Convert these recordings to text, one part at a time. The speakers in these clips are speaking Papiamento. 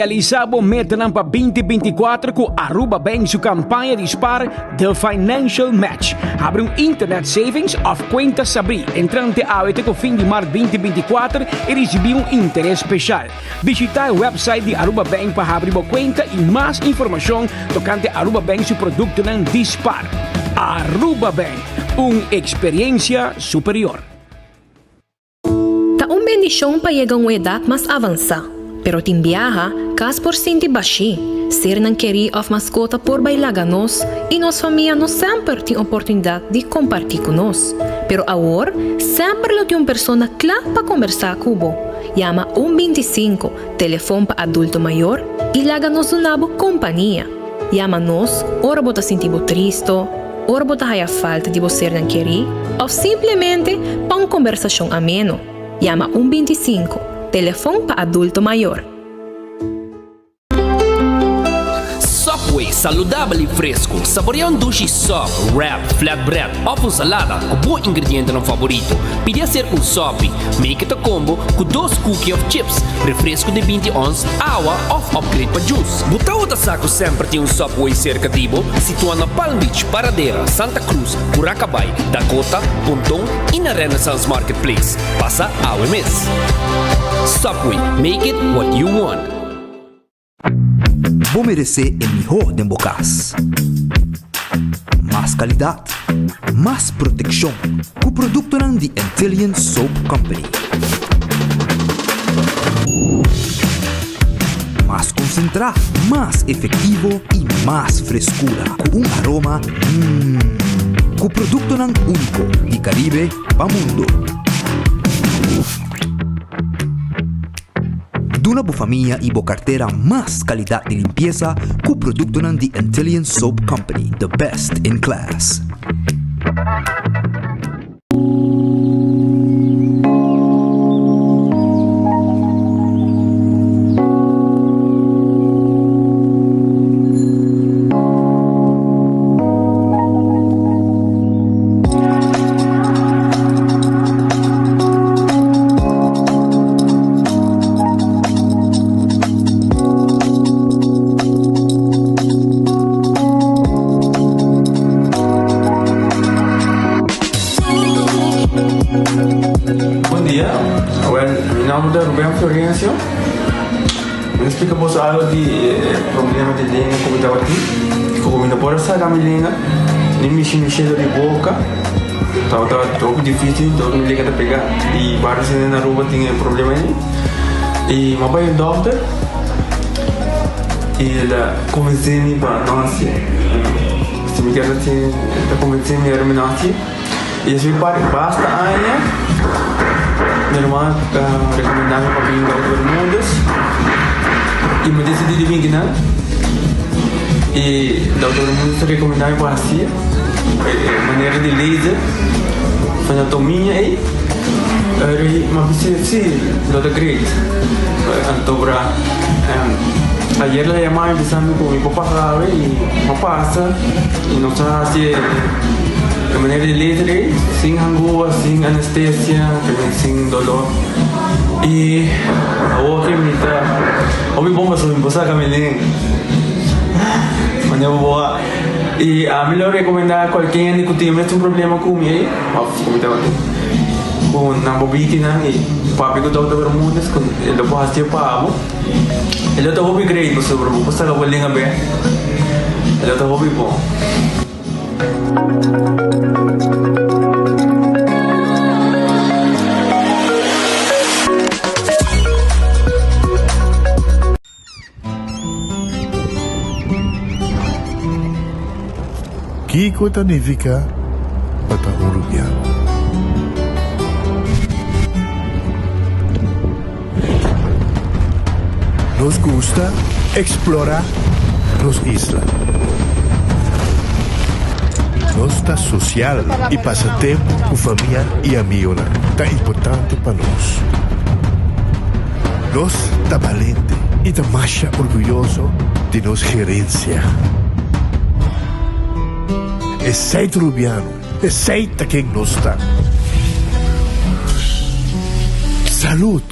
Realisa bo metanan pa 2024 cu Aruba Bank su campaña di spaar The Financial Match. Habri un internet savings of cuenta sabri entrante awe te cu fin di maart 2024 y ricibi un interes special. Bishita e website di Aruba Bank pa habri bo cuenta y mas informacion tocante Aruba Bank su productonan di spaar. Aruba Bank, un experiencia superior. Ta un bendishon pa yega un edat mas avansá, pero tin biaha kas por sinti bashí, sernan kerí òf maskota por bai laga nos i nos famia no semper tin oportunidat di kompartí ku nos. Pero awor semper lo tin un persona kla pa kombersá ku bo. Yama un 25, telefon pa adulto mayor, i laga nos duna bo kompania. Yama nos ora bo ta sinti bo tristo, ora bo ta haya falta di bo sernan kerí òf simplemente pa un kombersashon ameno. Yama un 25, telefon pa adulto mayor. Subway, saludabel y fresco. Saborea un dushi sub, wrap, flatbread of un salada cu bo ingredientenan favorito. Pidi hacer un sopi. Make it a combo cu dos cookie of chips, refresco di 20 ons, awa of upgrade pa juice. Bo tawata sa cu semper tin un Subway cerca di bo? Situa na Palm Beach, Paradera, Santa Cruz, Curacabai, Dakota, Ponton y na Renaissance Marketplace. Pasa awe mes. Subway, make it what you want. Bo meresé e mihó den bo kas. Mas kalidat, mas protekshon ku produktonan di Antillian Soap Company. Mas konsentrá, mas efektivo i mas freskura ku un aroma mmm. Ku produktonan úniko di Karibe pa mundo. Duna bo famia y bo cartera mas calidad di limpieza cu productonan di Antillian Soap Company, the best in class. Bon dia, awel mi nomber ta Ruben Florencio. Mi ta splika boso algo di e problema di lenga ku mi tabatin. Ku mi no por a saka mi lenga, ni mishi mi shelo di boka. Tabata hopi dificil, dor mi lenga ta pega. Y varios hende na Aruba tin e problema ei. Y mi a bai un dokter y el a convence mi pa no hacié. Si mi kier hacié, el ta convence mi ora mi no hacié. Y despues di basta aña, mi hermano a recomenda mi pa bin Dokter Bermudez y mi a decidi di bin kinan. Y Dokter Bermudez ta recomenda mi pa hacié e manera di laser anatomia ei. Eri mi a bisa si lo ta great. Anto bra ayer el a yama mi bisa mi cu mi por pasa awe y mi a pasa y nos a haci e manera di laser ei sin hangua, sin anestesia, sin dolor. Y awor ki mi ta hopi bon pasobra mi por saca mi lenga. Manera bo a y ami lo recomenda cualkier hende cu tin mes un problema cu mi ei of cu mi tabatin cu nan bo bitinan y papia cu Doctor Bermudez cu el lo por haci pa bo. E lo ta hopi great pasobra bo por saca bo lenga be. E lo ta hopi bon. Kiko ta nifiká pa ta un rubiano? Nos gusta eksplorá nos isla. Nos ta sosial i pasa tempu ku famia i amigonan ta importante pa nos. Nos ta balente i ta masha orguyoso di nos gerensia. Esei ta Rubiano, esei ta ken nos ta. Salud!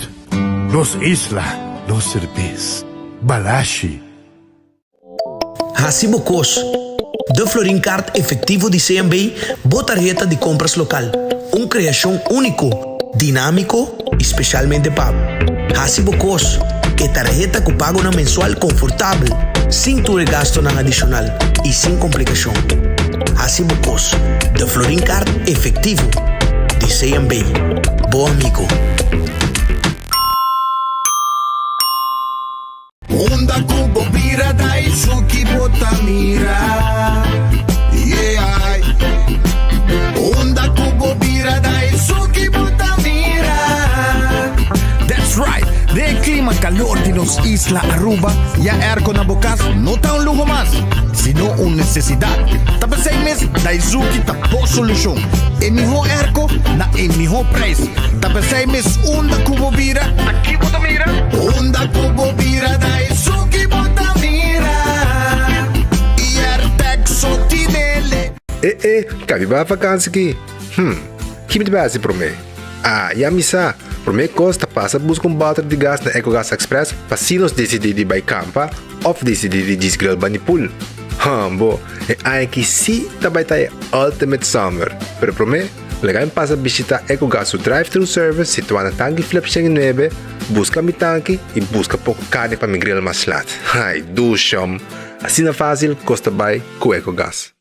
Nos isla, nos serbes. Balashi. Hasi bo kos. De Florin Card Efectivo di CMB, bo tarheta di compras local. Un creacion unico, dinamico y specialmente pa bo. Hasi bo kos. E tarheta cu pagonan mensual confortabel, sin tur e gastonan adicional y sin complicacion. Hasi bo kos. De Florin Card Efectivo di CMB. Bo amigo. Unda ku bo bira ta esun ki bo ta mira Yeah Unda ku bo bira ta esun ki bo ta mira That's right! Den e klima kalor di nos isla Aruba, ya airco na bo kas no ta un luho mas, sino un nesesidat. Ta p'esei mes Daizuki ta bo solushon. E mihó airco na e mihó prijs. Ta p'esei mes unda ku bo bira, ta ki bo ta mira? Unda ku bo bira ta esun ki bo ta mira I Airtag so tinele. E e, ka mi bai vakansi ki? Hm, ki mi ta bai hasi promé? Ah, ya mi sa! Promé kos ta pasa buska un bòter di gas na Ecogas Express pa si nos disidí di bai kampa òf disidí di djis grill bani pool. Hòmbo, e aña aki sí ta bai ta e ultimate summer! Pero promé, Laga mi pasa bishita Ecogas su drive-thru service situá na Tanki Flip 109, buska mi tanki i buska poko karni pa mi grill mas lat. Ai, dushom! Asina fásil kos ta bai ku Ecogas.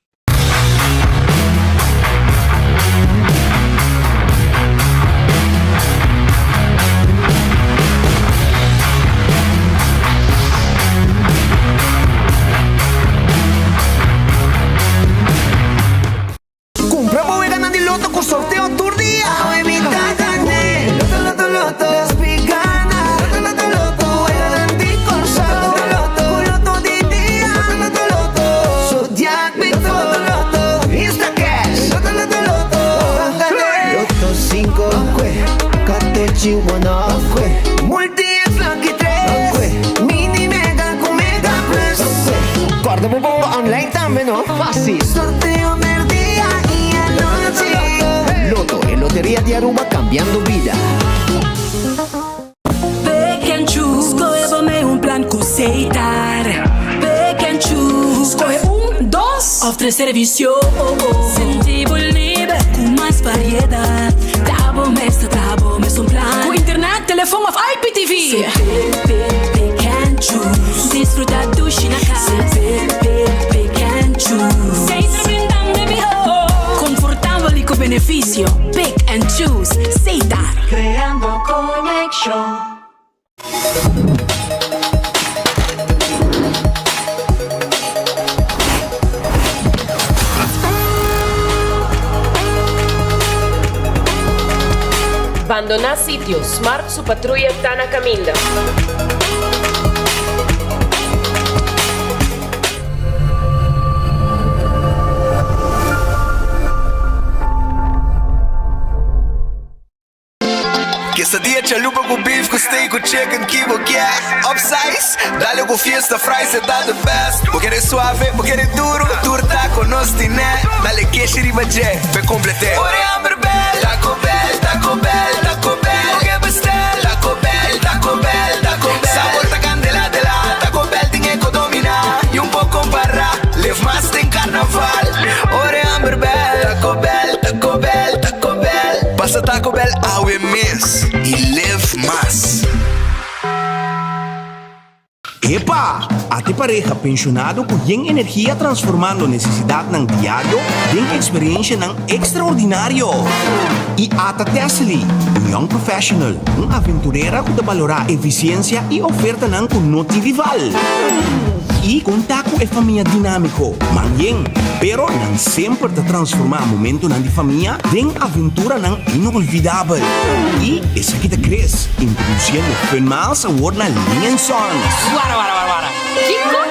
Cumpra bo weganan di loto cu sorteo tur dia. Awe mi ta gane. Loto loto loto. Nos pi gana. Loto loto loto. Weganan di Corsou. Loto loto. Cu loto di dia. Loto loto loto. Zodiac Victor. Loto loto. Instacash. Loto loto loto. Ban gane. Loto cinco. Katochi one off. Multi X lucky tres. Mini mega cu mega plus. Corda bo bomba online tambe no. Fácil. Sorteo merdia y anochi. Lotto, e loteria di Aruba cambiando bida. Pick and choose, scohe bo mee un plan cu Setar. Pick and choose, scohe un, dos of tres servicio. Sinti bo liber cu mas variedad. Ta bo mes ta traha bo mes un plan. Cu internet, telefon of IPTV. Pick, pick, pick and choose. Disfruta dushi na cas. Pick, pick, pick and choose. Setar brindando e miho. Confortabel y cu beneficio. Pick and choose. Setar. Creando conexion. Bandoná sitio, Smart su patruya ta na kaminda. Quesadilla chalupa cu beef cu steak cu chicken ki bo kier Upsize, dale cu fiesta fries e ta the best Bo kere suave, bo kere duro, tur taco nos tine Dale keshi riba dje, p'e complete Ora hamber bel, Taco Bell, Taco Bell, Taco Bell Bo ke bestel, Taco Bell, Taco Bell, Taco Bell Sabor ta candela de la, Taco Bell tin e cu domina Y un por compara, live mas den carnaval Ora hamber bel, Taco Bell, Taco Bell, Taco Bell Pasa Taco Bell awe mes y live mas. Epa! Ate pareha penshonado ku yen energia transformando nesesidatnan diario den eksperenshanan ekstraordinario. I ata Tessely, un young professional, un aventurera ku ta balorá efisiensia i ofertanan ku no tin rival. I konta ku e famia dinámiko, man yen, pero nan semper ta transformá momentonan di famia den aventuranan inolvidabel. I esaki ta Chris, introduciendo Fun Miles awor na Ling and Sons. Wara wara wara wara. Kiko?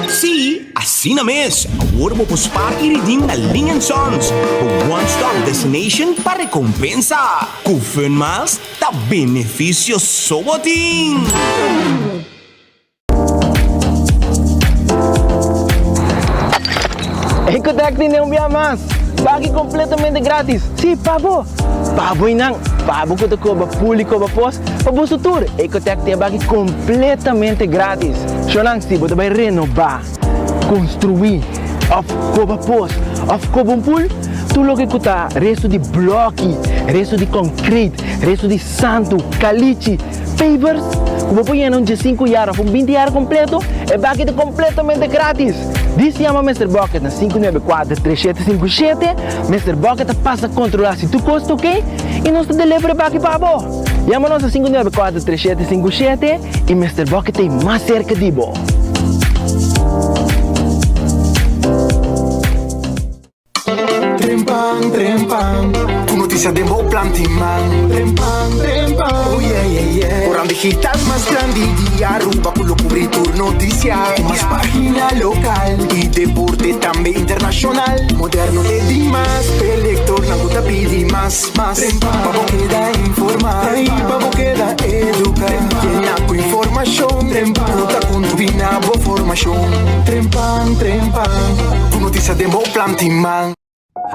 Sí, asina mes! Awor bo por spaar i redeem na Ling and Sons, bo one stop destination pa recompensa. Cu Fun Miles ta beneficio so bo tin! Ecotec tin den un bia mas! Baki kompletamente gratis! Sí, pa bo! Pa bo i nan! Pa bo ku ta koba pul i koba pos, pa boso tur, Ecotec tin e baki kompletamente gratis! Shownan, si bo ta bai renobá, konstruí, òf koba pos, òf koba un pul, tur loke ku ta restu di blòki, restu di kònkreit, restu di santu, kalichi, pavers, ku bo por yena un diesinku yar òf un binti yar kompleto, e baki ta kompletamente gratis! Dis yama Mister Bucket na 594 3757. Mister Bucket ta pasa kontrolá si tur kos ta oké i nos ta deliver e baki pa bo. Yama nos na 594 3757 i Mister Bucket ta ei mas serka di bo. Trempan, trempan, ku notisia den bo plan tin man. Trempan, trempan, oh yeah, yeah, yeah. Koran digital mas grandi di Aruba ku lo kubri tur notisia. Ku mas pagina lokal i deporte tambe internashonal. Moderno te dimas, p'e lektornan ku ta pidi mas, mas. Trempan, pa bo keda informá i pa bo keda eduká. Yena ku informashon, trempan, ku ta kontribuí na bo formashon. Trempan, trempan, ku notisia den bo plan tin man.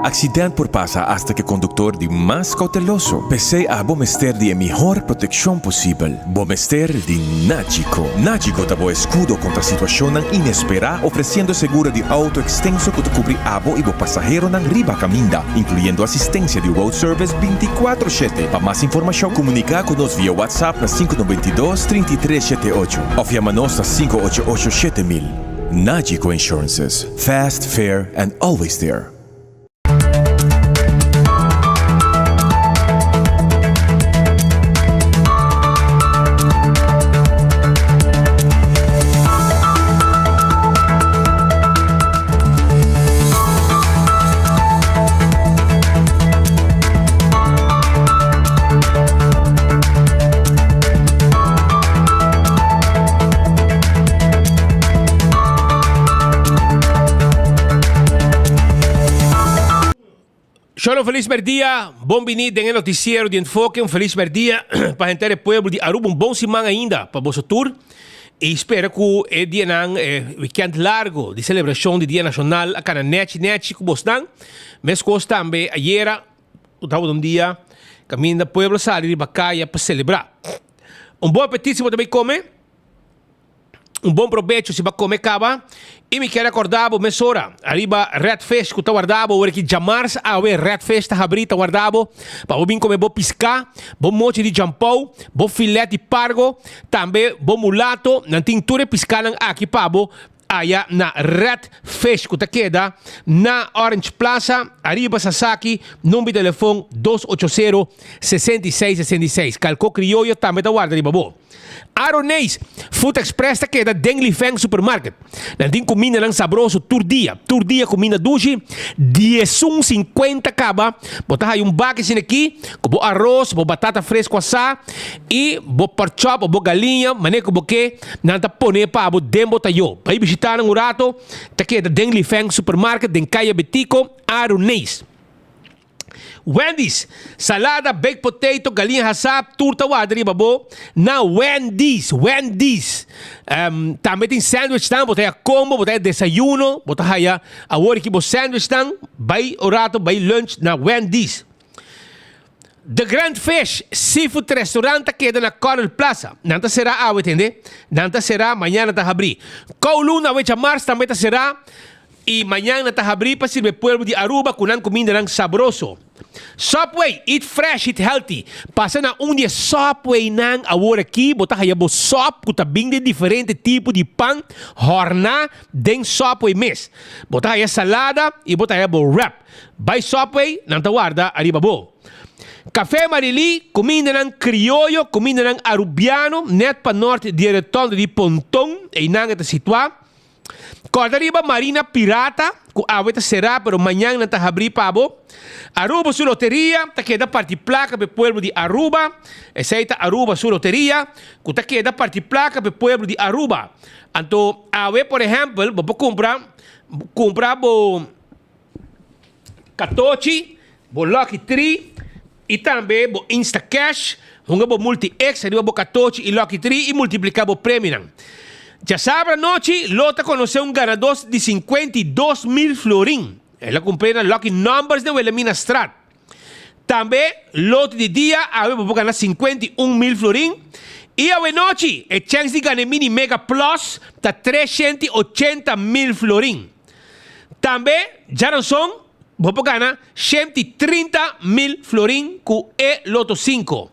Accident por pasa hasta cu e conductor di mas cauteloso. P'esey abo mester di e mihor proteccion posibel. Bo mester di Nagico. Nagico ta bo escudo contra situacionnan inespera, ofreciendo seguro di auto extenso cu ta cubri abo y bo pasaheronan riba caminda, incluyendo asistencia di road service binticuatro shete. Pa mas informacion, comunica cu nos via WhatsApp na 592 33 shete ocho of yama nos na 588 7000. Nagico Insurances. Fast, fair and always there. Sholo un felis merdia, bon bini den e noticiero di Enfoke, un felis merdia pa henter e pueblo di Aruba, un bon siman ainda pa boso tur y spera cu e dianan, e weekend largo di celebracion di Dia Nacional a cana nechi nechi cu bosnan, mescos tambe ayera cu tabata un dia caminda pueblo sali riba caya pa celebra. Un bon apetit si bo ta bay come. Un bon probecho si bo a come caba. Y mi kier acorda bo mesora ariba Red Fish cu ta warda bo ora ki djamars awe Red Fish ta habri ta warda bo pa bo bin come bo pisca, bo mochi di jampou, bo filet di pargo, tambe bo mulato. Nan tin tur e piscanan aki pa bo Aya na Red Fish ku ta keda na Orange Plaza, ariba Sasaki, number di telefon dos ocho sero, 66 66. Kalko Krioyo tambe ta warda riba bo. Aroneis Food Express ta keda den Li Feng Supermarket. Nan tin kumindanan sabroso tur dia, tur dia kuminda dushi, diesun sinkuenta kaba bo ta haya un baki asina aki ku bo aros, bo batata fresku asá i bo pork chop o bo galiña, manera ku bo ke. Nan ta pone pa bo den bo tayo. Bai bishita nan un rato, ta keda den Li Feng Supermarket den Kaya Betico, Aruneis. Wendy's, salada, baked potato, galiña hasá, tur ta warda riba bo na Wendy's. Wendy's. Um, tambe tin sandwichnan, bo ta haya combo, bo ta haya desayuno, bo ta haya awor aki bo sandwichnan. Bai un rato, bai lunch na Wendy's. The Grand Fish Seafood Restaurant ta keda na Coral Plaza. Nan ta será awe, tende. Nan ta será, mañana ta habrí. Kowloon awe djamars tambe ta será i mañana ta habrí pa sirbi e pueblo di Aruba ku nan kumindanan sabroso. Subway, eat fresh, eat healthy. Pasa na un di e Subwaynan awor aki, bo ta haya bo sòp ku ta bin den diferente tipo di pan hòrná den Subway mes. Bo ta haya salada i bo ta haya bo wrap. Bai Subway, nan ta warda ariba bo. Café Marilí, kumindanan krioyo, kumindanan arubiano, nèt pa nòrt di e rotonde di Ponton, einan e ta situá. Kòrda riba Marina Pirata, ku awe ta será pero mañan nan ta habrí pa bo. Aruba su loteria ta keda parti plaka pa e pueblo di Aruba. Esei ta Aruba su loteria, ku ta keda parti plaka pa e pueblo di Aruba. Anto awe por ehèmpel bo por kumpra kumpra bo. Katochi, bo Lucky Tree i tambe bo Instacash. Hunga bo Multi X riba bo katochi i Lucky Tree i multipliká bo premionan. Djasabra anochi lo ta konosé un ganadó di 52 mil florin. El a kumpr'é na Lucky Numbers den Wilhelminastraat. Tambe loto di dia awe bo por gana 51 mil florin. I awe nochi e chèns di gana e Mini Mega Plus ta 380 mil florin. Tambe djaranson bo por gana 130 mil florin ku e Loto 5.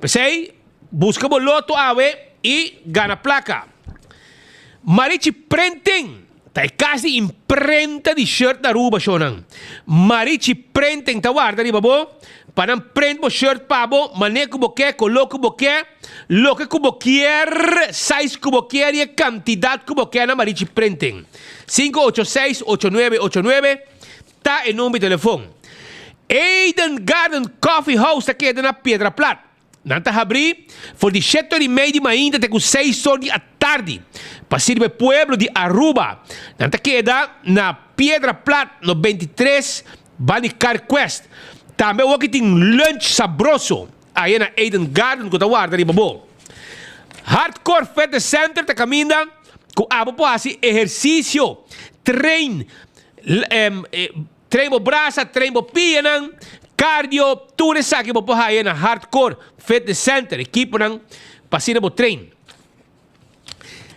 P'esei buska bo loto awe i gana plaka. Marichi Printing ta e kas di imprenta di shirt na Aruba shownan. Marichi Printing ta warda riba bo pa nan print bo shirt pa bo mane ku bo ke, koló ku bo ke, loke ku bo kier, size ku bo kier i e kantidat ku bo ke na Marichi Printing. 586 8989 ta e number di telefon. Eden Garden Coffee House ta keda na Piedra Plat. Nan ta habrí for di 7:30 di mainta te ku 6 or di atardi pa sirbi e pueblo di Aruba. Nan ta keda na Piedra Plat no 23 banda di Carquest. Tambe awor tin lunch sabroso aya na Eden Garden ku ta warda riba bo. Hardcore Fitness Center ta kaminda ku abo por hasi ehersisio, train, train bo brasa, train bo pianan, cardio, tur esaki bo por haya na Hardcore Fitness Center, ekiponan pa asina bo train.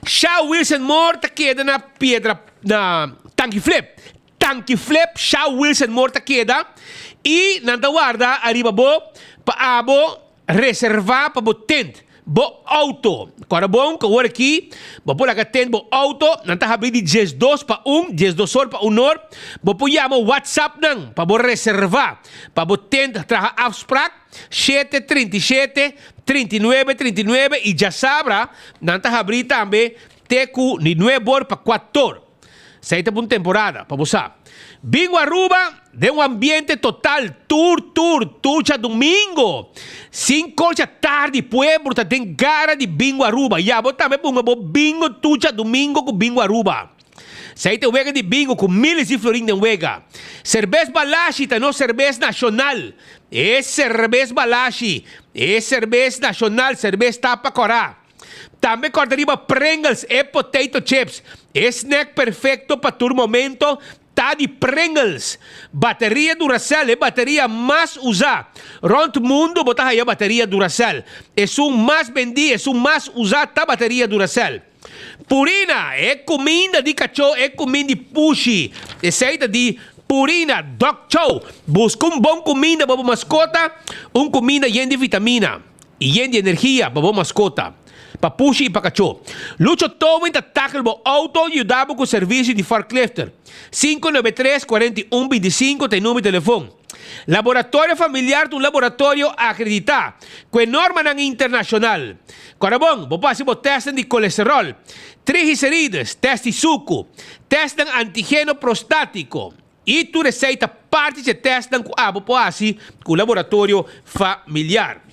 Shaw Wilson Moore ta keda na Piedra na Tanki Flip. Tanki Flip, Shaw Wilson Moore ta keda i nan ta warda ariba bo pa abo reservá pa bo tent bo outo. Kòrda bon ku awor aki bo por laga tent bo outo, nan ta habrí di 12 pa 1, 12 or pa 1 or. Bo por yama WhatsApp nan pa bo reservá pa bo tent, traha afspraak, 737 39 39 i djasabra nan ta habrí tambe te ku di 9 or pa 4 or. Esei ta un temporada pa bo sa. Bingo Aruba den un ambiente total tur tur tur djadumingu. 5 or atardi pueblo ta den gara di Bingo Aruba. Ya bo tambe bunga bo bingo tur djadumingu ku Bingo Aruba. Esei ta wega di bingo ku miles di florin den wega. Serbes Balashi ta nos serbes nashonal. E serbes Balashi, e serbes nashonal, serbes tapa kòrá. Tambe kòrda riba Pringles e potato chips. E snack perfekto pa tur momento ta di Pringles. Bateria Duracell, e bateria mas usá. Rònt mundu bo ta haya bateria Duracell. Esun mas bendí, esun mas usá ta bateria Duracell. Purina, e kuminda di kachó, e kuminda di pushi. Esei ta di Purina Dog Chow. Buska un bon kuminda pa bo maskota, un kuminda yen di vitamina i yen di energia pa bo maskota, pa pushi i pa kachó. Lucho Towing ta tackle bo outo i yuda bo ku servisio di forklifter. 593 41 25 ta e number di telefon. Laboratorio Familiar ta un laboratorio akreditá ku e normanan internashonal. Kòrda bon, bo por hasi bo tèstnan di kolesteròl, triglicerides, tèst di suku, tèstnan antigeno prostátiko i tur esei ta parti di e tèstnan ku abo por hasi ku Laboratorio Familiar.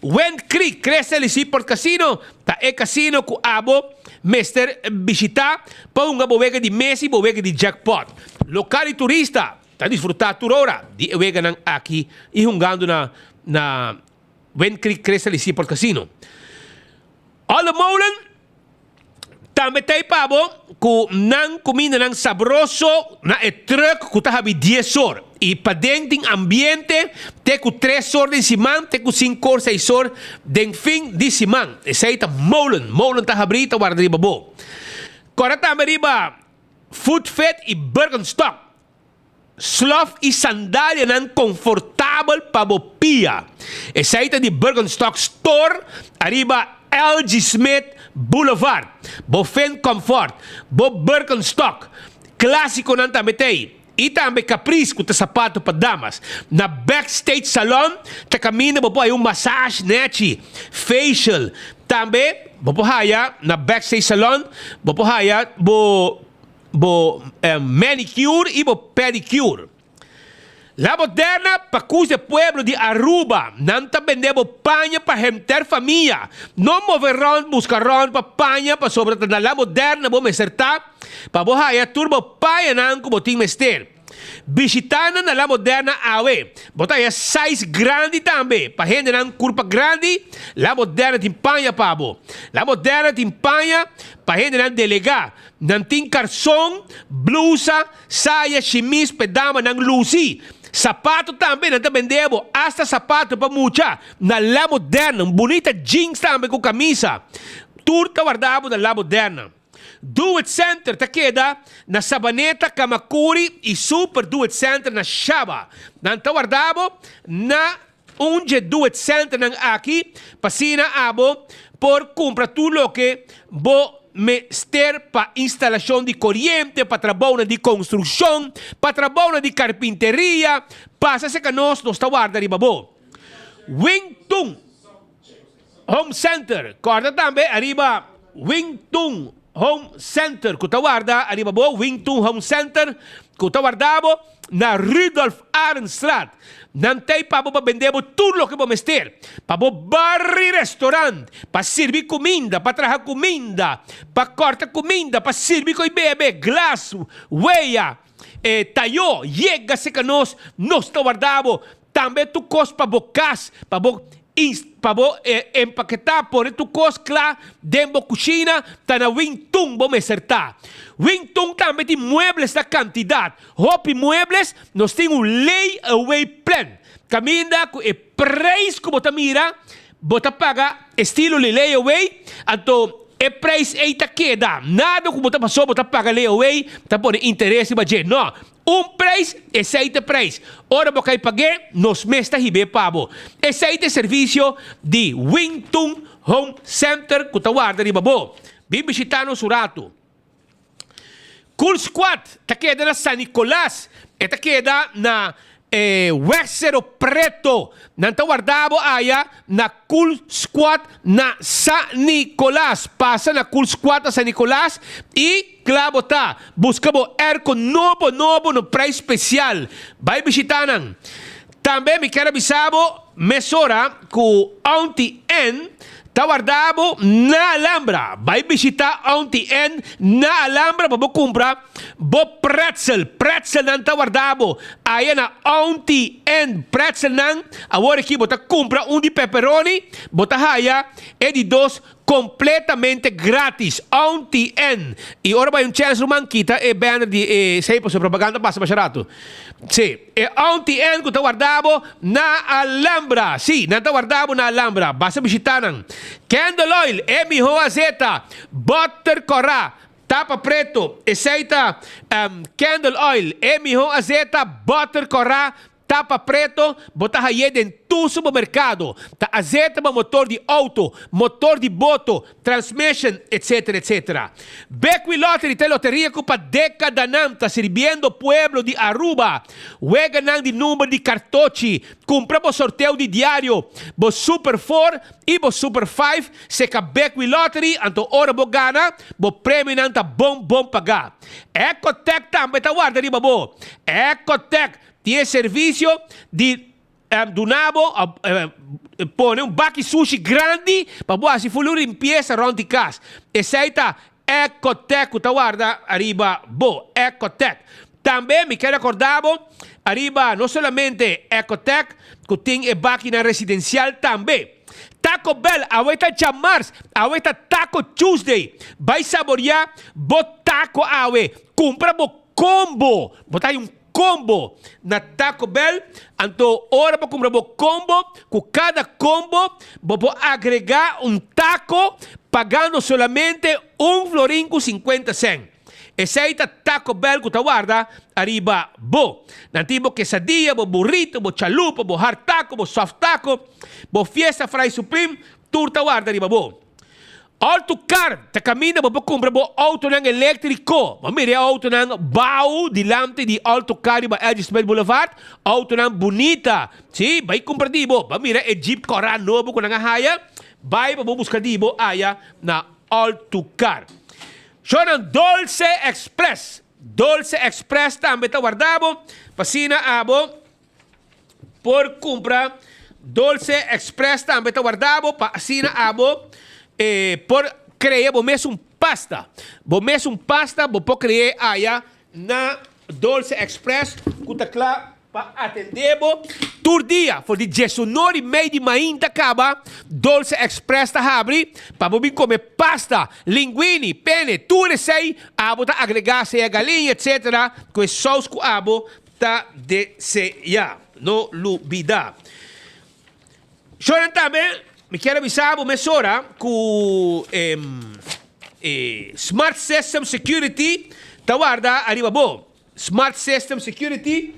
Wind Creek Crystal Seaport Casino ta e kasino ku abo mester bishitá pa hunga bo wega di mesa i bo wega di jackpot. Lokal i turista ta disfrutá tur ora di e weganan aki i hungando na na Wind Creek Crystal Seaport Casino. Alle Molen tambe ta ei pa bo ku nan kumindanan sabroso na e truck ku ta habri 10 or. I paden tin ambiente te ku 3 or den siman, te ku 5 or, 6 or den fin di siman. Esei ta Molen. Molen ta habri ta warda riba bo. Kòrda tambe riba Food Fit i Birkenstock. Slof i sandalianan konfortabel pa bo pia. Esei ta di Birkenstock Store ariba L.G. Smith Boulevard. Bo fin comfort, bo Birkenstock. Klásikonan tambe ta ei. I tambe Caprice ku ta sapato pa damas. Na Backstage Salon ta kaminda bo por haya un massage nèchi, facial. Tambe bo por haya na Backstage Salon bo por haya bo bo manicure i bo pedicure. La Moderna pa kus e pueblo di Aruba. Nan ta bende bo paña pa henter famia. No move rònt buska rònt pa paña pasobra ta na La Moderna bo mester ta pa bo haya tur bo pañanan ku bo tin mester. Bishita nan na La Moderna awe. Bo ta haya size grandi tambe. Pa hendenan kurpa grandi, La Moderna tin paña pa bo. La Moderna tin paña pa hendenan delegá. Nan tin karson, blusa, saya, shimis p'e damanan lusi. Sapato tambe nan ta bende bo, asta sapato pa mucha na La Moderna. Un bunita jeans tambe ku kamisa. Tur ta warda bo na La Moderna. Do It Center ta keda na Sabaneta, Kamakuri y Super Do It Center na Shaba. Nan ta warda bo na un dje Do It Centernan aki pa asina abo por cumpra tur loke bo mester pa instalacion di coriente, pa trabounan di construccion, pa trabounan di carpinteria. Pasa cerca nos, nos ta warda riba bo. Wing Tun. Home Center, Kòrda tambe ariba Wing Tun Home Center ku ta warda ariba bo, Wing Tun Home Center ku ta warda bo na Rudolf Arendstraat. Nan ta ei pa bo pa bende bo tur loke bo mester, pa bo bari restaurant, pa sirbi kuminda, pa traha kuminda, pa kòrta kuminda, pa sirbi ku i bebe, glas, wea, e tayó, yega serka nos, nos ta warda bo. Tambe tur kos pa bo kas, pa bo pa bo empaketá, pone tur kos kla den bo kushina, ta na Wing Tun bo mester ta. Wing Tun tambe tin muebles na kantidat. Hopi muebles, nos tin un lay away plan, kaminda ku e preis ku bo ta mira, bo ta paga estilo di lay away, anto e preis ei ta keda. Nada ku bo ta paso bo ta paga lay away, ta pone interes riba dje. No, Un prijs, esei ta prijs. Ora bo kai pag'é, nos mes ta hib'é pa bo. Esei ta e servisio di Wing Tun Home Center ku ta warda riba bo. Bin bishitá nos un ratu. Cool Squad ta keda na San Nicolas. E ta keda na e Weg Cerro Preto. Nan ta warda bo aya na Cool Squad na San Nicolas. Pasa na Cool Squad na San Nicolas y Kla bo ta? Buska bo airco nobo nobo no prijs special. Bai bishita nan. Tambe mi kier a bisa bo mesora ku Auntie Ann ta warda bo na Alhambra. Bai bishita Auntie Ann na Alhambra pa bo kumpra bo pretzel. Pretzelnan ta warda bo aya na Auntie Ann. Pretzelnan awor aki bo ta kumpra un di pepperoni bo ta haya e di dos Completamente gratis, Auntie Ann. Y ora bay un chance ruman kita e banner di e sey pasobra propaganda pasa masha rato. Si, e Auntie Ann cu ta warda bo na Alhambra. Si, nan ta warda bo na Alhambra. Basa bishita nan. Candle oil, e miho azeta, boter cora, tapa preto, esey ta candle oil, e miho azeta, boter cora, Tapa preto, bo ta hay'é den tur supermerkado. Ta azeta pa motor di outo, motor di boto, transmission, etc. Etc. Bequi Lottery ta e loteria ku pa dekadanan ta sirbiendo pueblo di Aruba. Weganan di number di kartochi, kumpra bo sorteo di diario, bo Super Four i bo Super Five seka Bequi Lottery, anto ora bo gana, bo premionan ta bon bon pagá. Ecotec tambe ta warda riba bo. Ecotec Tin e servisio di duna bo pone un baki sushi grandi pa bo hasi ful un limpiesa rond di kas. Esei ta Ecotec ku ta warda ariba bo. Ecotec. Tambe mi ke rekorda bo ariba no solamente Ecotec ku tin e bakinan residensial tambe. Taco Bell awe ta djamars, awe ta Taco Tuesday. Bai saboria bo taco awe. Kumpra bo combo. Bo ta hay un Combo na Taco Bell, anto ora bo cumpra bo combo, cu cada combo bo por agrega un taco pagando solamente un florin cu cincuenta cent. Esey ta Taco Bell cu ta warda ariba bo. Nan tin bo quesadilla, bo burrito, bo chalupa, bo hard taco, bo soft taco, bo fiesta fry supreme, tur ta warda riba bo. Auto Car ta kaminda bo por kumpra bo outonan eléktriko. Bo mira e outonan bou dilanti di Auto Car riba L. G. Smith Boulevard. Outonan bunita. Sí, bai kumpra di bo. Bo mira e Jeep kòrá nobo ku nan a haya. Bai pa bo buska di bo aya na Auto Car. Shownan Dolce Express. Dolce Express tambe ta warda bo pa asina abo. Por cumpra Dolce Express tambe ta warda bo pa asina abo por crea bo mes un pasta. Bo mes un pasta bo por crea aya na Dolce Express. ku ta kla pa atendé bo tur dia for di diesunor i mei di mainta kaba Dolce Express ta habri pa bo bin kome pasta, linguini, pene, tur esei abo ta agregá sea galiña etc. Ku e sous ku abo ta deseá. No lubidá. Shonan tambe mi kier a bisa bo mesora ku e Smart System Security ta warda ariba bo. Smart System Security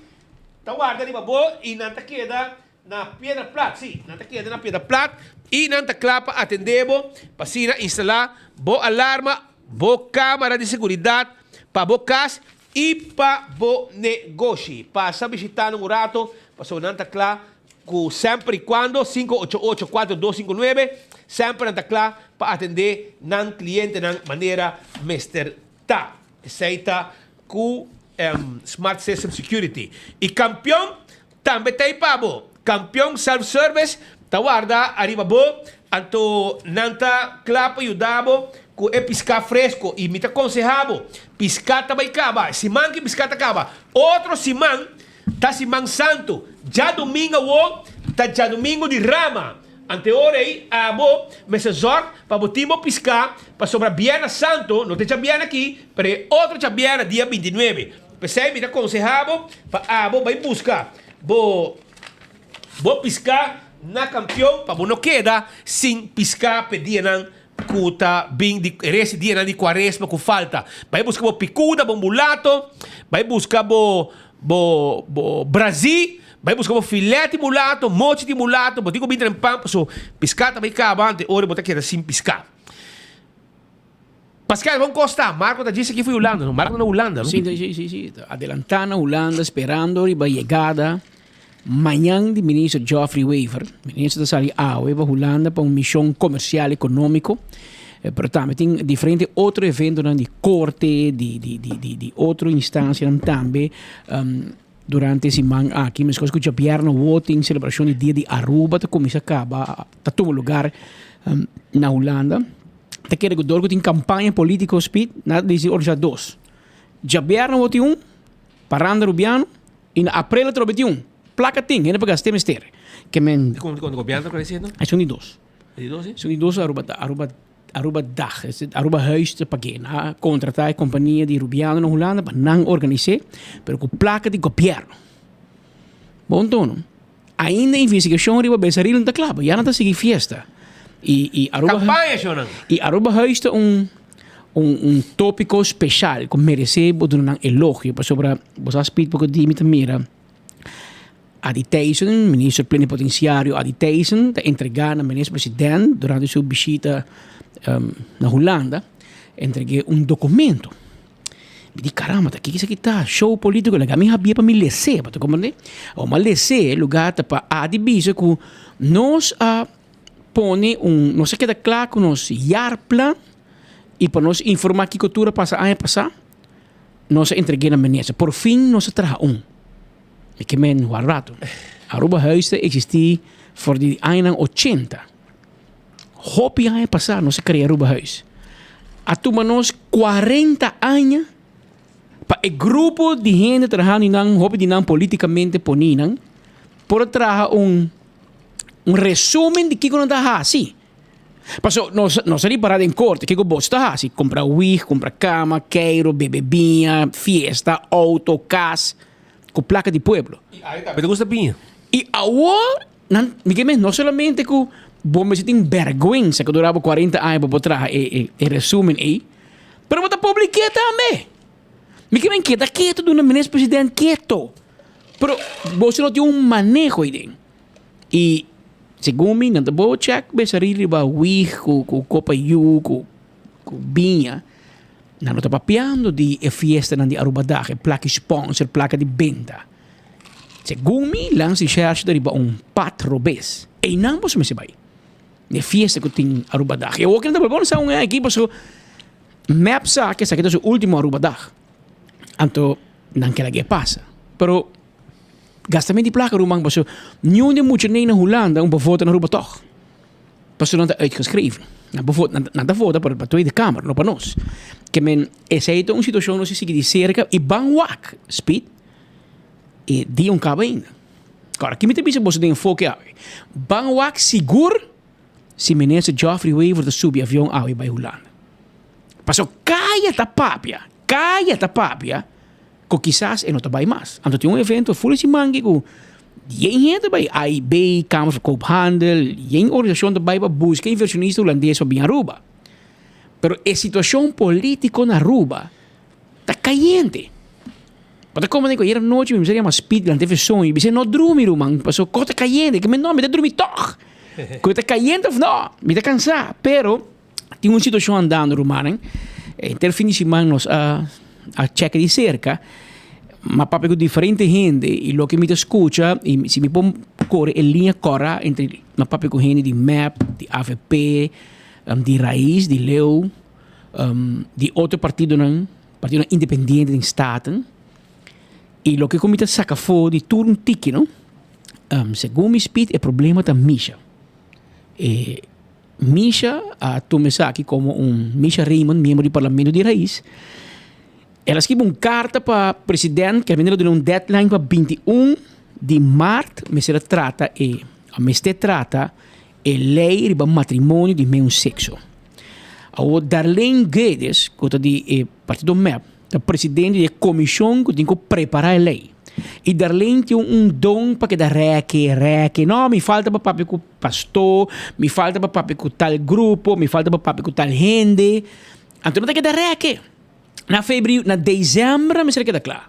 ta warda riba bo y nan ta keda na Piedra Plat, sí, nan ta keda na Piedra Plat y nan ta kla pa atende bo pa asina instala bo alarma, bo camara di seguridad pa bo cas y pa bo negoshi. Pasa bishita nan un rato pasobra nan ta kla Ku semper i kuando, 588 4259, semper nan ta kla pa atendé nan klientenan manera mester ta. Esei ta ku Smart System Security. I Kampion tambe ta ei pa bo. Kampion Self Service ta warda ariba bo, anto nan ta kla pa yuda bo ku e piská fresko. I mi ta konsehá bo, piská ta bai kaba. E siman ki piská ta kaba, otro siman Ta siman santu, djadumingu awor ta djadumingu di rama. Anteor ei abo mester zòrg pa bo tin bo piská pasobra bièrnè santu no ta e djabièrnè akí, pero e otro djabièrnè dia bintinuebe. P'esei mi ta konsehá bo pa abo bai buska bo bo piská na Kampion pa bo no keda sin piská p'e dianan ku ta bin di e resti dianan di kuaresma ku falta. Bai buska bo pikuda, bo mulato, bai buska bo Bo bo brazí, bai buska bo filet di mulato, mochi di mulato, bo tin ku bin traen pan paso piská ta bai kaba ante ora bo ta keda sin piská. Pascal, bon kos ta? Marco ta djis aki for Hulanda, no? Marco ta na Hulanda, no? Sí, sí, sí, sí. Ta adelantá na Hulanda sperando riba yegada mañan di minister Geoffrey Wever. Minister ta sali awe pa Hulanda pa un mishon komersial ekonómiko. Pero tambe tin diferente otro eventonan di korte, di di di di di otro instansianan tambe durante e siman aki. Meskos ku djabièrnè awor tin selebrashon di Dia di Aruba ta kuminsá kaba, ta tuma lugar na Hulanda. Ta kere ku dor ku tin kampaña polítiko speed nan a disidi organisá dos. Djabièrnè awor tin un, Paranda Rubiano. I na aprel atrobe tin un. Plaka tin, hende pa gast'é mester. Ke men. Di kon, di kon, di gobièrnu ta kresiendo? Esun di dos. E di dos, si? Esun di dos Aruba ta, Aruba, Aruba dag. Es Aruba Huis ta pag'é. Nan a kontratá e kompania di rubiano na Hulanda pa nan organis'é, pero ku plaka di gobièrnu. Bon tono. Ainda investigashon riba Besaril no ta kla, ya nan ta sigui fiesta. I, i Aruba, Kampaña, shownan. I Aruba Huis ta un, un, un tópiko speshal ku meresé bo duna nan elogio pasobra bo sa speed poko di mi ta mira Adi Thijssen, minister plenipotenciario Adi Thijssen ta entregá na minister president durante su bishita na Hulanda, entreg'é un dokumento. Mi di caramba ta kiko esaki ta show politico laga mi habia pa mi lese bo ta comprende awor mi a lese lugar ta pa Adi bisa cu nos a pone un nos a keda cla cu nos jaarplan y pa nos informa kico tur a pasa aña pasa nos a entregue na minister por fin nos a traha un mi ke men wak rato Aruba Huis ta existi for di añanan ochenta. Hopi aña pasá nos a krea Aruba Huis. A tuma nos 40 aña pa e grupo di hende trahando nan, hopi di nan políticamente poní nan, por a traha un un resumen di kiko nan ta hasi. Paso nos nos a ripará den korte kiko boso ta hasi, kumpra wig, kumpra kama, keiro, bebe biña, fiesta, outo, kas, ku plaka di pueblo. I awe tambe ta gusta biña. I awor Nan, mi ke men, no solamente ku bo mester tin bèrgwensa ku dura bo kuarenta aña pa bo traha e e e resumen ei, pero bo ta publik'é tambe. Mi ke men keda ketu duna minister president keto. Pero boso no tin un maneho ei den. I segun mi nan ta bo chèk besaril riba wig ku ku kopa yu ku ku biña, nan no ta papiando di e fiestanan di Arubadag, e plaka di sponsor, plaka di benta. Segun mi, Lans di Shersh ta riba un pat robes. Einan boso mester bai. E fiesta ku tin Arubadag. E awor ku nan ta bolbe sa un aki paso mep sa ku esaki ta su ultimo Arubadag. Anto nan ke lag'é pasa. Pero gastament di plaka ruman paso niun di e muchanan na Hulanda un por vota na Aruba tòg. Paso nan ta uitgeschreven. Nan por vota, nan ta vota pa Tweede Kamer, no pa nos. Ke men esei ta un situashon nos a sigui di serka i ban wak, Speed. E dia un kaba ainda. Kora, ki mi ta bisa boso den enfoke awe? Ban wak sigur si minister Geoffrey Wever ta subi avion awe bai Hulanda. Paso kaya ta papia, kaya ta papia ku kisas e no ta bai mas. Anto tin un evento ful siman aki ku yen hende ta bai, AIB, Kamer van Koophandel, yen organisashon ta bai pa buska inversionista hulandes pa bin Aruba. Pero e situashon politiko na Aruba ta kayente. Bo ta komprende ku ayer anochi mi mester yama Speed lanta e soño i bis'é no drumi ruman pasobra kos ta kayente. Ke men no, mi ta drumi tòg. Ku ta kayente òf no, mi ta kansá. Pero tin un situashon andando rumannan. Henter fin di siman nos a a chèk di serka. M'a papia ku diferente hende i loke mi ta skucha i si mi por kore e liña kòrá entre m'a papia ku hende di mep, di avp, di Raiz, di Leu, di otro partidonan. Partidonan independiente den Staten y loke cu mi ta saca afo di tur un tiki no, segun mi speed e problema ta Misha. E Misha a tuma esaki como un, Misha Raymond miembro di parlamento di Raiz, el a skibi un carta pa president ke a bini duna un deadline pa 21 di maart mester a trata e, a mester trata e ley riba matrimonio di meun sexo. Awor Darlene Guedes, ku ta di e partido mep, ta presidente di e komishon ku tin ku prepará e lei. I Darlene tin un don pa keda rèke, rèke. No, mi falta pa papia ku pastó, mi falta pa papia ku tal grupo, mi falta pa papia ku tal hende. Anto nan ta keda rèke. Na febri, na desèmber nan mester a keda kla.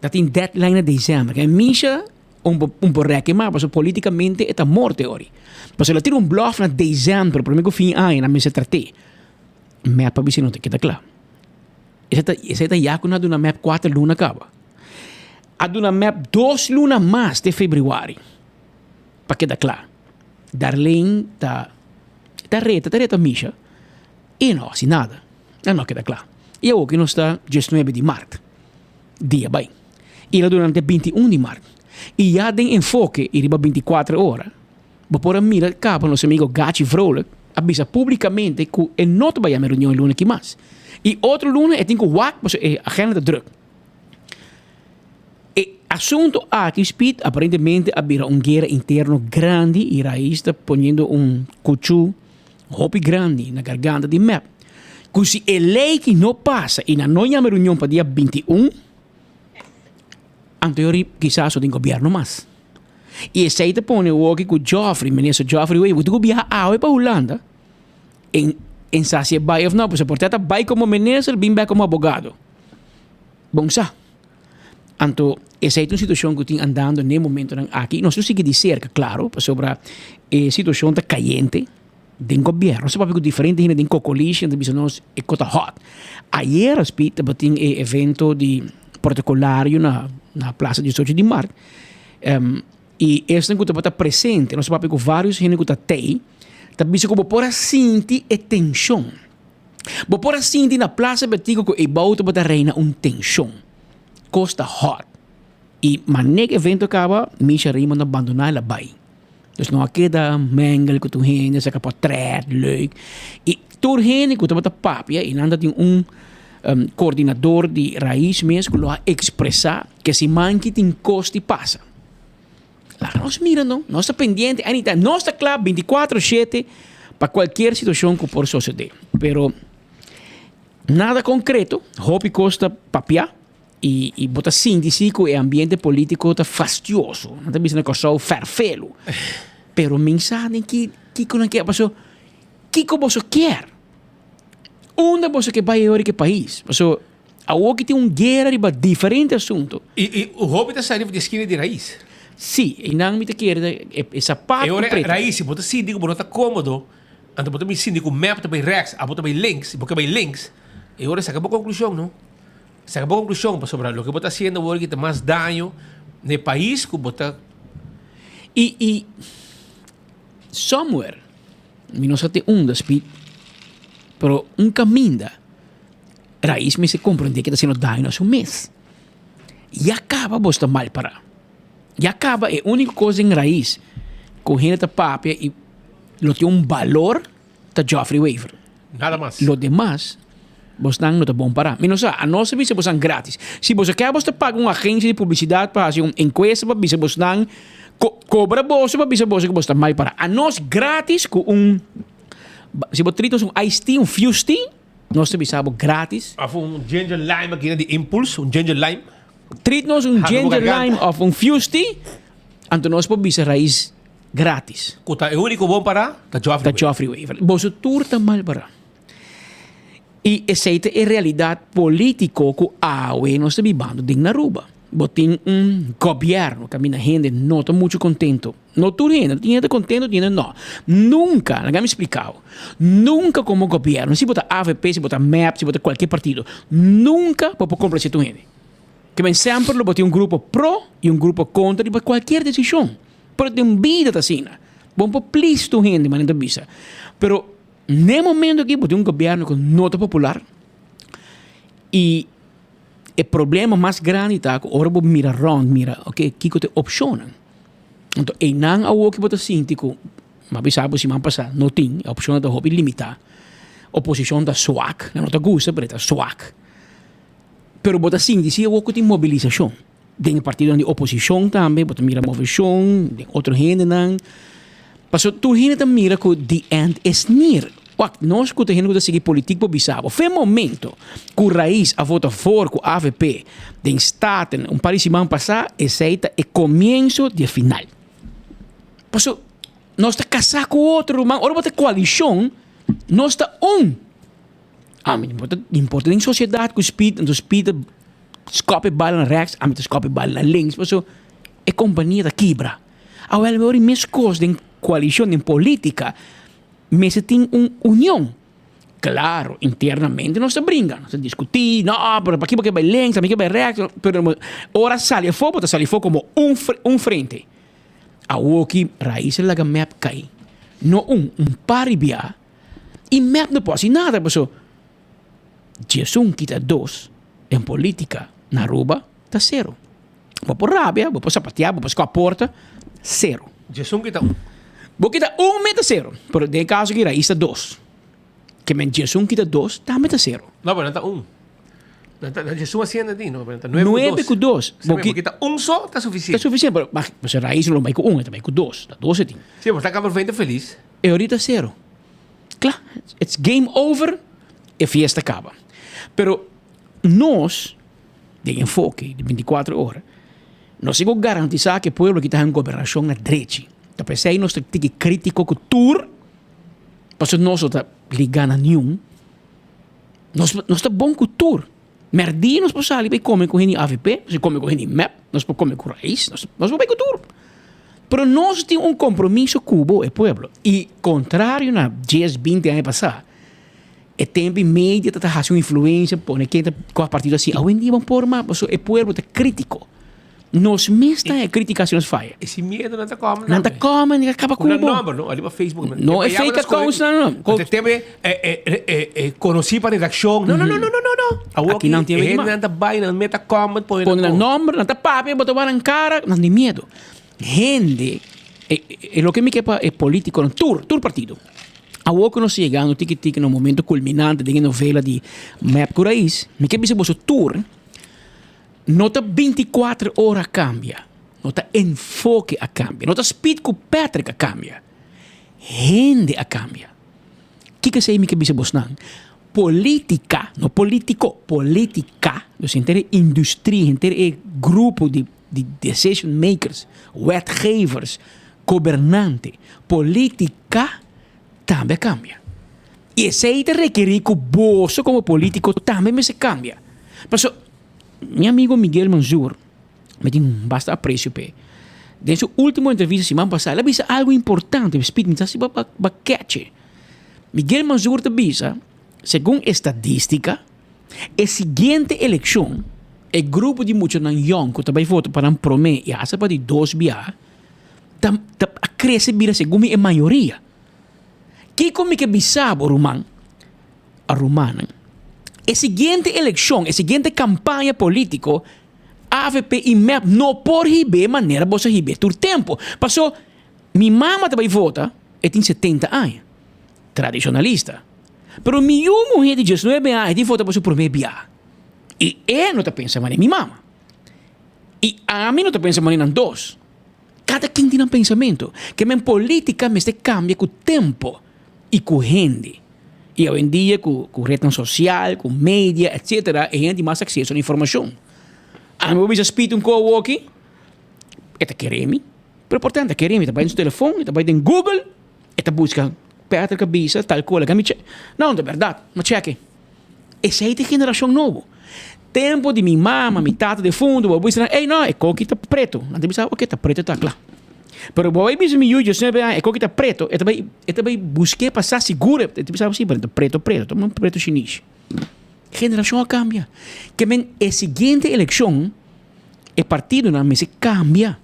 Ta tin deadline na desèmber. Misha Un por un por rèk e mas pasobra polítikamente e ta morto e ori. Pasobra el a tira un blòf na desèmber promé ku fin aña nan mester trat'é. Mep a bisa no ta keda kla. Esei ta esei ta ya ku nan a duna mep kuater luna kaba. A duna mep dos luna mas te febrüari pa keda kla. Darlene ta ta reta ta reta Misha i no hasi nada. A no keda kla. I awoki nos ta diesnuebe di mart. Dia bai. I la durante 21 di mart. I ya den enfoke i riba 24 ora, bo por a mira kaba nos amigo Gachi Vrolijk a bisa publikamente ku e no ta bai yama e reunion e luna aki mas. I otro luna e tin ku wak pasobra e agenda ta druk. E asunto aki Speed aparentemente a bira un guera interno grandi i Raiz ta poniendo un kuchu hopi grandi na garganta di mep. Ku si e lei ki no pasa i nan no yama e reunion pa dia 21, anto yori kisas no tin gobierno mas. I esei ta pone woki ku Geoffrey, minister Geoffrey Wever, ku biaha awe pa Hulanda, en en sa si e bai of no, pasobra por ta bai komo minister bin bek komo abogado. Bon sa. Anto esei ta un situashon ku tin andando n'e momentonan aki. Nos lo sigui di serka, klaro, pasobra e situashon ta kayente den gobièrnu. Nos ta papia ku diferente hende den kokolishi, nan ta bisa nos e kos ta hòt. Ayera spi tabatin e evento di protokolario na na Plaza 18 di Mart i esnan ku tabata presente, nos ta papia ku vários hende ku ta tei, ta bisa ku bo por a sinti e tenshon. Bo por a sinti na Plaza Betico cu eybao tabata reina un tension. Cos ta hot. Y manera cu evento a caba, Misha Raymond a bandona el a bay. Dus no a keda mengel cu tur hende, saca potret, leuk. Y tur hende cu tabata papia y nan tatin un coordinador di Raiz mes cu lo a expresa cu e siman ki tin cos di pasa. Laga nos mira no, nos ta pendiente anytime, nos ta kla binticuatro shete pa cualkier situacion cu por sosode. Pero nada concreto, hopi cos ta papia y y bo ta sinti si cu e ambiente politico ta fastioso, nan ta bisa na Kòrsou ferfelu. Pero min sa den ki kiko nan kier, paso kiko boso kier? Unda boso ke bai ahora ke pais? Paso Awor ki tin un guera riba diferente asunto. I i hopi ta sali for di eskina di Raiz. Sí, einan mi ta kere ta e e sapato E ora preto. Raiz, si bo ta sinti ku bo no ta kómodo, anto bo ta bin sinti ku mep ta bai rèks, abo ta bai links, bo ke bai links, e ora saka bo konklushon no. Saka bo konklushon pasobra loke bo ta hasiendo awor aki ta mas daño na e pais ku bo ta. I i somewhere, mi no sa te unda Speed, pero un kaminda. Rais mester comprende ke ta haciendo daño na su mes. Ya caba bo sta mal para. Ya caba e unico cos den Rais cu hende ta papia y lo tin un balor ta Geoffrey Wever. Nada mas. Lo demas. Bosnan no ta bon pará. Mi no sa, anos ta bisa bosnan gratis. Si boso ke bos ta paga un agencia di publicidad pa haci un encuesta pa bisa bosnan, co cobra boso pa bisa boso cu bos ta mal pará. Anos gratis cu un, si bo trita nos un iced tea, un fuse tea, nos ta bisa bo gratis. Of un ginger lime aki na di Impulse, un ginger lime. Treat nos un ginger lime of un fuse tea, anto nos por bisa Raiz gratis. Cu ta e unico bon pará ta Geoffrey Ta Geoffrey Wever. Boso tur ta mal pará. Y esey ta e realidad politico cu awe nos ta bibando den Aruba. Bo tin un gobierno caminda hende no ta mucho contento. No tur hende, tin hende ta contento, tin hende no. Nunca, laga mi splica bo, nunca como gobierno, si bo ta avp, si bo ta mep, si bo ta cualkier partido, nunca bo por complace tur hende. Ke men semper lo bo tin un grupo pro y un grupo contra riba cualkier decision. Pero den bida ta asina. Bo no por please tur hende, manera ta bisa. Pero n'e momento aki bo tin un gobierno cu no ta popular y e problema mas grandi ta cu ora bo mira rond, mira ok kico ta e opcionnan. Anto eynan awo ki bo ta sinti cu, mi a bisa bo siman pasa, no tin, e opcionnan ta hopi limita. Oposicion ta swak, nan no ta gusta pero e ta swak. Pero bo ta sinti si awo cu tin mobilisacion. Den e partidonan di oposicion tambe bo ta mira movecion den otro hendenan. Pasobra tur hende ta mira cu the end is near. Wak, nos cu ta hende cu ta sigui politic por bisa bo, fe momento cu Raiz a vota voor cu avp den Staten un par di siman pasa, esey ta e comienzo di e final. Pasobra nos ta casa cu otro ruman, ora bo ta coalicion nos ta un. Ami no ta importa den sociedad cu Speed, anto Speed ta skop e bal na rechts, ami ta skop e bal na links, paso e compania ta kibra. Awel mi ora mescos den coalicion, den politica, mester tin un union. Claro, internamente nos ta bringa, nos ta discuti, no, pero paki bo ke bay links, ami ke bay rechts, pero ora sali afo, bo ta sali afo como un un frente. Awoki Raiz a laga mep cay, no un, un par di bia. I mep no por hasi nada paso diesun kita dos den politica na Aruba ta cero. Bo por rabia, bo por sapatea, bo por scoa porta, cero. Diesun kita un. Bo kita un me ta cero, pero den e caso aki Raiz ta dos. Ke men diesun kita dos tambe ta cero. No, pero nan ta un. Nan ta diesun haciendo di, no, pero nan ta nuebe Nuebe ku ku dos. dos. Bo kita un so ta suficiente. Ta suficiente, pero pasobra Raiz lo bai ku un, e ta bai ku dos, ta dos e tin. Si, bo ta kaba vente felis. E orita cero. Kla, it's game over, e fiesta caba. Pero nos, den enfoke di binticuatro ora, nos tin cu garantisa cu e pueblo aki ta haña un gobernacion na drechi. Ta p'esey nos ta tiki critico cu tur, pasobra nos no ta liga na niun. Nos, nos ta bon cu tur. Merdi nos por sali bay come cu hende avp, nos por come cu hende mep, nos por come cu Raiz, nos por bay cu tur. Pero nos tin un compromiso cu bo, e pueblo. Y contrario na dies, binti aña pasa, e tempo y media ta haci un influencia, pone ken ta cua partido asi. Awendia bo por mas, pasobra e pueblo ta critico. Nos mes ta e critica si nos faya. E sin miedo nan ta come Nan ta come, nan ta caba cu bo. Nan nomber, no? Ariba Facebook. No, e fake accounts nan, no. Te teme conoci pa redaccion. No, no, no, no, no, no, no. Aki nan tin E hende nan ta bay, nan meta comment, pone Pone nan nomber, nan ta papia, bo ta wak nan cara, nan tin miedo. Hende, e loke mi ke pa e politiconan, tur, tur partido. Awor cu nos ta yegando tiki tiki na un momento culminante den e novela di Mep cu Raiz, mi ke bisa boso tur, No ta binticuater ora a cambia, no ta enfoke a cambia, no ta Speed cu Patrick a cambia, hende a cambia. Kiko esey mi ke bisa bosnan? Politica, no politico, politica, dus henter e industrie, henter e grupo di di decision makers, wetgevers, gobernante, politica tambe a cambia. Y esey ta rekeri cu boso como politico tambe mester cambia. Pasobra mi amigo Miguel Manzur, mi tin basta aprecio p'e, den su ultimo entrevista siman pasa el a bisa algo importante, Speed mi ta hasi pa catch e. Miguel Manzur ta bisa, segun estadistica, e siguiente eleccion e grupo di muchanan yong cu ta bay vota pa nan prome y hasta pa di dos biaha ta a crece bira segun mi e mayoria. Kiko mi ke bisa bo ruman, a rumannan? E siguiente elekshon, e siguiente kampaña polítiko, avp i mep no por hib'é manera boso a hib'é tur tempu. Paso, mi mama ta bai vota, e tin setenta aña, tradishonalista. Pero mi yu muhé di diesnuebe aña tin vota pa su promé bia. I e no ta pensa manera mi mama. I ami no ta pensa manera nan dos. Kada ken tin nan pensamentu. Ke men politica mester kambia ku tempo i ku hende. I awendia ku ku retnan sosial, ku media etsetera e hende tin mas akseso na informashon. Ami por bisa Speed un ko awoki, e ta kere mi. Pero por tanto, e ta kere mi, e ta bai den su telefon, e ta bai den Google, e ta buska Patrick a bisa tal kola ke mi che. No, ta bèrdat, mi a chèk'e. Esei ta e generashon nobo. Tempu di mi mama, mi tata defuntu, bo a bisa nan, ey no, e koki ta pretu. Nan ta bisa, oke, ta pretu ta kla. Pero bo a bai bisa mi yu diesnuebe aña, e koki ta pretu, e ta bai, e ta bai busk'é pa sa sigur, e ta bisa, si, pero ta pretu pretu, ta un pretu shinishi. Generashon a kambia. Ke men e siguiente elekshon, e partidonan mester kambia.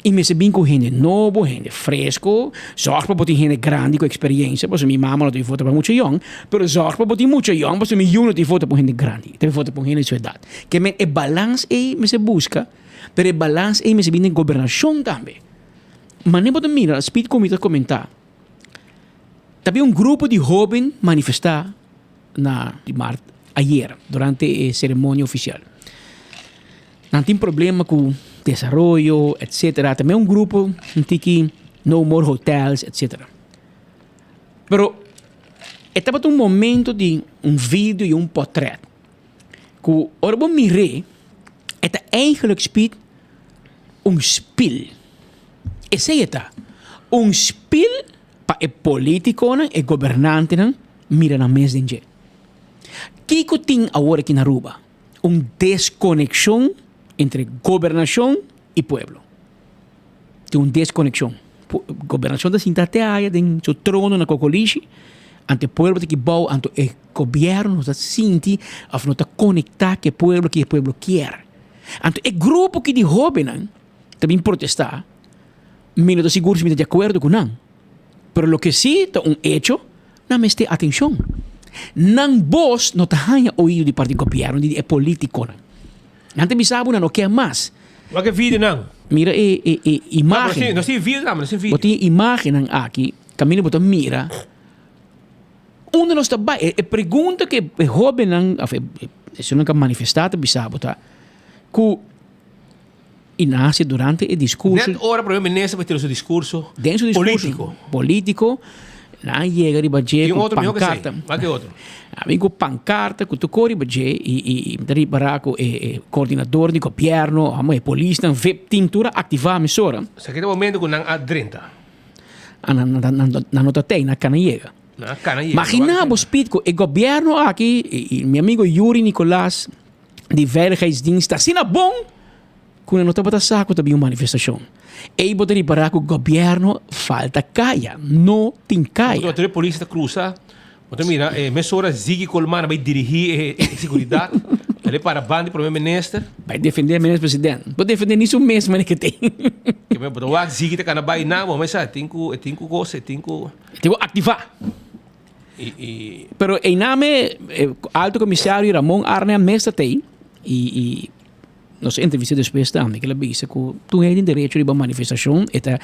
I mester bin ku hende nobo, hende fresco. Zorg pa bo tin hende grandi ku experiencia, pasobra mi mama no tin vota pa mucha yong, pero zorg pa bo tin mucha yong, pasobra mi yu no tin vota pa un hende grandi, ta vota pa un hende di su edat. Ke men e balans ei mester buska, pero e balans ei mester bin den gobernashon tambe. Manera bo ta mira, Speed ku mi ta komentá, ta bin un grupo di hoben manifestá na di mart ayer durante e ceremonia oficial. Nan tin problema cu desaroyo etcetera. Tambe un grupo un tiki no more hotels etcetera. Pero e tabata un momento di un video y un potret cu ora bo mir'é e ta eigenlijk speed un spiel. Esey e ta, un spiel pa e politiconan, e gobernantenan mira nan mes den dje. Kiko tin awor aki na Aruba? Un deskonekshon entre gobernashon i pueblo. Tin un deskonekshon. Gobernashon ta sinta te aya den su trono na Kokolishi, anto e pueblo ta aki bou, anto e gobièrnu no ta sinti òf no ta konektá ku e pueblo, ke e pueblo kier. Anto e grupo aki di hóbennan ta bin protestá, mi no ta sigur si mi ta di akuerdo ku nan, pero loke si ta un echo, Nan mester atencion. Nan bos no ta haña oido di parti gobierno ni di e politiconan. Nan ta bisa bo nan no kier mas. Wak e videonan. Mira e e e imagen. Nos tin video tambe, nos tin video. Bo tin e imagennan aki kaminda bo ta mira unda nos ta bai. E pregunta ku e hobennan of e esunnan ku a manifesta ta bisa bo ta ku I nan hasi durante e discurso. Net ora Prome Minister pa tira su discurso Den su discurso politico. Politico, nan a yega riba dje Tin cu otro mihor ke esei. pancarta. Wak e otro. A bin cu pancarta cu tur cor riba dje i i mi ta ripara cu e e coordinador di gobierno, amo e polisnan, vip tin tur a activa mesora. Sa ki ta momento cu nan a drenta? A nan nan nan nan no ta tei, nan a cana yega. Nan a cana yega. Magina bo Speed cu e gobierno aki i i mi amigo Yuri Nicolaas di Veiligheidsdienst ta asina bon ku nan no tabata sa ku ta bin un manifestashon. Ei bo ta ripará ku gobièrnu falta kaya, no tin kaya. Tur e polis ta krusa, bo ta mira e mesora Ziggy Colman a bai dirigí e seguridat, el e para banda di prome minister. Bai defendé minister president. Bo defendé ni su mes manera ke tin. Ke bo ta wak Ziggy ta kana bai nan, bo mester sa e tin ku e tin ku kos, e tin ku. E tin ku aktivá. Pero einame Alto Comisario Ramon Arnhem mes ta tei y y nos a entrevista despues tambe kila bisa cu tur hende tin derecho riba manifestacion e ta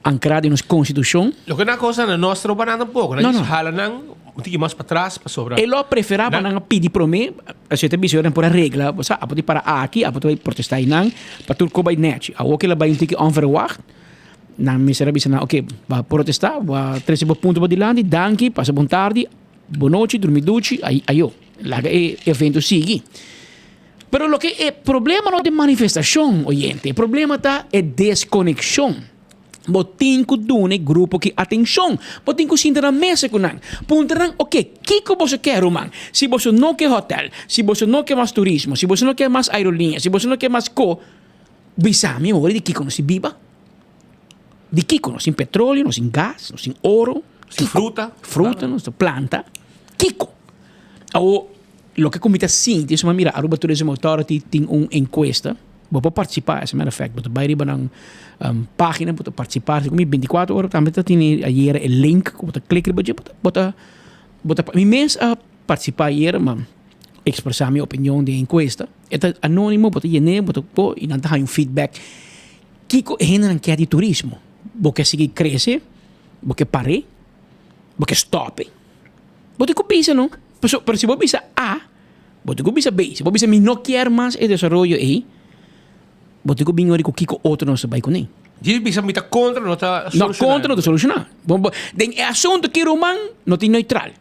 ancra den nos constitucion. Loke nan cosa na nos tropa nan tampoco, nan djis hala nan un tiki mas patras pasobra. E lo a prefera pa nan a pidi prome, asina ta bisa nan por a regla, bo sa a por di para aki, a por ta protesta einan pa tur ko bai nechi. Awor kila bai un tiki onverwacht. Nan mester a bisa nan, oke, bo a protestá, bo a trese bo punto padilanti, danki, pasa bon tardi, bon nochi, drumi duchi, ayo. Laga e evento sigui. Pero loke e problema no ta e manifestashon, oyente, e problema ta e deskonekshon. Bo tin ku duna e grupo aki atenshon. Bo tin ku sinta na mesa ku nan. Puntra nan, oke, kiko boso ke, ruman? Si boso no ke hotèl, si boso no ke mas turismo, si boso no ke mas aerolínea, si boso no ke mas ko, Bisa mi ora di kiko nos tin biba? Di kiko? Nos tin petroleo, nos tin gas, nos tin oro. Nos tin fruta. Fruta, nos tin planta. Kiko? Awo, loke ku mi ta sinti, suma mira Aruba Tourism Authority tin un enkuesta. Bo por partisipá, as a matter of fact. Bo ta bai riba nan página, bo ta partisipá. Segun mi bintikuater ora tambe ta tene ayera e link ku bo ta klik riba dje, bo ta, bo ta, mi mes a partisipá ayera, ma ekspresá mi opinion den e enkuesta. E ta anonimo, bo ta yen'é, bo ta po i nan ta haña un feedback. Kiko e hendenan kier di turismo? Bo ke sigui krese? Bo ke par'é? Bo ke stòp'e? Bo tin ku bisa no. Paso, pero si bo bisa A, bo tin ku bisa B. Si bo bisa mi no kier mas e desaroyo ei, bo tin ku bin ori ku kiko otro nos ta bai kuné. Djis bisa mi ta kontra no ta No, solushoná. kontra no ta solushoná. Bo, bo, den e asuntu ki ruman no tin neutral.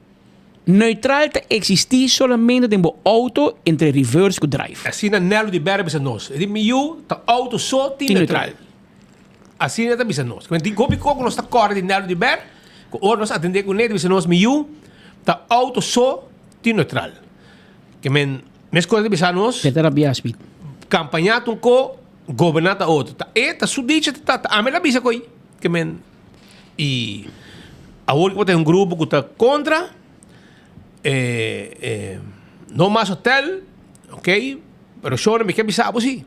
Neutral ta eksistí solamente den bo auto entre reverse ku drive. Asina Nello di Berra bisa nos. E di mi yu ta auto so tin Tin neutral. neutral. Asina ta bisa nos. Tin hopi kos ku nos ta kòrda di Nello di Ber, ku ora nos atendé kuné ta bisa nos, Mi yu, ta outo so tin neutral. Ke men, meskos ta bisa nos. Ke ta rabia Speed. Kampañá ta un ko, goberná ta otro. Ta e, ta su dicho, ta ta ami el a bisa ku ei. Ke men, i awor ku bo ta un grupo ku ta kontra, e no mas hotel, ok, pero shornan mi ke bisa bo si.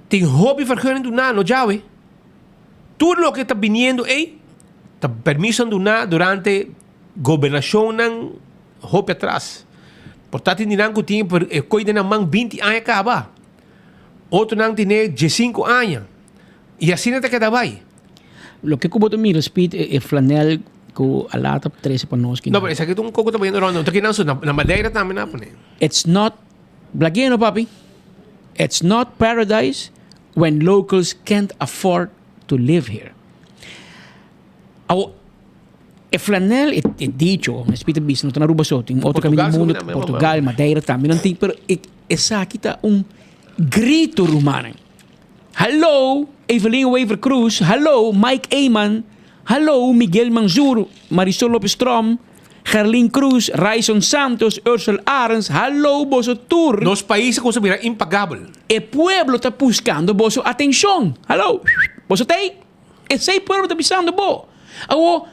Tin hopi vergunning duná no djawe. Tur loke ta biniendo ei ta permisonan duná durante gobernashonnan hopi atras. Por ta tin di nan ku tin e koi den nan man binti aña kaba. Otronan tine diesinku aña. I asina ta keda bai. Loke ku bo ta mira Speed e flanel ku a lata trese pa nos. No, pero esaki ta un koko ta bayendo rond. No ta kinan su. Na Madeira tambe nan a pone. It's not Blagueno papi, it's not paradise when locals can't afford to live here. Awo, e flanel, e, e dicho, mi spita bisa, no ta na Aruba so, tin otro caminda di mundo, Portugal, Madeira tambe nan tin, pero e, esaki ta un grito rumannan. Hallo, Evelyn Wever Croes, hallo, Mike Eman, hallo, Miguel Manzur, Marisol Lopez Tromp, Gerlin Cruz, Ryson Santos, Ursel Arends, hallo boso tur. Nos pais a cuminsa bira impagabel. E pueblo ta buscando boso atencion. Hallo, boso ta ey? Esey pueblo ta bisando bo. Awo,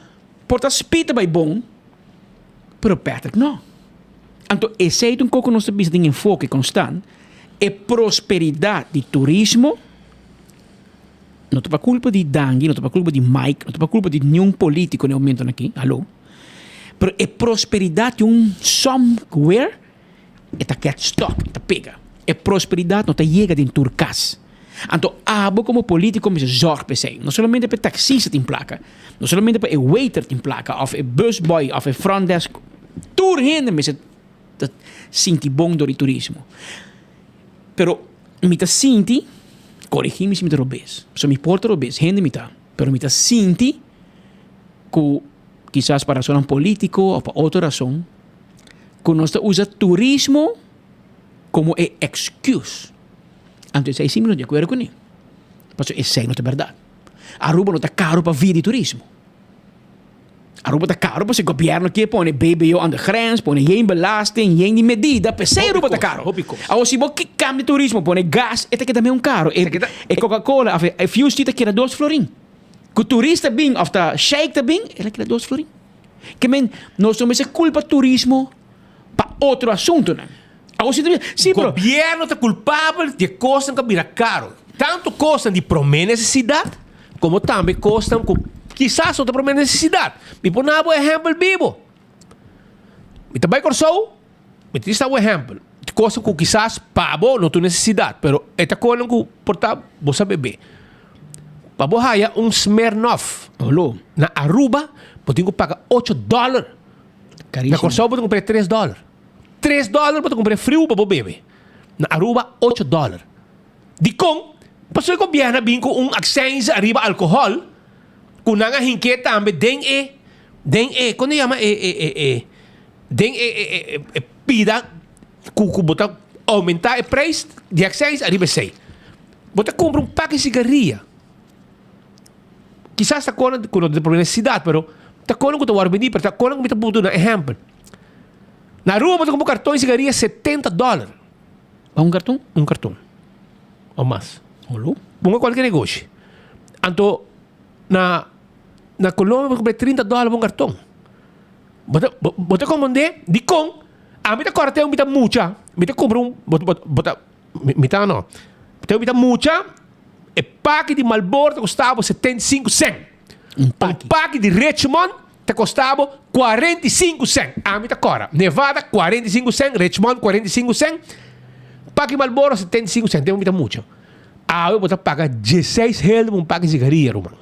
por ta Speed ta bay bon, pero Patrick no. Anto esey ta un koco nos ta bisa den enfoke constant, e prosperidad di turismo no ta pa culpa di Dangui, no ta pa culpa di Mike, no ta pa culpa di niun politico na e momentonan aki, hallo. Pero e prosperidat di un somewhere e ta get stuck, e ta pega. E prosperidat no ta yega den tur kas. Anto abo komo politiko mester zorg pa esei. No solamente pa e taksista tin plaka, no solamente pa e waiter tin plaka òf e busboy òf e front desk. Tur hende mester ta sinti bon dor di turismo. Pero mi ta sinti, korigí mi si mi ta robes, pasobra mi por ta robes, hende mi ta, pero mi ta sinti ku kisas pa rasonnan politico of pa otro rason, cu nos ta usa turismo como e excuse. Anto esey si mi no di acuerdo cune, pasobra esey no ta berdad. Aruba no ta caro pa via di turismo. Aruba ta caro pasobra gobierno kier pone BBO aan de grens, pone yen belasting, yen di medida, p'esey Aruba ta caro. Awor si bo cambia turismo, pone gas, e ta keda meun caro. E Coca-Cola of e Fuse ta keda dos florin. Ku turista bin of ta sheik ta bin, el a keda dos florin. Ke men, nos no mester kulpa turismo pa otro asuntunan. Awor si ta bisa, si pero. Gobierno ta kulpabel di e kosnan ku a bira karo. Tantu kosnan di promé nesesidat komo tambe kosnan ku kisas no ta promé nesesidat. Mi por na bo ehèmpel bibo. Mi ta bai Kòrsou, mi ta disa bo ehèmpel. Kosnan ku kisas pa bo no ta un nesesidat, pero e ta kosnan ku por ta bo sa bebe. Pa bo haya un Smirnoff na Aruba, bo tin ku paga ocho dòler. Na Kòrsou bo ta kumpr'é tres dòler. Tres dòler bo ta kumpr'é friu pa bo bebe. Na Aruba ocho dòler. Dikon? Pasobra e gobièrnu a bin ku un akseins ariba alkohòl ku nan a hink'é tambe den e, den e, kon ta yama e, e, e, e, den e, e, e, e pida ku ku bo ta oumentá e preis di akseins ariba esei. Bo ta kumpra un paki sigaria. Kisas ta kona ku no ta por nesesidat, pero ta kona ku ta wòrdu bendí, pero ta kona ku mi ta por duna ehèmpel. Na Aruba bo ta kumpra un karton di sigaria setenta dòler. Pa un karton? Un karton o mas. Olo. Ponga kualke negoshi. Anto na na Colombia bo ta kumpra trinta dòler pa un karton. Bo ta bo ta komprendé dikon ami ta kòrda te mi ta mucha mi ta kumpra un bo bo ta. Mi ta no. Te mi ta mucha, e paki di Marlboro ta kosta bo 75 cent. Un paki. Un paki di Richmond ta kosta bo 45 cent. Ami ta kora. Nevada 45 cent, Richmond 45 cent. Paki Marlboro 75 cent. Te mi ta mucha. Awe bo ta paga 16 geld pa un paki sigaria, ruman.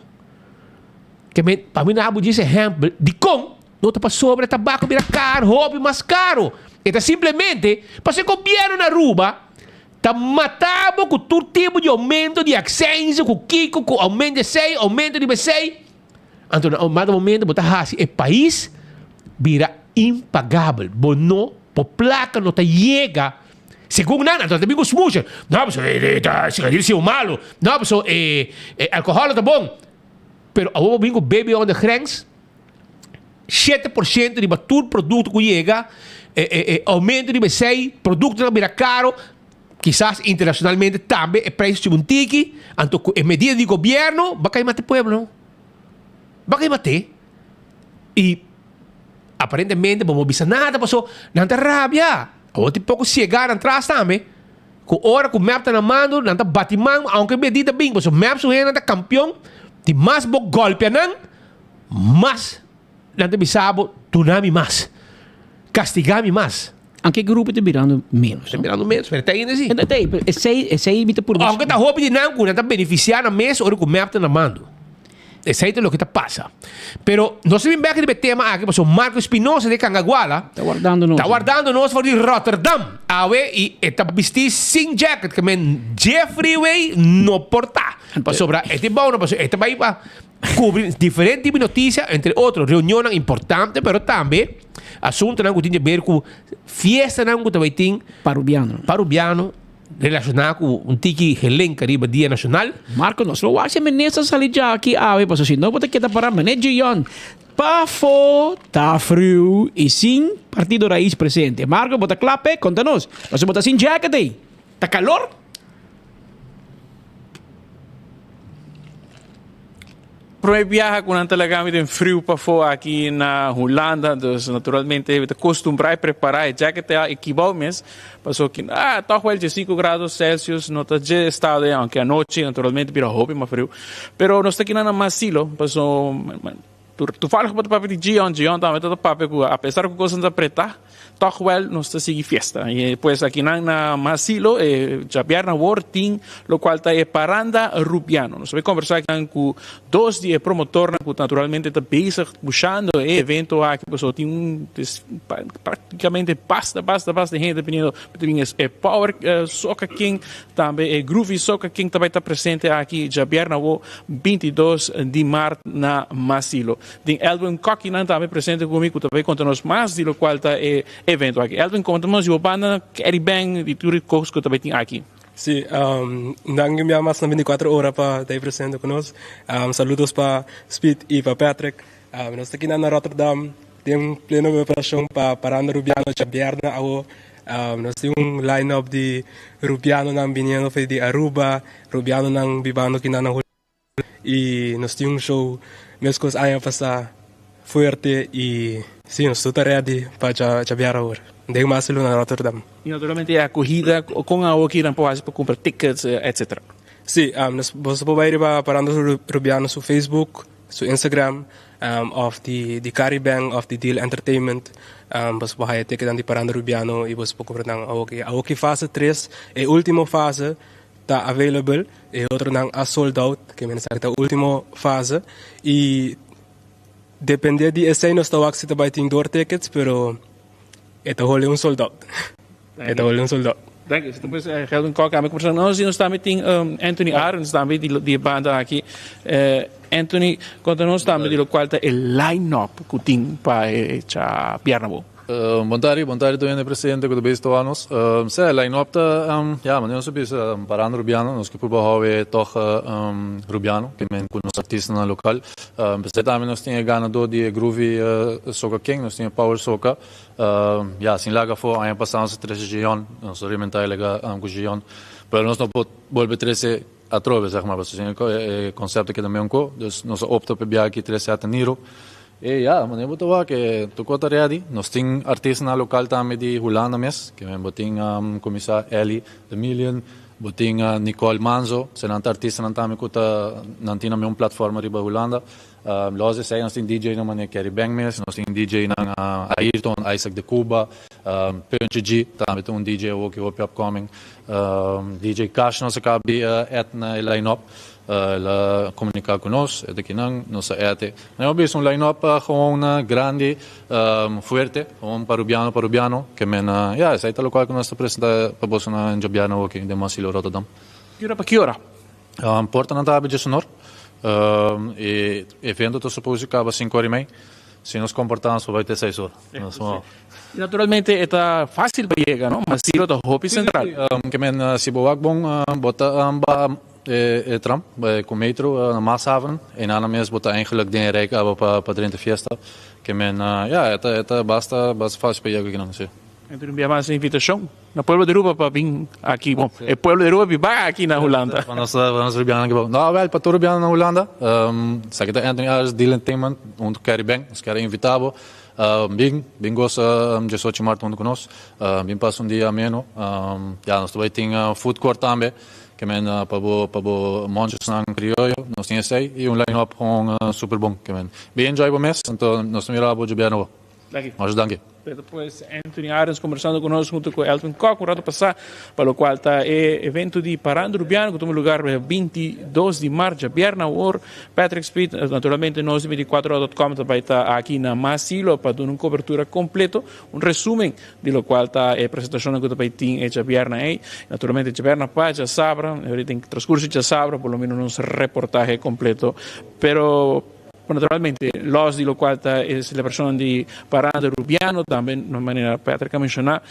Ke men, pa mi na bo djis ehempel, dikon? No ta pasobra e tabako bira karo, hopi mas karo. E ta simplemente pasobra e gobièrnu na Aruba ta mata bo ku tur tipo di oumento di aksensia, ku kiko, ku oumento di esei, oumento di esei. Anto na un dado momento bo ta hasi e pais bira impagabel. Bo no, bo plaka no ta yega segun nan. Anto nan ta bin ku smoesje. No, pasobra e ta sigarillo si malo. No, pasobra e alkohòl no ta bon. Pero awor bo bin ku baby on the grens. 7% riba tur produkto ku yega, e oumento riba esei, produktonan a bira karo, kisas internashonalmente tambe e preis subi un tiki, anto ku e medida di gobièrnu ba kai mata e pueblo, ba kai mat'é. I aparentemente bo no bisa nada paso nan ta rabia, awor tin poko siega nan tras tambe, ku ora ku mep ta na mando nan ta bati man aunke medida bin paso mep su hendenan ta kampion di mas bo gòlpia nan. Mas nan ta bisa bo, duna mi mas, castiga mi mas. Anke e grupo ta birando menos. Ta birando menos, pero ta ainda si. Ta ei, pero esei, esei mi ta purba. Aunke ta hopi di nan cu nan ta beneficia nan mes ora cu mep ta na mando. Esei ta loke ta pasa. Pero nos ta bin bek riba e tema aki pasobra Marco Espinosa de Cangaguala Ta wardando nos. ta wardando nos for di Rotterdam awe y e ta bisti sin jacket ke men Jeffrey wey no por ta. Pasobra e tin bou no pasobra e ta bay pa Cubri diferente tipo di noticia, entre otro reunionnan importante, pero tambe asuntonan cu tin di ber cu fiestanan cu ta bay tin Pa Rubiano. Pa Rubiano, relaciona cu un tiki gelenka riba Dia Nacional. Marco, nos lo wak si e minister sali djaki awe, pasobra si no bo ta keda para mane Gion. Pafo ta friu y sin Partido Raiz presente. Marco, bo ta cla p'e? Conta nos. Pasobra bo ta sin jacket ey. Ta calor? Prome biaha ku nan ta laga mi den friu pafó aki na Hulanda, dus naturalmente mi ta kostumbrá i prepará e jacket a ekibou mes, pasobra ki ah tòg wèl diesinku grado Celsius no ta dje estado ei, aunke anochi naturalmente bira hopi mas friu. Pero nos ta kinan na Masilo, pasobra Toevallig bo ta papia di Gion, Gion tambe ta papia ku apesar ku kosnan ta apretá, tòg wèl nos ta sigui fiesta. I pues akinan na Masilo e djabièrnè awor tin lokual ta e Paranda Rubiano. Nos ta bai kombersá akinan ku dos di e promotornan ku naturalmente ta bezig bushando e evento aki pasobra tin un praktikamente basta basta basta hende ta biniendo. Tin e Power Soca King tambe e Groovy Soca King ta bai ta presente aki djabièrnè awor 22 di mart na Masilo. Tin Elwin Kokkinan tambe presente ku mi ku ta bai konta nos mas di lokual ta e evento aki. Elwin, konta nos di bo banda Carry Bang di tur e kos ku ta bai tin aki. Si, danki un bia mas na 24 ora pa ta ei presente ku nos. Saludos pa Speed i pa Patrick. Nos ta kinan na Rotterdam den pleno preparashon pa Paranda Rubiano djabièrnè awo. Nos tin un line up di Rubianonan biniendo for di Aruba, Rubianonan bibando kinan na Hulanda y nos tin un show mescos aña pasa fuerte y si nos tur ta ready pa djabièrnè awor den Maaselo na Rotterdam. Y naturalmente e acogida con awo kinan por haci pa cumpra tickets etc. Si, nos boso por bay riba Paranda Rubiano su Facebook. Su Instagram of di di Caribang of di Deal Entertainment boso por haya ticketnan di Paranda Rubiano y boso por compra nan awoki. Awoki fase tres, e ultimo fase ta available, e otronan a sold out, ke men esaki ta ultimo fase y depende di esey nos ta wak si ta bay tin door tickets pero e ta holi un sold out. E ta holi un sold out. Dank u. Pues Gelvin Kok a mi conversa. Nos nos tambe tin Anthony Arends tambe di di e banda aki. Anthony, konta nos tambe di lokual ta e line-up ku tin pa e djabièrnè bo. Bon tardi, bon tardi tur hende presente ku ta bezig toa nos. Sè, e line-up ta, ya, manera nos a bisa, Parando Rubiano, nos ke purba hou e tòg Rubiano, ke men ku nos artistanan lokal. P'esei tambe nos tin e ganadó di e Groovy Soca King, nos tin e Power Soca. Ya, sin laga afó, aña pasá nos a trese Gion, nos a rementá e lega ku Gion, pero nos no por bolbe trese atrobe, zeg maar, pasobra sin e konsepto keda meun ko, dus nos a opta pa e biaha aki trese Ateniro. E ya, manera bo ta wak, e tur kos ta ready. Nos tin artistanan lokal tambe di Hulanda mes, ke men bo tin kuminsá Elly the Million, bo tin Nicole Manzo, esnan ta artistanan tambe ku ta nan tin nan meun platforma riba Hulanda. Los esei nos tin DJ nan manera Kerry Bang mes, nos tin DJ nan Ayrton, Isaac de Cuba. Puntje G tambe ta un DJ awo ki hopi upcoming. DJ Cash nos a caba di add na e line up. El a comunica cu nos, e ta kinan, nos a add e. Nan a bisa un line up gewoon grandi, fuerte, gewoon pa Rubiano pa Rubiano. Ke men, ya, esai ta locual cu nos ta presenta pa boso na djabièrnè awo aki den Masilo Rotterdam. Ki ora pa ki ora? Portanan ta habri djesunor. E evento ta supose caba sinku ora y mei. Si nos comporta nos por bai te seis ora. Y naturalmente e ta facil pa yega, no? Masilo ta hopi central. Ke men si bo wak bon bo ta baha e tram cu metro na Maashaven. Eynana mes bo ta eigenlijk den e rij caba pa drenta fiesta. Ke men ya e ta basta basta facil pa yega akinan, si. Enton un bia mas e invitacion na pueblo di Aruba pa bin aki, bon, e pueblo di Aruba biba aki na Hulanda. Pa nos, pa nos Rubianan aki bo. No, wel, pa tur Rubianan na Hulanda, esaki ta Anthony Arias, Deal Entertainment, hunto ku Carry Bank, nos kier a invita bo, bin, bin gosa diesocho mart hunto ku nos, bin pasa un dia ameno, ya, nos ta bai tin food court tambe, ke men pa bo, pa bo monchesnan krioyo, nos tin esei, i un line up gewoon super bon, ke men bin enjoy bo mes, anto nos ta mira bo djobièrnè bo. Danki. Masha danki. Peter pues Anthony Arends conversando cu nos hunto cu Elton Kok un rato pasa pa locual ta e evento di Paranda Rubiano cu tuma lugar 22 di maart djabièrnè awor. Patrick Speed naturalmente nos di 24ora.com ta bay ta aki na Masilo pa duna un cobertura completo, un resumen di locual ta e presentacionnan cu ta bay tin e djabièrnè ey. Naturalmente djabièrnè pa djasabra, den transcurso di djasabra por lo menos nos reportahe completo pero. Naturalmente, los di locual ta e celebracion di Parada Rubiano, tambe na manera Patrick a menciona,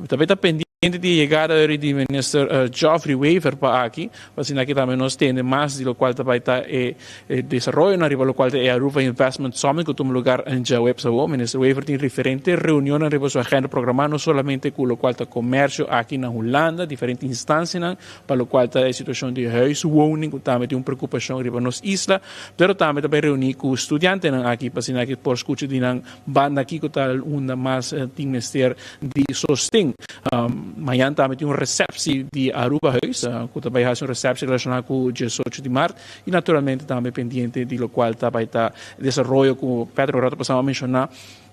tambe ta pendiente di e yegada di Minister Geoffrey Wever pa aki, pa asina aki tambe nos tende mas di locual ta bay ta e desaroyonan riba locual ta e Aruba Investment Summit cu tuma lugar djaweps awo. Minister Wever tin diferente reunionnan riba su agenda programa, no solamente cu locual ta comercio aki na Hulanda, diferente instancianan pa locual ta e situacion di huiswoning cu tambe tin un preocupacion riba nos isla, pero tambe ta bay reuni cu studiantenan aki pa asina aki por scucha di nan banda kico ta unda mas tin mester di sosten. Mañan tambe tin un receptie di Arubahuis cu ta bay haci un receptie relaciona cu diesocho di maart y naturalmente tambe pendiente di locual ta bay ta desaroyo cu Patrick un rato pasado a menciona.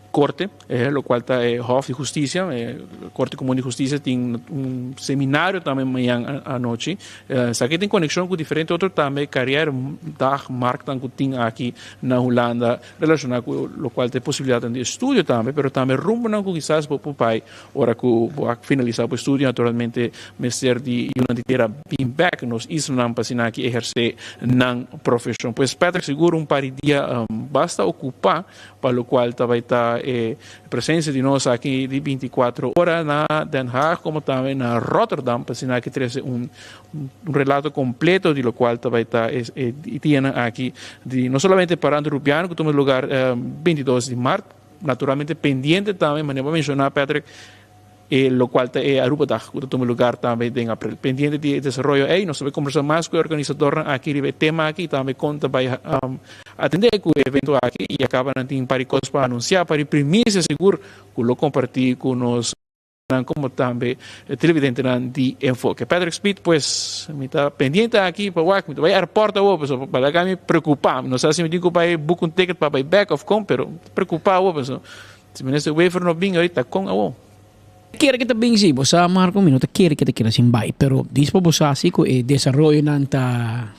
Corte, locual ta e Hof di Husticia, e Corte Comun di Husticia tin un seminario tambe mañan anochi. Esaki tin conexion cu diferente otro tambe carrière dag marktnan cu tin aki na Hulanda relaciona cu locual ta e posibilidadnan di estudio tambe, pero tambe rumbonan cu kisas bo por bay ora cu bo a finalisa bo estudio. Naturalmente mester di yunan di tera bin bek nos islanan pa asina aki eherce nan profesion. Pues Patrick sigur un par di dia basta ocupa. Pa locual ta bay ta e presencia di nos aki di binticuatro ora na Den Haag como tambe na Rotterdam pa asina aki trece un relato completo di locual ta bay ta e dianan aki di no solamente Paranda Rubiano cu tuma lugar bintidos di maart, naturalmente pendiente tambe manera bo a menciona Patrick, E locual ta e Arubadag cu ta tuma lugar tambe den april. Pendiente di e desaroyo ey, nos ta bay conversa mas cu e organisadornan aki riba e tema aki y tambe con ta bay atende cu e evento aki y a caba nan tin un par di cos pa anuncia, par di primicia sigur cu lo comparti cu nos nan como tambe televidentenan di Enfoke. Patrick Speed, pues mi ta pendiente aki pa wak, mi ta bay airport awo pasobra pa laga mi preocupa, mi no sa si mi tin cu bay book un ticket pa bay back of con, pero mi ta preocupa awo pasobra. Si minister Wever no bin ahorita, kon awo? Kere ke ta bin si, bo sa Marco, mi no ta kere ke ta keda sin bai, pero dis pa bo sa si ku e desaroyonan ta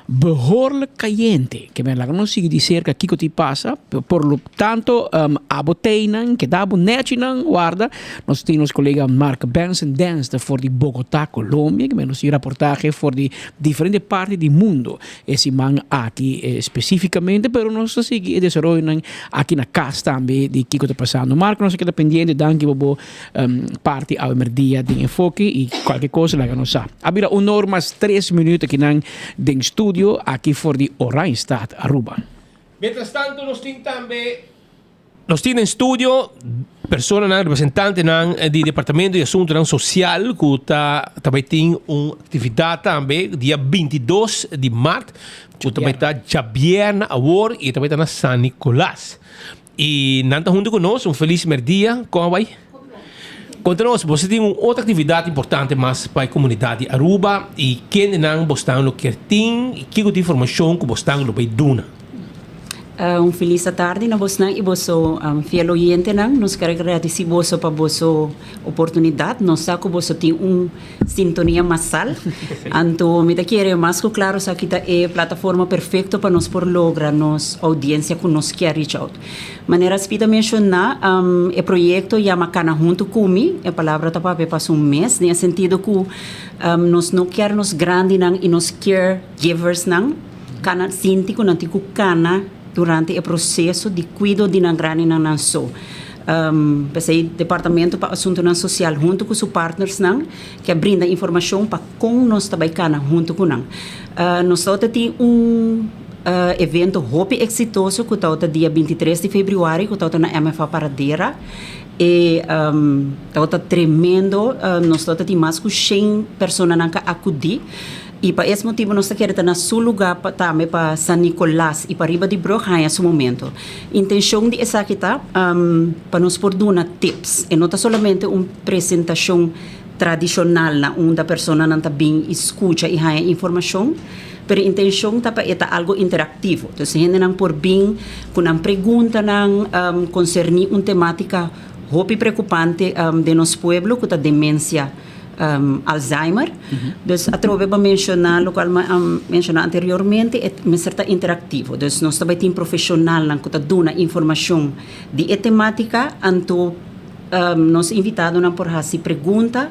behoorlijk kayente. Ke men laga nos sigui di serka kiko tin pasa, por lo tanto abo teinan, keda bo nechinan warda. Nos tin nos kolega Mark Benson Dens ta for di Bogota, Colombia, ke men nos tin raportahe for di diferente parti di mundo. E siman aki spesifikamente, pero nos ta sigui e desaroyonan aki na kas tambe di kiko ta pasando. Marco, nos a keda pendiente, danki pa bo parti awe merdia den Enfoke i kualke kos laga nos sa. A bira un or mas tres minuut akinan den studio aki for di Oranjestad, Aruba. Mientras tanto nos tin tambe. Nos tin den studio personanan, representantenan di Departamento di Asuntonan Social ku ta ta bai tin un aktividat tambe dia bintidos di mart ku ta bai ta djabièrnè awor i ta bai ta na San Nicolas. I nan ta huntu ku nos, un felis merdia, kon a bai? Konta nos, boso tin un otro aktividat importante mas pa e komunidat di Aruba i kendenan bosnan lo kier tin i kiko ta informashon ku bosnan lo bai duna? Un felis atardi na bosnan i boso fiel oyentenan. Nos ker gradisí boso pa boso oportunidat. Nos sa ku boso tin un sintonia masal. Anto mi ta kere mas ku klaro sa ki ta e plataforma perfekto pa nos por logra nos oudiensia ku nos kier reach out. Manera Speed a menshoná, e proyekto yama Kana Huntu Ku Mi. E palabra ta papia pa su mes den e sentido ku nos no kier nos grandinan i nos caregiversnan kana sinti ku nan tin ku kana durante e proseso di kuido di nan grandinan nan so. P'esei Departamento pa Asuntunan Sosial huntu ku su partnersnan ke a brinda informashon pa kon nos ta bai kana huntu ku nan. Nos tabata tin un evento hopi eksitoso ku tabata dia 23 di febrüari ku tabata na MFA Paradera. E tabata tremendo, nos tabata tin mas ku shen personanan ka akudí. I pa es motibu nos ta kere ta na su lugá pa tambe pa San Nicolas i pa riba di brug haña su momento. Intenshon di esaki ta pa nos por duna tips. E no ta solamente un presentashon tradishonal na unda personanan ta bin i skucha i haña informashon, pero intenshon ta pa e ta algu interaktivo. Dus hendenan por bin ku nan preguntanan konserní un temátika hopi preokupante den nos pueblo ku ta demensia. Alzheimer. Dus atrobe bo menshoná lokual mi a menshoná anteriormente, e mester ta interaktivo. Dus nos ta bai tin profeshonalnan ku ta duna informashon di e temátika, anto nos invitadonan por hasi pregunta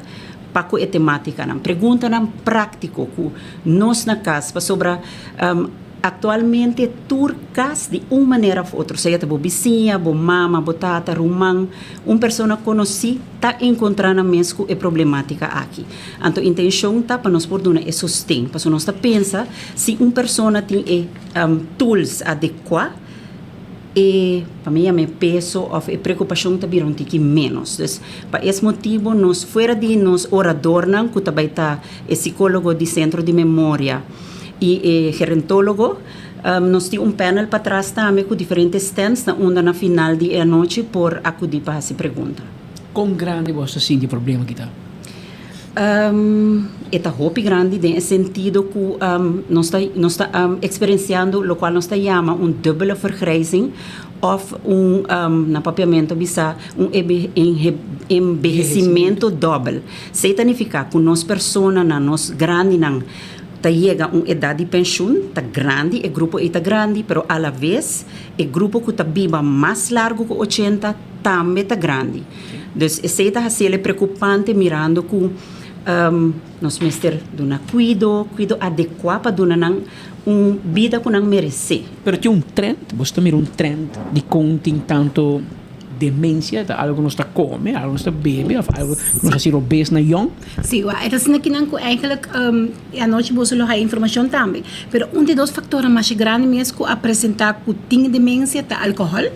pa ku e temátikanan. Preguntanan práktiko ku nos na kas, pasobra Aktualmente tur kas di un manera òf otro, sea ta bo bisiña, bo mama, bo tata, ruman, un persona konosí ta enkontrá nan mes ku e problemátika aki. Anto intenshon ta pa nos por duna e sosten, pasobra nos ta pensa si un persona tin e tools adekuá, e pa mi yama e peso òf e preokupashon ta bira un tiki ménos. Dus pa es motibu nos fuera di nos oradornan ku ta bai ta e sikólogo di Sentro di Memoria, I e gerentólogo. Nos tin un panel patras tambe ku diferente stands na unda na final di e anochi por akudí pa hasi pregunta. Kon grandi bo ta sinti e problema aki ta? E ta hopi grandi den e sentido ku nos ta nos ta eksperensiando lokual nos ta yama un dubbele vergrijzing òf un na papiamento bisa un enbehesimentu dòbel. Esei ta nifiká ku nos personanan, nos grandinan, Ta yega un edat di penshun, ta grandi, e grupo ei ta grandi, pero alaves e grupo ku ta biba mas largu ku ochenta tambe ta grandi. Dus esei ta hasiel preokupante mirando ku nos mester duna kuido, kuido adekuá pa duna nan un bida ku nan meresé. Pero tin un trend, bo ta mira un trend di kon tin tantu Demencia ta algo ku nos ta kome, algo ku nos ta bebe òf algo ku nos hasi robes na yòn? Sí, wak, e ta asina kinan ku eigenlijk e anochi boso lo haya informashon tambe. Pero un di dos faktornan masha grandi mes ku a presentá ku tin demencia ta alkohòl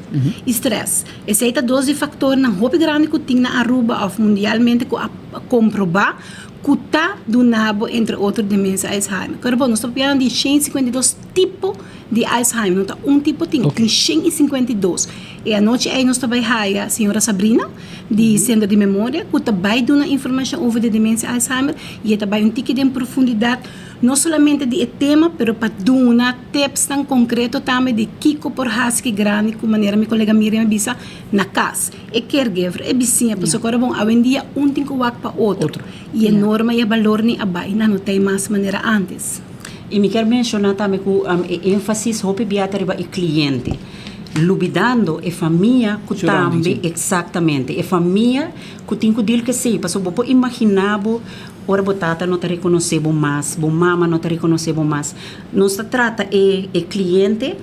i strès. Esei ta dos di faktornan hopi grandi ku tin na Aruba òf mundialmente ku a komprobá ku ta duna bo entre otro demencia Alzheimer. Pero bo, nos ta papiando di 152 tipo di Alzheimer, no ta un tipo tin, tin 152. E anochi ei nos ta bai haya señora Sabrina di Centro di Memoria ku ta bai duna informashon over di demencia Alzheimer i e ta bai un tiki den profundidat no solamente di e tema pero pa duna tipsnan konkreto tambe di kiko por hasi ki grandi ku manera mi kolega Miriam a bisa na kas e caregiver e bisiña pasobra ora bon awendia un tin ku wak pa otro i e norma i e balor ni a bai nan no ta e mas manera antes. I mi kier menshoná tambe ku e énfasis hopi bia ta riba e kliente. Lubidando e famia ku tambe, eksaktamente, e famia ku tin ku dil ku esei. Pasobra bo por imaginá bo ora bo tata no ta rekonosé bo mas, bo mama no ta rekonosé bo mas. Nos ta trata e e kliente,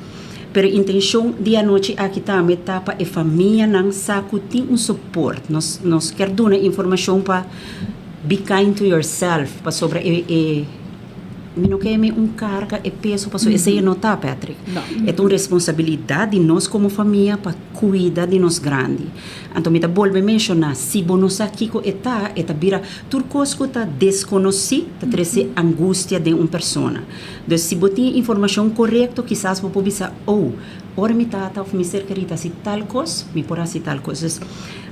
pero e intenshon di anochi aki tambe ta pa e famianan sa ku tin un soport. Nos nos kier duna informashon pa be kind to yourself, pasobra e e. Mi no ke mi un karga e peso pasobra esei e no ta, Patrick. E ta un responsabilidat di nos komo famia pa kuida di nos grandi. Anto mi ta bolbe menshoná, si bo no sa kiko e ta, e ta bira tur kos ku ta deskonosí ta trese angustia den un persona. Dus si bo tin e informashon korekto kisas bo por bisa, oh, Ora mi tata of mi ser kerí ta hasi tal kos, mi por hasi tal kos. Dus,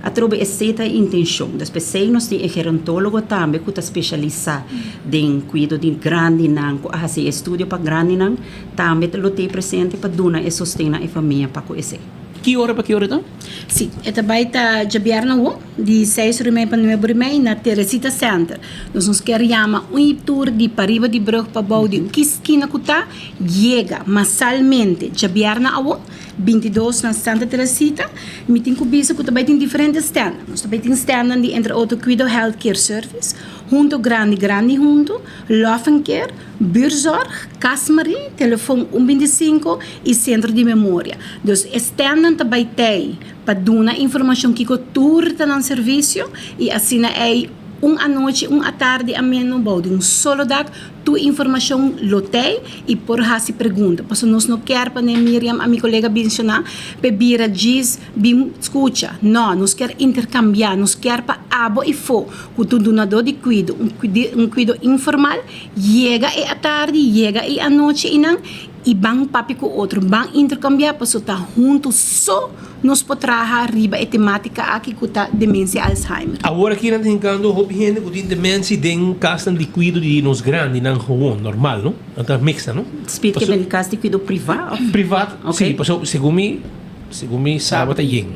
atrobe esei ta e intenshon. Dus p'esei nos tin e gerontólogo tambe ku ta spesialisá den kuido di grandinan, ku a hasi e estudio pa grandinan, tambe lo t'ei presente pa duna e sosten na e famia pa ku esei. Ki ora pa ki ora ta? Sí, e ta bai ta djabièrnè awo, di seis ora i mei pa nuebe ora i mei na Teresita Center. Nos nos kier yama un i tur di pariba di brug pa bou di ki skina ku ta, Yega masalmente djabièrnè awo, 22 na Santa Teresita. Mi tin ku bisa ku ta bai tin diferente stèndan. Nos ta bai tin stèndan di entre otro Kuido Health Care Service, Hunto Grandi Grandi Hunto, Love and Care, Buurzorg, Cas Marie, Telefon un 25 i Sentro di Memoria. Dus e stèndan ta bai tei pa duna informashon kiko tur ta nan servisio i asina ei un anochi, un atardi ameno bou di un solo dak Tur informacion lo tey y por haci pregunta. Pasobra nos no kier pa ne Miriam a mi colega menciona p'e bira djis bin scucha. No, nos kier intercambia, nos kier pa abo y fo cu ta un dunador di cuido, un cuido informal, yega e atardi, yega e anochi eynan y ban papia cu otro, ban intercambia pasobra ta hunto so nos por traha riba e tematica aki cu ta demencia Alzheimer. Awor aki nan ta hincando hopi hende cu tin demencia den casnan di cuido di nos grandinan gewoon, normal, no? Nan ta mixta, no? Speed ke den cas di cuido priva of? Privat, si, pasobra segun mi, segun mi Saba ta yen.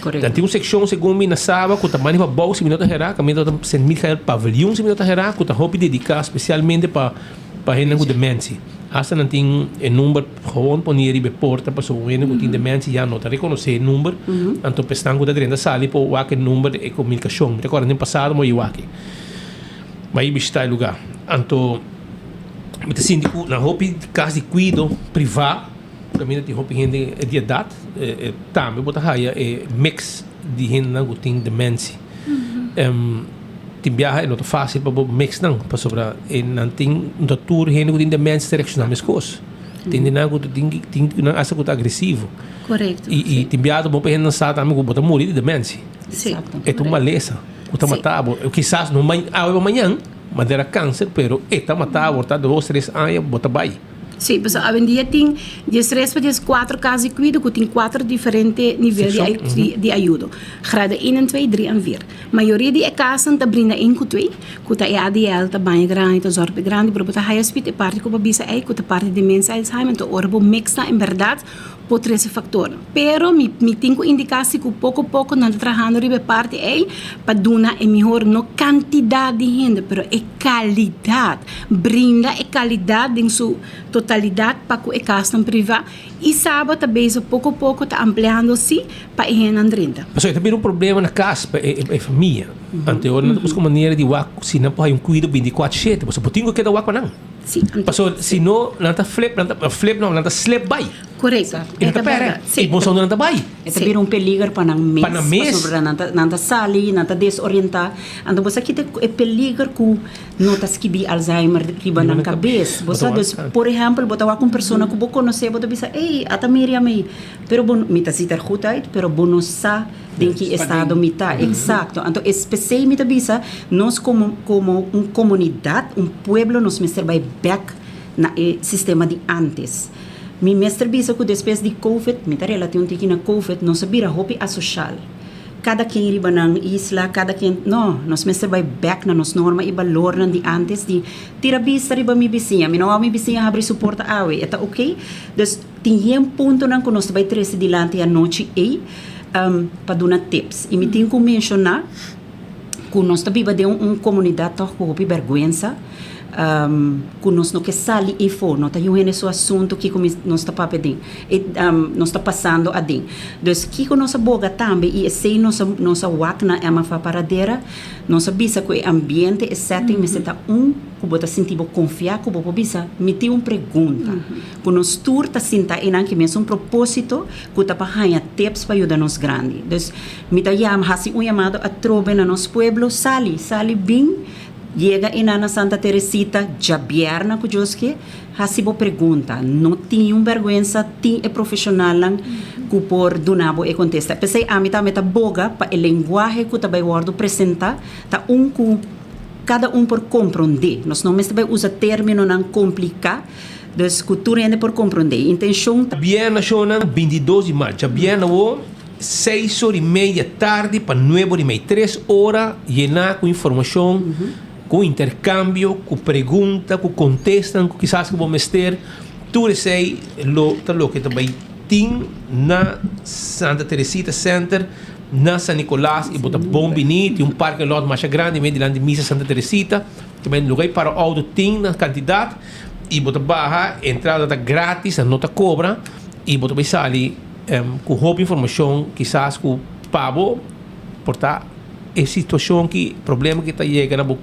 Correcto. Dan tin un seccion segun mi na Saba cu ta manda pa bou si mi no ta hera, caminda ta Sint Michael Paviljoen si mi no ta hera, cu ta hopi dedica specialmente pa Pa hendenan ku demensia. Asta nan tin e number gewoon poni riba e porta pasobra un hende ku tin demensia ya no ta rekonosé e number. Anto pa esnan ku ta drenta sali por wak e number e komunikashon. Mi ta kòrda den pasado mi a wak e. Mi a bai bishitá e lugá. Anto mi ta sinti ku na hopi kas di kuido privá kaminda tin hopi hende di edat tambe bo ta haya e mix di hendenan ku tin demensia. Tin biaha e no ta fácil pa bo mix nan, pasobra e nan tin, no ta tur hende ku tin demensia ta reakshoná meskos. Tin di nan ku ta tin, tin ku nan asta ku ta agresivo. Korekto. I i tin biaha ta bon pa hende nan sa tambe ku bo ta muri di demensia. Sí. E ta un malesa ku ta mata bo. Kisas no awe pa mañan, manera kanser, pero e ta mata bo, ta dos, tres aña bo ta bai. Sí, pasobra awendia tin diestres pa dieskuater kas di kuido ku tin kuater diferente nivel di di ayudo, grado un en twee, drie en vier. Mayoria di e kasnan ta brinda un ku twee, ku ta e ADL, ta baña grandi, ta zòrg pa e grandi, pero bo ta haya spit e parti ku bo bisa ei ku ta parti di demensia Alzheimer, enton ora bo mix nan en bèrdat por trese faktornan. Pero mi mi tin ku indiká si ku poko poko nan ta trahando riba e parti ei pa duna e mihor no kantidat di hende pero e kalidat, brinda e kalidat den su totalidat pa ku e kasnan privá i Saba ta bezig poko poko ta ampliando si pa e hendenan drenta. Pasobra e ta bira un problema na kas pa e famia. Anto ora nan ta buska un manera di wak si nan por haya un kuido bintikuater shete pasobra bo tin ku keda wak pa nan. Sí, anto. Pasobra si no nan ta flip, nan ta flip no, nan ta slip bai. Korekto. I nan ta pèrdè. Sí. I bo sa unda nan ta bai. E ta bira un peliger pa nan mes. Pa nan mes. Pasobra nan ta, nan ta sali, nan ta desorientá. Anto bo sa kita e peliger ku no ta skibí Alzheimer riba nan kabes. Bo sa, dus, por ehèmpel, bo ta wak un persona ku bo konosé, bo ta bisa, ey, ata Miriam ei. Pero bo, mi ta ziet er goed uit, pero bo no sa den ki estado mi ta. Eksakto. Anto es p'esei mi ta bisa, nos komo, komo un komunidat, un pueblo, nos mester bai bèk na e sistema di ántes. Mi mester bisa ku despues di Covid, mi ta relati un tiki na Covid, nos a bira hopi asoshal. Kada ken riba nan isla, kada ken, no, nos mester bai bèk na nos norma i balornan di ántes di tira bista riba mi bisiña. Mi no wou mi bisiña habri su porta awe, e ta oké? Dus tin yen puntonan ku nos ta bai trese dilanti anochi ei pa duna tips. I mi tin ku menshoná ku nos ta biba den un komunidat tòg ku hopi bèrgwensa. Ku nos no ke sali efo, no ta yu hende su asuntu kiko mi nos ta papia den, e nos ta pasando aden. Dus kiko nos a boga tambe i esei nos a nos a wak na MFA Paradera, nos a bisa ku e ambiente, e setting mester ta un ku bo ta sinti bo konfia ku bo por bisa mi tin un pregunta. Ku nos tur ta sinta einan ki mesun propósito ku ta pa haña tips pa yuda nos grandi. Dus mi ta yama hasi un yamado atrobe na nos pueblo, sali, sali bin. Yega einan na Santa Teresita djabièrna ku Dios ke, hasi bo pregunta. No tin un bèrgwensa, tin e profeshonalnan ku por duna bo e kontesta. P'esei ami tambe ta boga pa e lenguahe ku ta bai wòrdu presentá ta un ku kada un por komprondé. Nos no mester bai usa términonan kompliká, dus ku tur hende por komprondé. Intenshon ta. Bièrnè shownan 22 di mart. Djabièrnè awor seis or i mei di atardi pa nuebe or i mei. Tres ora yená ku informashon, ku interkambio, ku pregunta, ku kontestanan ku kisas ku bo mester. Tur esei lo ta loke ta bai tin na Santa Teresita Center na San Nicolas y bo ta bon bini. Tin un parking lot masha grandi mei dilanti misa Santa Teresita. Ta luga y para auto tin na cantidad y bo ta baha, entrada ta gratis, nan no ta cobra y bo ta bay sali cu hopi informacion kisas cu pa bo por ta e situacion ki problema ki ta yega na bo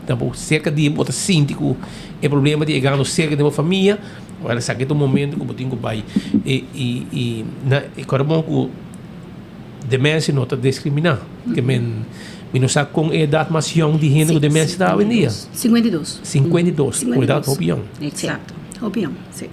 na bo cerca di bo ta sinti cu e problema ta yegando cerca di bo famia, well esaki ta un momento cu bo tin cu bay y y y na e kora bon cu Demensia no ta diskriminá. Ke men, mi no sa kon e edat mas yòn di hende ku demensia ta awendia. 52. 52, un edat hopi yòn. Eksakto, hopi yòn, si.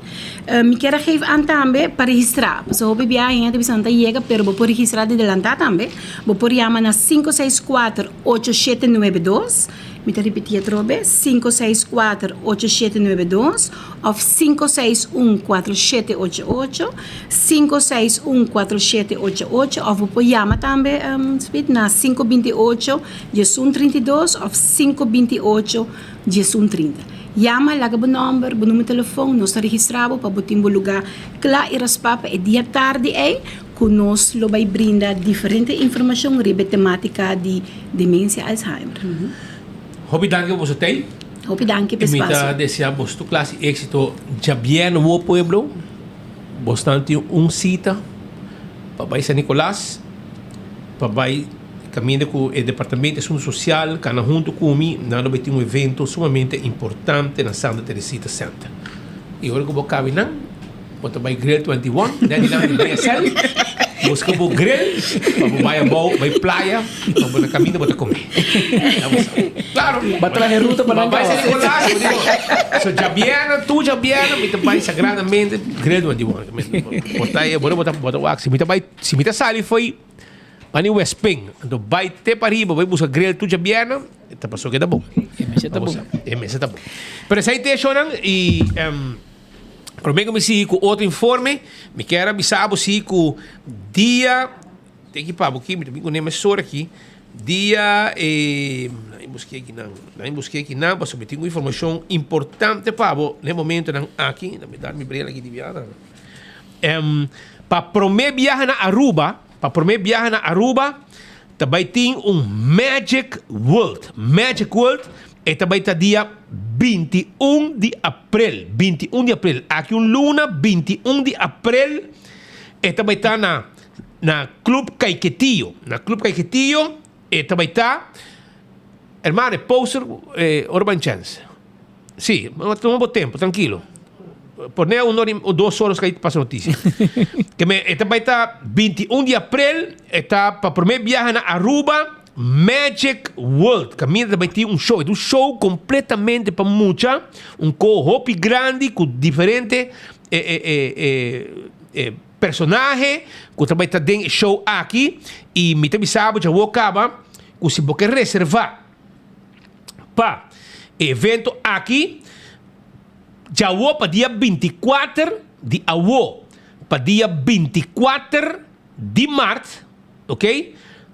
Mi kier a geef an tambe pa registrá, pasobra hopi biaha hende ta bisa nan ta yega, pero bo por registrá di delantá tambe. Bo por yama na 564 8792, mi ta ripití atrobe, 564 8792. Of sinku seis un kuatro shete ocho ocho, sinku seis un kuatro shete ocho ocho, of bo por yama tambe Speed na sinku binti ocho diesun trinta i dos of sinku binti ocho diesun trinta. Yama, laga bo nòmber, bo numero telefòn, nos ta registrá bo pa bo tin bo lugá kla i raspá pa e dia tardi ei ku nos lo bai brinda diferente informashon riba e temátika di demensia Alzheimer. Hopi danki pa boso tei. Hopi danki pa e Mi ta spasio. desea boso tur klase éksito djabièrnè wou pueblo. Bosnan tin un sita pa bai San Nicolas, pa bai kaminda ku e departamento di asuntu sosial kana huntu ku mi, nan lo bai tin un evento sumamente importante na Santa Teresita Center. I ora ku bo kabi nan, Bo ta bai Grill 21, net dilanti di BSL. Buska bo grill, pa bo bai abou, bai playa, pa bo na kaminda bo ta kome. Klaro. Ba trahe ruta pa nan Bai kaba. San Nicolas, bo digo, so djabièrnè, tur djabièrnè mi ta bai sagradamente Grill 21. Bo ta, bo ta, bo ta wak, si mi ta bai, si mi ta sali fo'i Pani Westping, anto bai te pariba, bai buska grill tur djabièrnè, ta paso ke ta bon. E mester ta bon. E mester ta bon. Pero esei te shownan i Prome ku mi sigui ku otro informe, mi kier a bisa bo si ku dia, ten ki pa bo aki, mi ta bin ku ne mesora aki, dia e, nan busk'é aki nan, nan busk'é aki nan, pasobra mi tin un informashon importante pa bo na e momentonan aki, nan mi dar mi bril aki di biaha nan. Pa prome biaha na Aruba, pa prome biaha na Aruba, ta bai tin un Magic World, Magic World, E ta bai ta dia 21 di aprel, 21 di aprel, aki un luna 21 di aprel e ta bai ta na na Club Caiquetio, na Club Caiquetio e ta bai ta, hermano e poster ora ban chance, si, tuma bo tempo trankilo, pone un ora o dos ora nos pasa noticia, ke me e ta bai ta 21 di aprel e ta pa prome biaha na Aruba. Magic World kaminda ta bai tin un show, e ta un show kompletamente pa mucha, un ko hopi grandi ku diferente personahe ku ta bai ta den e show aki i mi ta bisa bo djawo kaba ku si bo ke reserva pa e evento aki djawo pa dia 24 di awo pa dia 24 di mart. Ok,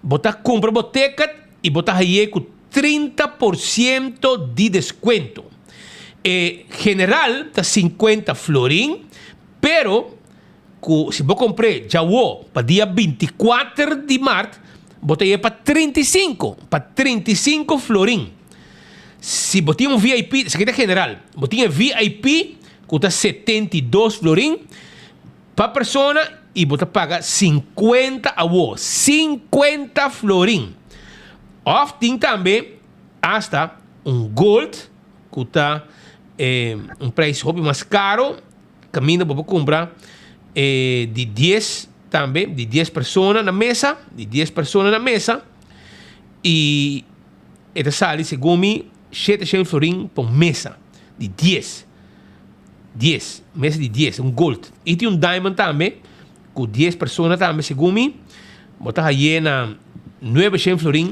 bo ta kumpra bo ticket i bo ta haye ku 30 por siento di deskuento. E general ta 50 florin, pero ku si bo kumpr'é djawo pa dia 24 di mart, bo ta haye pa 35, pa 35 florin. Si bo tin un VIP, esaki ta general, bo tin e VIP ku ta 72 florin, Pa persona y bo ta paga 50 awo, 50 florin. Of tin tambe hasta un gold cu ta un prijs hopi mas caro, caminda bo por cumpra di dies tambe, di dies persona na mesa, di dies persona na mesa y e ta sali segun mi shete shen florin pa un mesa di dies. Dies, mesa di dies, un gold. I tin un diamond tambe, ku dies persona tambe, segun mi, bo ta haye na nuebe shen florin.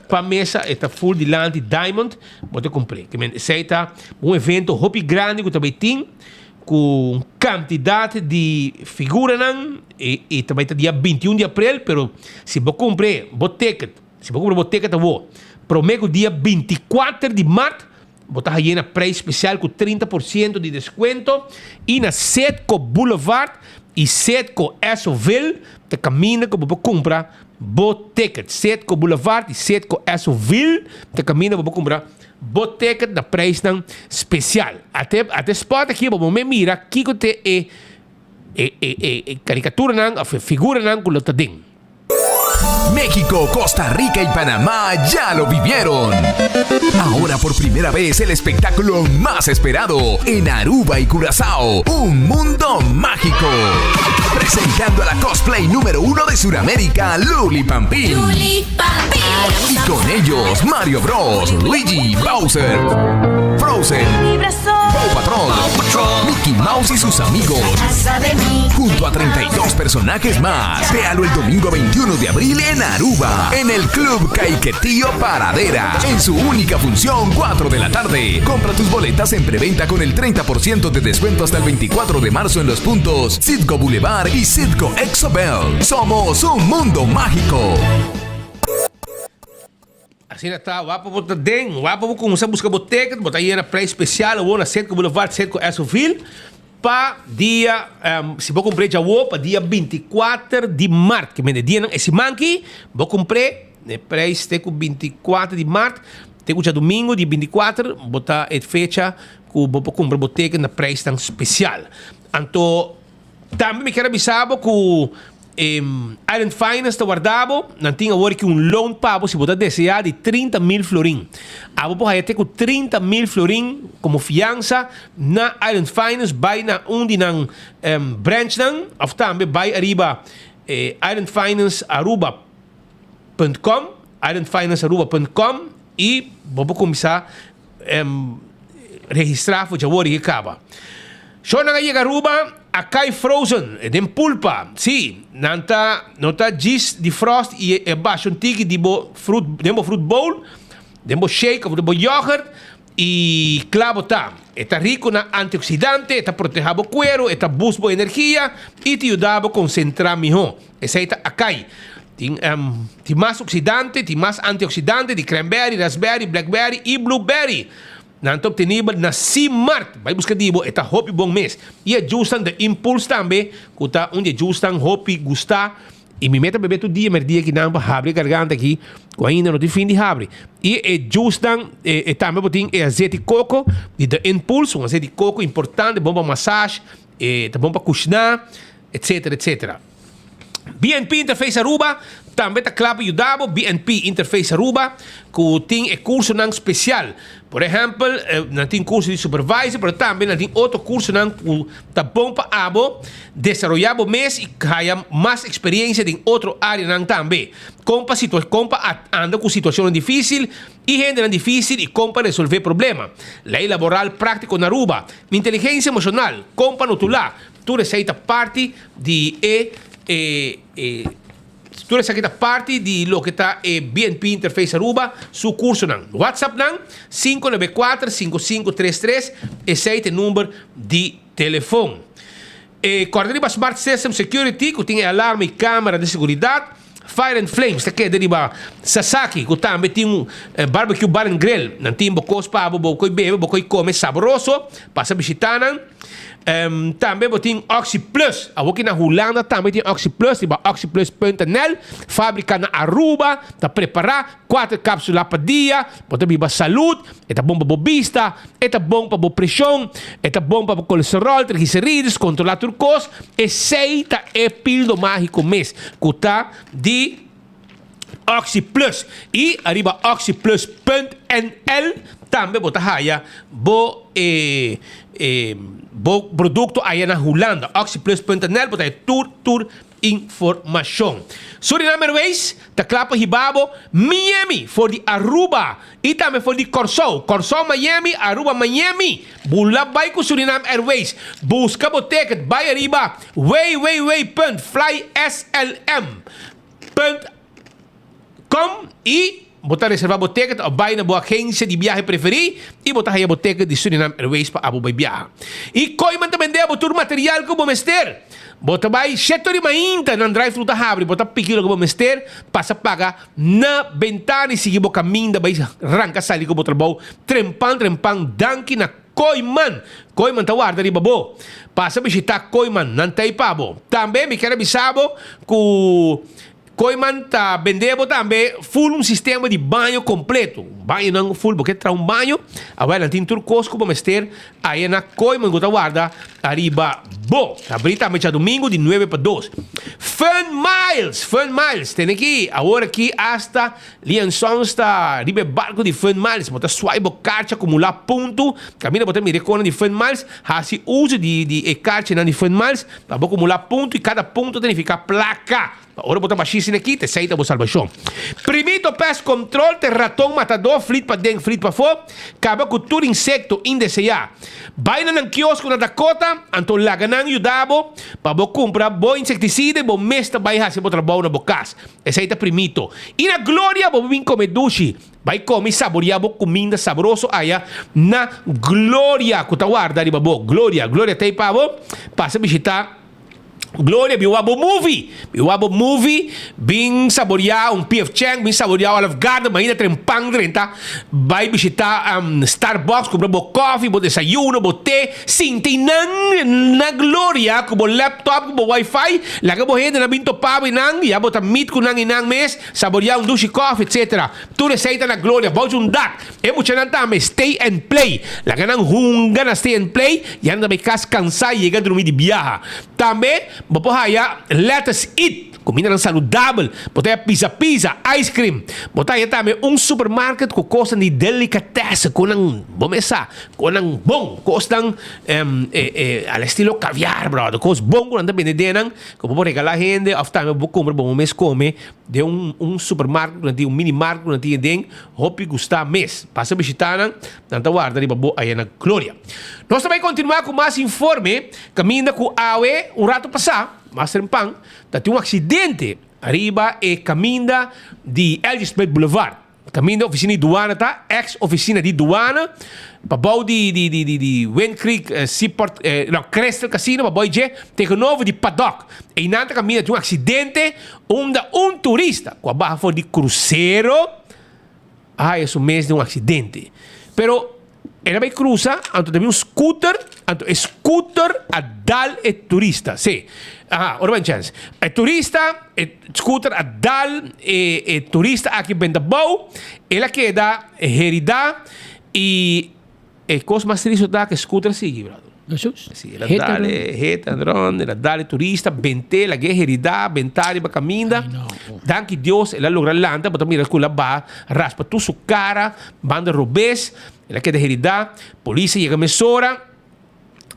Pa mesa e ta full dilanti diamond bo ta kumpr'é. Ke men esei ta un evento hopi grandi ku ta bai tin ku un kantidat di figuranan i i ta bai ta dia 21 di aprel pero si bo kumpr'é bo ticket si bo kumpra bo ticket awo promé ku dia 24 di mart bo ta haye na prijs spesial ku 30% di deskuento i na Citgo Boulevard i Citgo Essoville ta kaminda ku bo por kumpra Bo ticket. Citgo Boulevard y Citgo Essoville ta caminda pa bo cumpra bo ticket na prijsnan special. Ate ate spot aki bo me mira kico te e e e e caricaturanan of e figuranan cu lo ta den. México, Costa Rica y Panamá ya lo vivieron. Ahora por primera vez el espectáculo más esperado en Aruba y Curazao, un mundo mágico. Presentando a la cosplay número uno de Sudamérica, Luli Pampín. Y con ellos, Mario Bros, Luigi, Bowser, Frozen, Paw Patrol, Mickey Mouse y sus amigos. Junto a 32 personajes más. Véalo el domingo 21 de abril en Aruba, en el Club Caiquetío Paradera. En su única función, 4 de la tarde. Compra tus boletas en preventa con el 30% de descuento hasta el 24 de marzo en los puntos Citgo Boulevard y Citgo Exobel. Somos un mundo mágico. Asina ta, wak pa bo ta den, wak pa bo kuminsá buska bo ticket, bo ta yena prijs spesial awor na Citgo Boulevard, Citgo Essoville, pa dia, si bo kumpr'é djawo, pa dia 24 di mart, ke mende dianan e siman aki, bo kumpr'é, e prijs te ku 24 di mart, te ku djadumingu di 24, bo ta e fecha ku bo por kumpra bo ticket na prijsnan spesial. Anto. Tambe mi kier a bisa bo ku Island Finance ta warda bo. Nan tin awor aki un loan pa bo si bo ta desea di 30,000 florin. Abo por haya te ku 30,000 florin komo fiansa na Island Finance. Bai na un di nan branchnan of tambe bai ariba islandfinancearuba punt com, islandfinancearuba punt com, i bo por kuminsá registrá for dje awor i kaba. Shornan a yega Aruba a kai frozen den pulpa. Sí, nan ta no ta djis di frost i e basha un tiki di bo fruit den bo fruit bowl, den bo shake of den bo yoghurt i kla bo ta. E ta riku na antioksidante, e ta protehá bo kueru, e ta boost bo energia i ta yuda bo konsentrá mihó. Esei ta akai. Tin tin mas oksidante, tin mas antioksidante di cranberry, raspberry, blackberry i blueberry. Nan ta obtenibel na C-Mart. Bai buska di bo, e ta hopi bon mes. I e juicenan The Impulse tambe, ku ta un di e juicenan hopi gustá. I mi meta bebe tur dia merdia ki nan pa habri e garganta aki, ku ainda no tin fin di habri. I e juicenan, e tambe bo tin e azeti koko di The Impulse, un azeti koko importante, bon pa massage, e ta bon pa kushná, etcetera, etcetera. BNP Interface Aruba tambe ta kla pa yuda bo. BNP Interface Aruba ku tin e kursonan spesial. Por ehèmpel, nan tin kurso di supervisor, pero tambe nan tin otro kursonan ku ta bon pa abo desaroyá bo mes i haya mas eksperensia den otro áreanan tambe. Kon pa situa kon pa anda ku situashonnan difísil i hendenan difísil i kon pa resolvé problema. Lei laboral práktiko na Aruba. Inteligensia emoshonal, kon pa notulá. Tur esei ta parti di e e tur esaki ta parti di loke ta e BNP Interface Aruba su cursonan. WhatsApp nan 594 5533 esei ta e number di telefon. E corda riba Smart System Security cu tin e alarma y camera di seguridad. Fire and Flames ta keda riba Sasaki cu tambe tin un barbecue bar and grill. Nan tin bo cos pa bo, bo coy bebe, bo coy come sabroso. Pasa bishita nan. Tambe bo tin Oxi Plus. Awoki na Hulanda tambe tin Oxi Plus riba oxiplus.nl. Fabrica na Aruba ta prepara cuater capsula pa dia. Bo ta biba salud. E ta bon pa bo bista, e ta bon pa bo presion, e ta bon pa bo colesterol, triglicerides, controla tur cos. Esey ta e pildo magico mes cu ta di Oxi Plus. Y ariba oxiplus.nl tambe bo ta haya bo e e bo producto aya na Hulanda. Oxiplus.nl bo ta haya tur tur informacion. Suriname Airways ta cla pa hiba bo Miami for di Aruba y tambe for di Corsou. Corsou Miami, Aruba Miami. Bula bay cu Suriname Airways. Busca bo ticket bay ariba www.flyslm.com y. Bo ta reserva bo ticket of bai na bo agencia di biahe preferi y bo ta haya bo ticket di Suriname Airways pa abo bai biaha. Y Kooyman ta bende abo tur material cu bo mester. Bo ta bai sheto di mainta, nan drive-thru ta habri, bo ta piki loke bo mester, pasa paga na bentana y sigui bo caminda bai ranca sali cu bo trabou trempan trempan. Danki na Kooyman! Kooyman ta warda riba bo. Pasa bishita Kooyman, nan ta ei pa bo. Tambe mi kier a bisa bo cu Kooyman ta bende bo tambe full un sistema di baño completo. Bañonan full, bo ke traha un baño, awel nan tin tur cos cu bo mester aya na Kooyman cu ta warda ariba bo. Ta abri tambe djadomingo di nuebe pa dos. Fun Miles! Fun Miles! Tene ki awor aki hasta Lian Sons ta riba e barco di Fun Miles. Bo ta swipe bo karchi acumula punto. Caminda bo ta mira e conan di Fun Miles. Haci uso di di e karchinan di Fun Miles pa bo acumula punto y cada punto ta nifica placa. Pa ora bo ta bashí asina aki, ta esei ta bo salbashon. Primito Pest Control ta e raton matadó, flit paden, flit pafó, kaba ku tur insekto indeseá. Bai na nan kiosko na Dakota, anto laga nan yuda bo pa bo kumpra bo insektisida i bo mes ta bai hasi bo trabou na bo kas. Esei ta primito. I na Gloria bo bin kome dushi. Bai kome i saboriá bo kuminda sabroso aya na Gloria ku ta warda riba bo. Gloria, Gloria ta ei pa bo. Pasa bishitá. Gloria, bin wak bo movie. Bin wak bo movie, bin saboreá un PF Chang, bin saboreá Olive Garden, mainda tren pan drenta. Bai bishitá Starbucks, kumpra bo koffie, bo desayuno, bo te. Sinti nan na Gloria ku bo laptop, ku bo wifi. Laga bo hendenan bin topa bo einan, ya bo ta meet ku nan einan mes, saboreá un dushi koffie, etcetera. Tur esei ta na Gloria, bou dje un dak. E muchanan tambe stay and play. Laga nan hunga na stay and play, ya nan ta bay cas cansa y yega drumi di biaha. Tambe bo por haya let us eat, cumindanan saludabel. Bo ta haya pizza pizza, ice cream. Bo ta haya tambe un supermarket cu cosnan di delicatessen, conan bo mes sa, conan bon, cosnan al estilo caviar brother, cos bon cu nan ta bende den nan, cu bo por regala hende of tambe bo por cumpra bo mes come den un supermarket cu nan tin, un mini market cu nan tin aden. Hopi gusta mes. Pasa bishita nan, nan ta warda riba bo aya na Gloria. Nos ta bai kontinuá ku mas informe kaminda ku awe un rato pasá, mas trempan, ta tin un aksidente ariba e kaminda di LG Smith Boulevard. Kaminda ofisina di duana ta, eks ofisina di duana, pabou di di di di di Wind Creek Seaport, no, Crystal Casino, pabou dje, tegenover di Paddock. Einan ta kaminda tin un aksidente Unda un turista ku a baha for di krusero a haya su mes den un aksidente. Pero el a bai krusa, anto ta bin un scooter, anto e scooter a dal e turista. Sí, aha, ora ban chèns. E turista, e scooter a dal e e turista aki benta bou, el a keda heridá i E kos mas tristu ta ku e scooter sigui, brother. Jesús. Sí, el a dale hit and run, el a dale turista, bent'é, lag'é heridá, bentá riba kaminda. Danki Dios, el a logra lanta, bo ta mira ku el a baha, raspa tur su kara, banda robes, el a keda heridá. Polis a yega mesora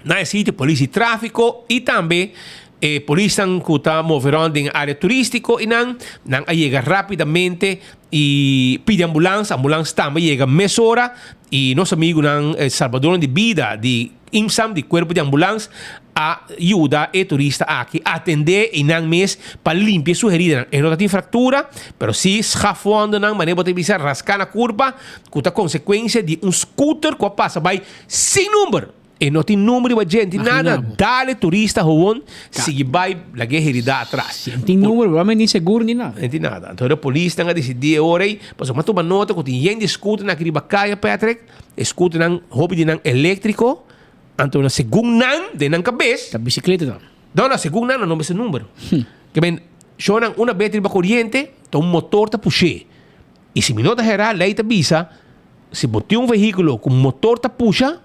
na e sitio, polis di tráfiko i tambe e polisnan ku ta move rònt den e área turístiko i nan, nan a yega rápidamente i pidi ambulans, ambulans tambe a yega mesora. I nos amigunan salbadornan di bida di IMSAM, di Cuerpo di Ambulans, a yuda e turista aki atendé einan mes pa limpia su heridanan. E no ta tin fractura, pero si schafwondennan, manera bo ta bisa, raská na kurpa, ku ta konsekuensia di un scooter ku a pasa bai sin number. E no tin number riba dje, no tin nada. Dale turista gewoon sigui bai laga e herida atras. No tin number, probablemente ni seguro ni nada. No tin nada. Anto e polisnan a disidí e ora ei, pasobra mi a tuma nota ku tin yen di scooternan aki riba kaya, Patrick. E scooternan, hopi di nan eléktriko. Anto na segun nan, den nan kabes. Ta bisikleta ta. No, no, segun nan, nan no mester number. Ke men, shownan una bes riba koriente, ta un motor ta push'é. I si mi no ta herá, lei ta bisa, si bo tin un vehíkulo ku motor ta pusha,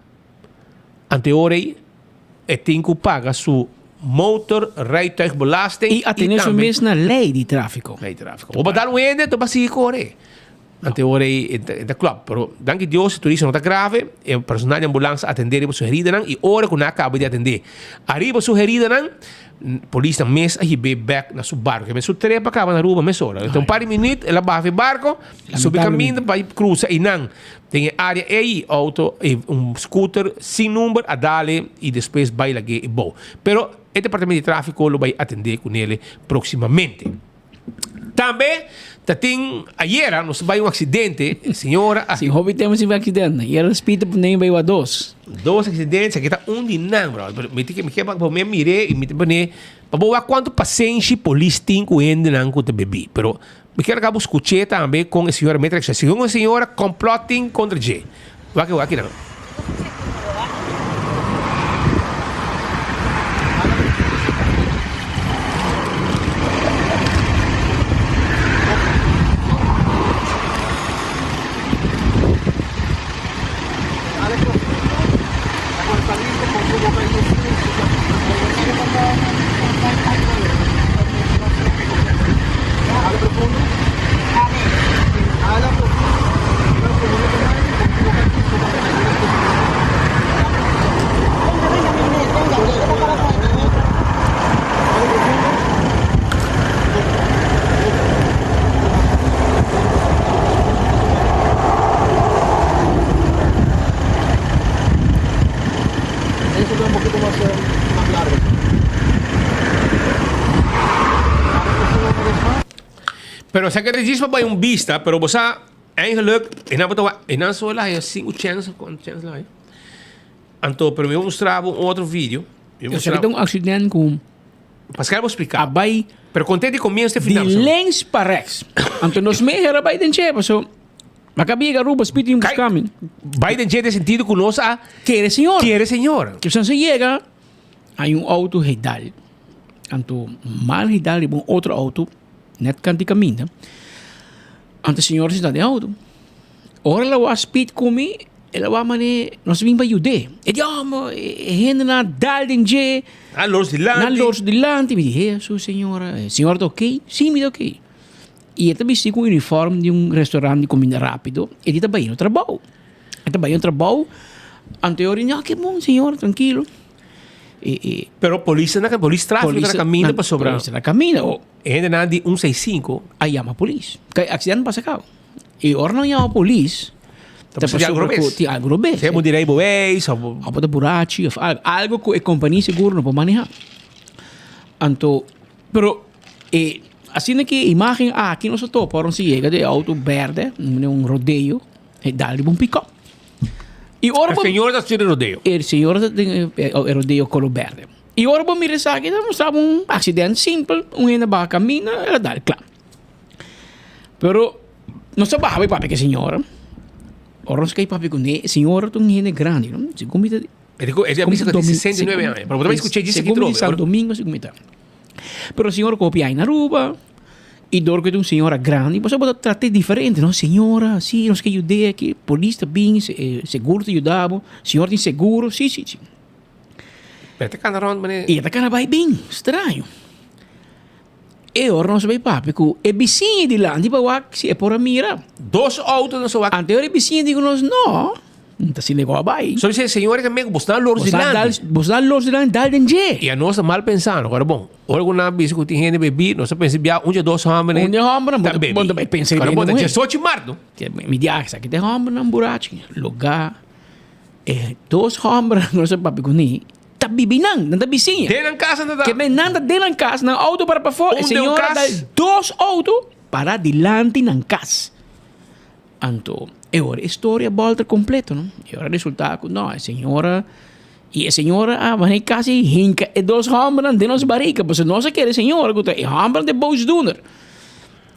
Ante ora ei e tin ku paga su motorrijtuigbelasting I atene su mes na lei di tráfiko. Lei di tráfiko. Bo pa dal un hende, bo pa sigui kore. Ante ora ei e ta klòp. Pero danki Dios e turista no ta grave. E personal di ambulans a atendé riba su heridanan i ora ku nan a kaba di atendé ariba su heridanan, Polisnan mes a hib'é bèk na su barko. Keme su trep a kaba na Aruba mesora. Enta un par di minüt el a baha fi barko, subi kaminda bai krusa einan. Den e área ei outo, un scooter sin number a dale i despues bai lag'é e bou. Pero e departamento di tráfiko lo bai atendé ku nele próksimamente. Tambe ta tin ayera nos bai un accidente, señora a. Si hopi tempo sin accidente. Ayera Speed ta pone bai wa dos. Dos accidentes, aki ta un di nan, bro. Pero mi tin ke mi ke pa mi mire y mi ta pone pa bo wak cuanto pasenshi polis tin cu hendenan cu ta bebi. Pero mi kier laga bo scuche tambe con e señora mete reacciona. Segun e señora complot tin contra dje. Wak wak kinan. Pero sa que djis pa bai un bista, pero bo sa eigenlijk e nan bo ta wak e nan so la haya sinku chèns of kuantu chèns la haya. Anto pero mi bo mustra bo un otro video. Mi bo Esaki ta un accident ku Pascal bo splika. A bai Pero konte di komienso te final. Di links pa rechts. Anto nos meher a bai den dje paso Maka biega Aruba speed tin Kai busca mi. Bai den dje den sentido ku nos a Kere señor. Kere señor. Ke sa yega hay un auto hei dal. Anto mal hei dal riba un otro auto net kant di kaminda. Anto e señor sinta den auto. Ora el a wak speed ku mi, el a wak manera nos a bin pa yud'é. E di, oh, mo e hendenan a dal den dje. Nan lors dilanti. Nan lors dilanti. Mi di, Hesus, señora, e señora ta oké? Sí, mi ta oké. I e ta bisti ku un uniform di un restaurant di kuminda rápido. E di ta bai na trabou. E ta bai na trabou. Anto e ora di, no, ke bon, señora, trankilo. E, e, Pero polis na polis tráfiko na kaminda pasobra. Polis na kaminda. Oh. E hendenan di 165. A yama polis. Kay accident pasa kaba. E ora nan yama polis, ta pasobra algo robes. Tin algo robes. Sea bo di rei bewijs of Of bo ta burachi of algo. Algo ku e kompania seguro no por maneha. Anto, pero e asina ki e imagen aki nos a topa ora nos a yega di e auto berde, un rodeo, e dal riba un pick-up. Y ora E señor ta stuur e rodeo. E señor ta den e rodeo color berde. Y ora bo mira esaki ta mustra bo un accident simpel, un hende baha camina, el a dal cla. Pero nos a baha bay papia cu e señora. Ora nos cay papia cune, e señora ta un hende grandi, no? Segun mi ta. E di cu e di a bisa cu ta 69 aña. Pero bo ta bay scucha djis aki Segun mi di Santo Domingo segun mi ta. Pero e señora cu hopi aña na Aruba y dor cu ta un señora grandi, bo sa bo ta trat'e diferente, no? Señora, si nos ke yud'e aki, polis ta bin, seguro ta yuda bo, señor tin seguro, si, si, si. Pero e ta cana rond manera. Y e ta cana bay bin, straño. E ora nos bay papia cu e bisiña dilanti pa wak si e por a mira. Dos auto nos a wak. Anto e ora e bisiña di cu nos, no, N ta sinti cu a bay. So dice, señora que me, bos na lors dilanti. Bos na lors dilanti, dal den dje. Y anos ta mal pensando, ora bon, ora cu nan bisa cu tin hende bebi, nos ta pensa bia un dje dos homber Un dje homber, ta bebi. Bo ta bay pensa Ora bon, ta diesocho maart, no? Mi di, ah, esaki ta e hombernan burachi. Loga e dos hombernan cu nos a papia cuni, ta bibi nan, nan ta bisiña. Den nan cas nan ta. Ke men nan ta den nan cas, nan auto para pafó, e Un den un señora cas. dal dos auto para dilanti nan cas. Anto e ora e storia bolter completo no. E ora resulta cu no e señora y e señora a wanneer casi hinca e dos hombernan den nos barica pasobra nos a kere e señora cu ta e hombernan ta e boosdoener.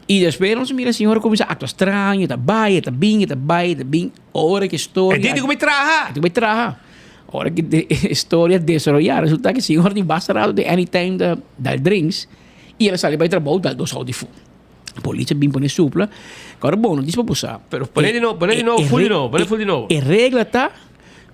Y despues nos a mira e señora cuminsa actua straño, e ta bay, e ta bin, e ta bay, e ta bin. Ora cu e storia. E tin di cu bay traha. E tin cu bay traha. Ora cu e storia desaroya resulta cu e señora tin basta rato den anytime ta dal drinks y el a sali bay trabou dal dos auto di fu. Policia bin pone supla. Kòrda bon, no dis pa bo sa. Pero pone di nobo, pone di nobo, full di nobo, pone full di nobo. E regla ta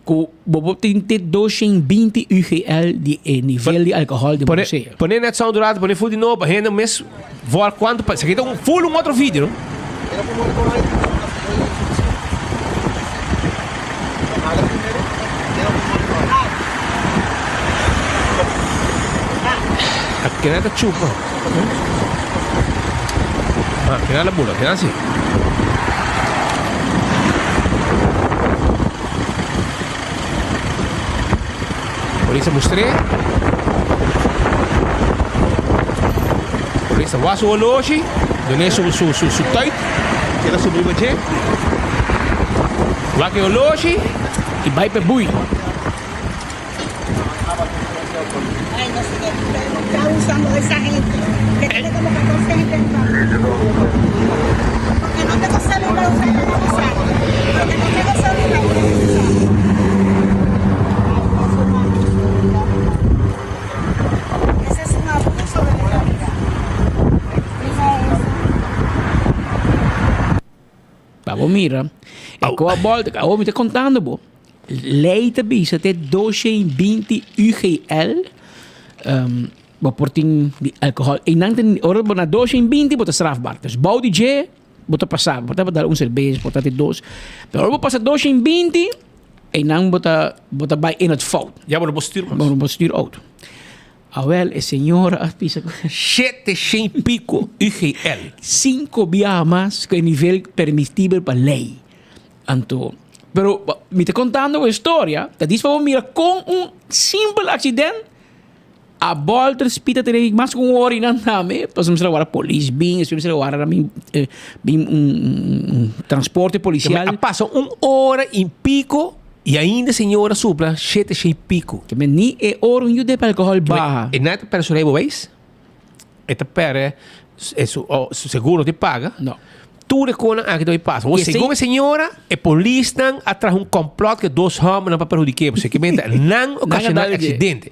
ku bo por tin te 220 UGL di e nivel di alkohòl den bo sea. Pone net sound rato, pone full di nobo pa hende mes vòl kuantu pa. Esaki ta un full un otro video, no? Kena ta chupa. Ah, kena la bula, kena si. Polis a mustr'é. Polis ta wak su holoshi, dun'é su su su su tuit, el a subi riba dje. Wak e holoshi i bai pa e bui. Pa bo mira, e koa bolta, awor mi ta kontando bo, lei ta bisa te 220 UGL bo por tin di alkohòl. I nan ta, ora bo na 220 bo ta strafbaar. Dus bou di dje bo ta pasa, bo ta dal un serbes, por ta te dos. Pero ora bo pasa 220, einan bo ta, bo ta bai in het fout. Ya bo no por stuur mas. Bo no por stuur auto. Awel, e señora a bisa ku. Shete shen i piko UGL. Sinko biaha mas ku e nivel permitibel pa lei. Anto, pero mi ta kontando un historia, ta dis pa bo mira kon un simpel aksident a bolter spita tene mas ku un ora i nan tambe, pasobra mester a wara polis bin, despues mester a wara bin bin un transporte polisial. A pasa un ora i piko. I ainda señora supla shete shei pico. Ke men ni e ora un yude pa alcohol baha. E na ta perde su rijbewijs, e ta perde su seguro no ta paga. No. Tur e konan aki ta bay pasa. Bo segun e señora, e polisnan a traha un complot ku e dos hombernan pa perhudiké. Pasobra ke men ta nan okashoná e aksidente.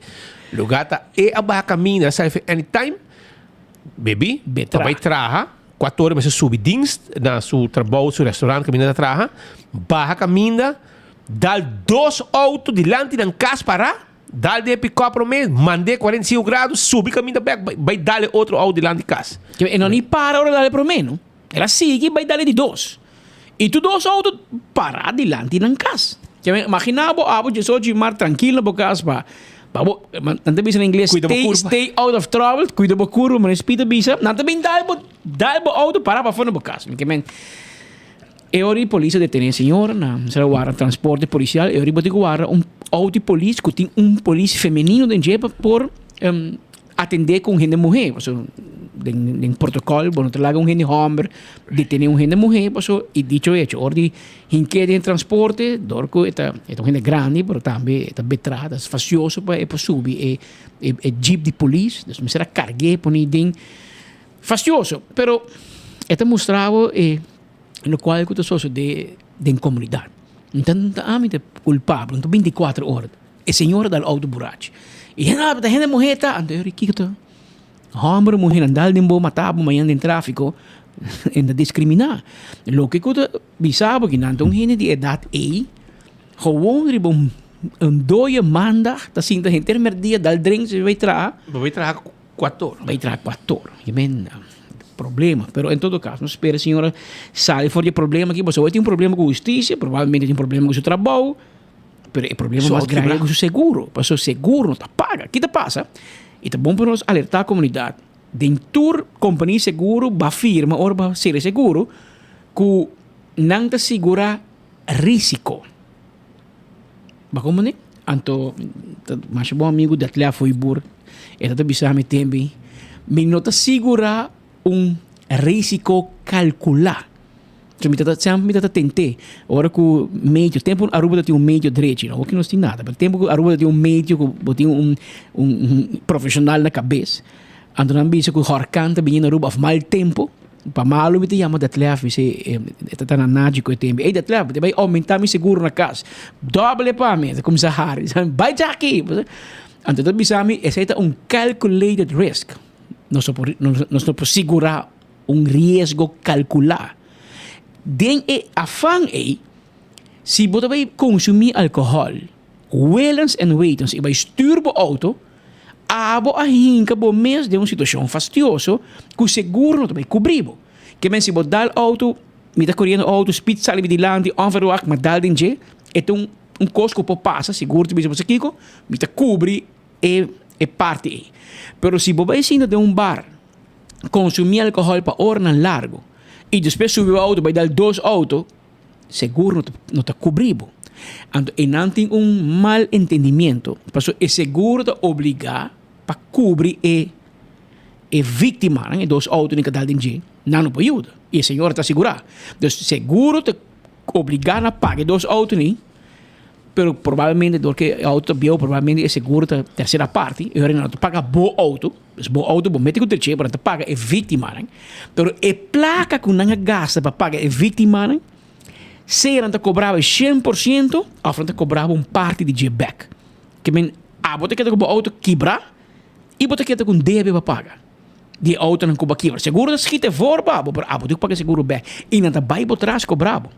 Lugar ta e a baha kaminda, a sali for anytime, bebi, ta bay traha. Cuatro ora mester subi dienst na su trabou, su restaurant caminda ta traha, baha caminda, dal dos auto dilanti nan cas para, dal den e pick-up prome, mand'e 45 grado, subi caminda bek, bay dal e otro auto dilanti cas. E no ni para ora dal e prome no, el a sigui bay dal e di dos. Y tur dos auto para dilanti nan cas. Imagina bo abo diesocho y mar trankil na bo cas pa Pa bo, nan ta bisa na ingles, Cuida bo stay, curva. stay out of trouble, cuida bo curva, maar Pita bisa, nan ta bin dal bo, dal bo auto para pa for na bo cas. Mi ke men, e ora di polis a detene e señora na sera warda transporte policial, e ora bo tin ku warda un auto di polis ku tin un polis femenino den dje pa por atende ku un hende muhe, pasobra den den protocol bo no ta laga un hende homber detene un hende muhe, pasobra y dicho hecho, ora di Hink'é den transporte, dor ku e ta e ta un hende grandi, pero tambe e ta betrá, ta fasioso pa e por subi e e jeep di polis, dus mester a karg'é pone den, fastioso, pero e ta mustra bo e lokual ku ta sosodé den komunidat. Nta nta ami ta kulpabel, nta binti kuater ora, e señora dal outo burachi, i hende a ta hende muhé ta, anto e kiko ta? Hòmber muhé nan dal den bo mata bo mañana den tráfiko e ta diskriminá. Loke ku ta bisa bo ki nan ta un hende di edat ei gewoon riba un un doye maandag ta sinta henter merdia dal drinks i bai traha. Bo bai traha kuator. Bai traha kuator. Je men problema. Pero en todo kaso nos spera señora sali for di e problema aki pasobra tin un problema ku hustisia probablemente tin un problema ku su trabou. Pero e problema mas grandi ku su seguro, pasobra seguro no ta paga. Ki ta pasa? I ta bon pa nos alertá komunidat, den tur kompania seguro ba firma ora ba sera seguro ku nan ta sigurá risiko. Ba komprendé? Anto masha bon amigu Detlef Hooyboer e ta ta bisa mi tembe, mi no ta sigurá un risiko kalkulá. So mi ta semper mi ta tent'é ora ku medio tempu Aruba ta tin un medio drechi no awor nos tin nada pero tempu ku Aruba ta tin un medio ku bo tin un un profeshonal na kabes anto nan bisa ku horkan ta bini na Aruba of mal tempu pa malu mi ta yama Detlef mi si e ta ta na nachi ku e tempu ey Detlef bo ta bai oumenta mi seguro na kas dòbel e pa mi e ta kuminsá hari bai djaki anto e ta bisa mi esei ta un calculated risk nos no por nos no por sigurá. Un riesgo kalkulá. Den e afan ei, si bo ta bai konsumí alkohòl, willens en wetens i bai stür bo outo, abo a hinka bo mes den un situashon fastioso ku segur no ta bai kubrí bo. Ke men si bo dal outo, mi ta koriendo outo, spit sali mi dilanti, ònverwagt, ma dal den dje, e ta un kos ku por pasa, sigur ta bisa bo sa kiko, mi ta kubri e parti ei. Pero si bo bai sinta den un bar, consumi alcohol pa oranan largo y despues subi bo auto bay dal dos auto, seguro no ta no ta cubri bo. Anto eynan tin un mal entendimiento, pasobra e seguro ta obliga pa cubri e. E víktimanan, e dos outonan ku a dal den dje, nan no por yuda. I e señora ta sigurá. Dus seguro ta obligá na paga e dos outonan, pero probablemente dor ku e outo ta bieu, probablemente e seguro ta tersera parti, e ora nan no ta paga bo outo, dus bo outo bo mete ku drechi, pero nan ta paga e víktimanan. Pero e plaka ku nan a gasta pa paga e víktimanan, sea nan ta kobra bo e 100% òf nan ta kobra bo un parti di dje bèk. Ke men abo ta keda ku bo outo kibrá i bo ta keda ku un debe pa paga di e outonan ku bo a kibra. Seguro ta skita e for pa bo, pero abo tin ku paga e seguro bèk i nan ta bai bo tras kobra bo.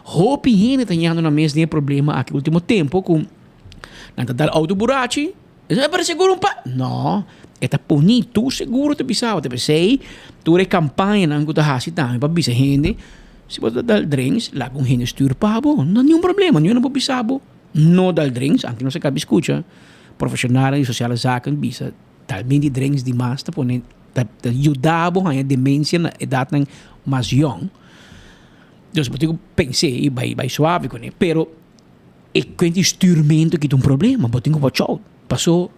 Hopi hende ta yendo nan mes den e problema aki ultimo tempu ku nan ta dal outo burachi, e sa pero seguro un pa. No, e ta poni tur seguro ta bisa bo. Ta p'esei tur e kampañanan ku ta hasi tambe pa bisa hende si bo ta dal drinks laga un hende stuur pa bo, no niun problema, niun hende por bisa bo. No dal drinks, anke nos a kabi skucha profeshonalnan di sosiale zaken bisa talmen di drinks di mas ta pone ta ta yuda bo haña demensia na edatnan mas yòn. Dus bo tin ku pens'é i bai bai suave kuné. Pero e kuent di stürmentu aki ta un problema, bo tin ku watch out paso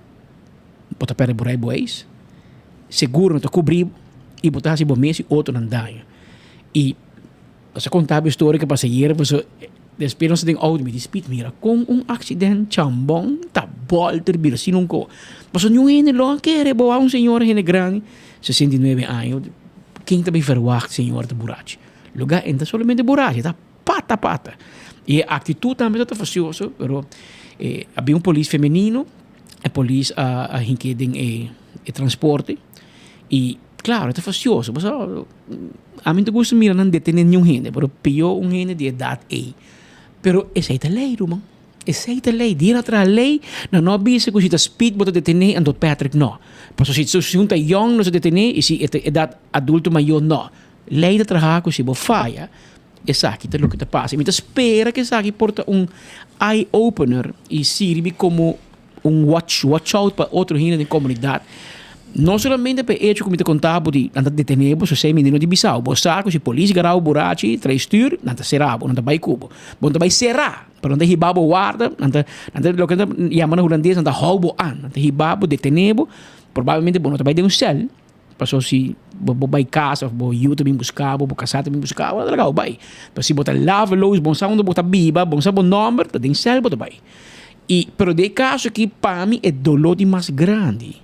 bo ta pèrdè bo rijbewijs, seguro no ta kubri bo i bo ta hasi bo mes i otronan daño. I Nos a konta bo historia ku pasa ayera pasobra despues nos ta den outo mi di Speed mira kon un aksident chambon ta bòlter bira asina un ko. Pasobra niun hende lo a kere bo a un señora hende grandi 69 aña ken ta bay verwagt señora ta burachi. Luga e no ta solamente burachi e ta pata pata y e actitud tambe ta fastioso pero a bin un polis femenino e polis a hink'e den e transporte y claro e ta fastioso pasobra Ami no ta gusta mira nan detene niun hende, pero pio un hende di edat ei. Pero esei ta lei, ruman. Esei ta lei. Dia nan a traha lei, nan no a bisa ku si ta speed bo ta detene, anto Patrick no. Pasobra si si un ta yòn nos ta detene i si e ta edat adulto mayor no. Lei ta traha ku si bo faya, esaki ta loke ta pasa. I mi ta spera ku esaki por ta un eye opener i sirbi komo un watch watch out pa otro hende den komunidat. No solamente pa e echo ku mi ta konta bo di nan ta detene bo, sosei mi no di bisa bo. Bo sa ku si polis gara bo burachi, trae stuur, nan ta sera bo, nan ta bai ku bo. Bo no ta bai sera, pero nan ta hiba bo warda, nan ta nan ta loke nan ta yama na hulandes nan ta hou bo an, nan ta hiba bo, detene bo, probablemente bo no ta bai den un sèl, pasobra si bo bo bai kas òf bo yu ta bin buska bo, bo kasá ta bin buska bo, nan ta laga bo bai. Pero si bo ta laveloos, bo no sa unda bo ta biba, bo no sa bo nòmber, ta den sèl bo ta bai. I pero den e kaso aki pa mi e doló di mas grandi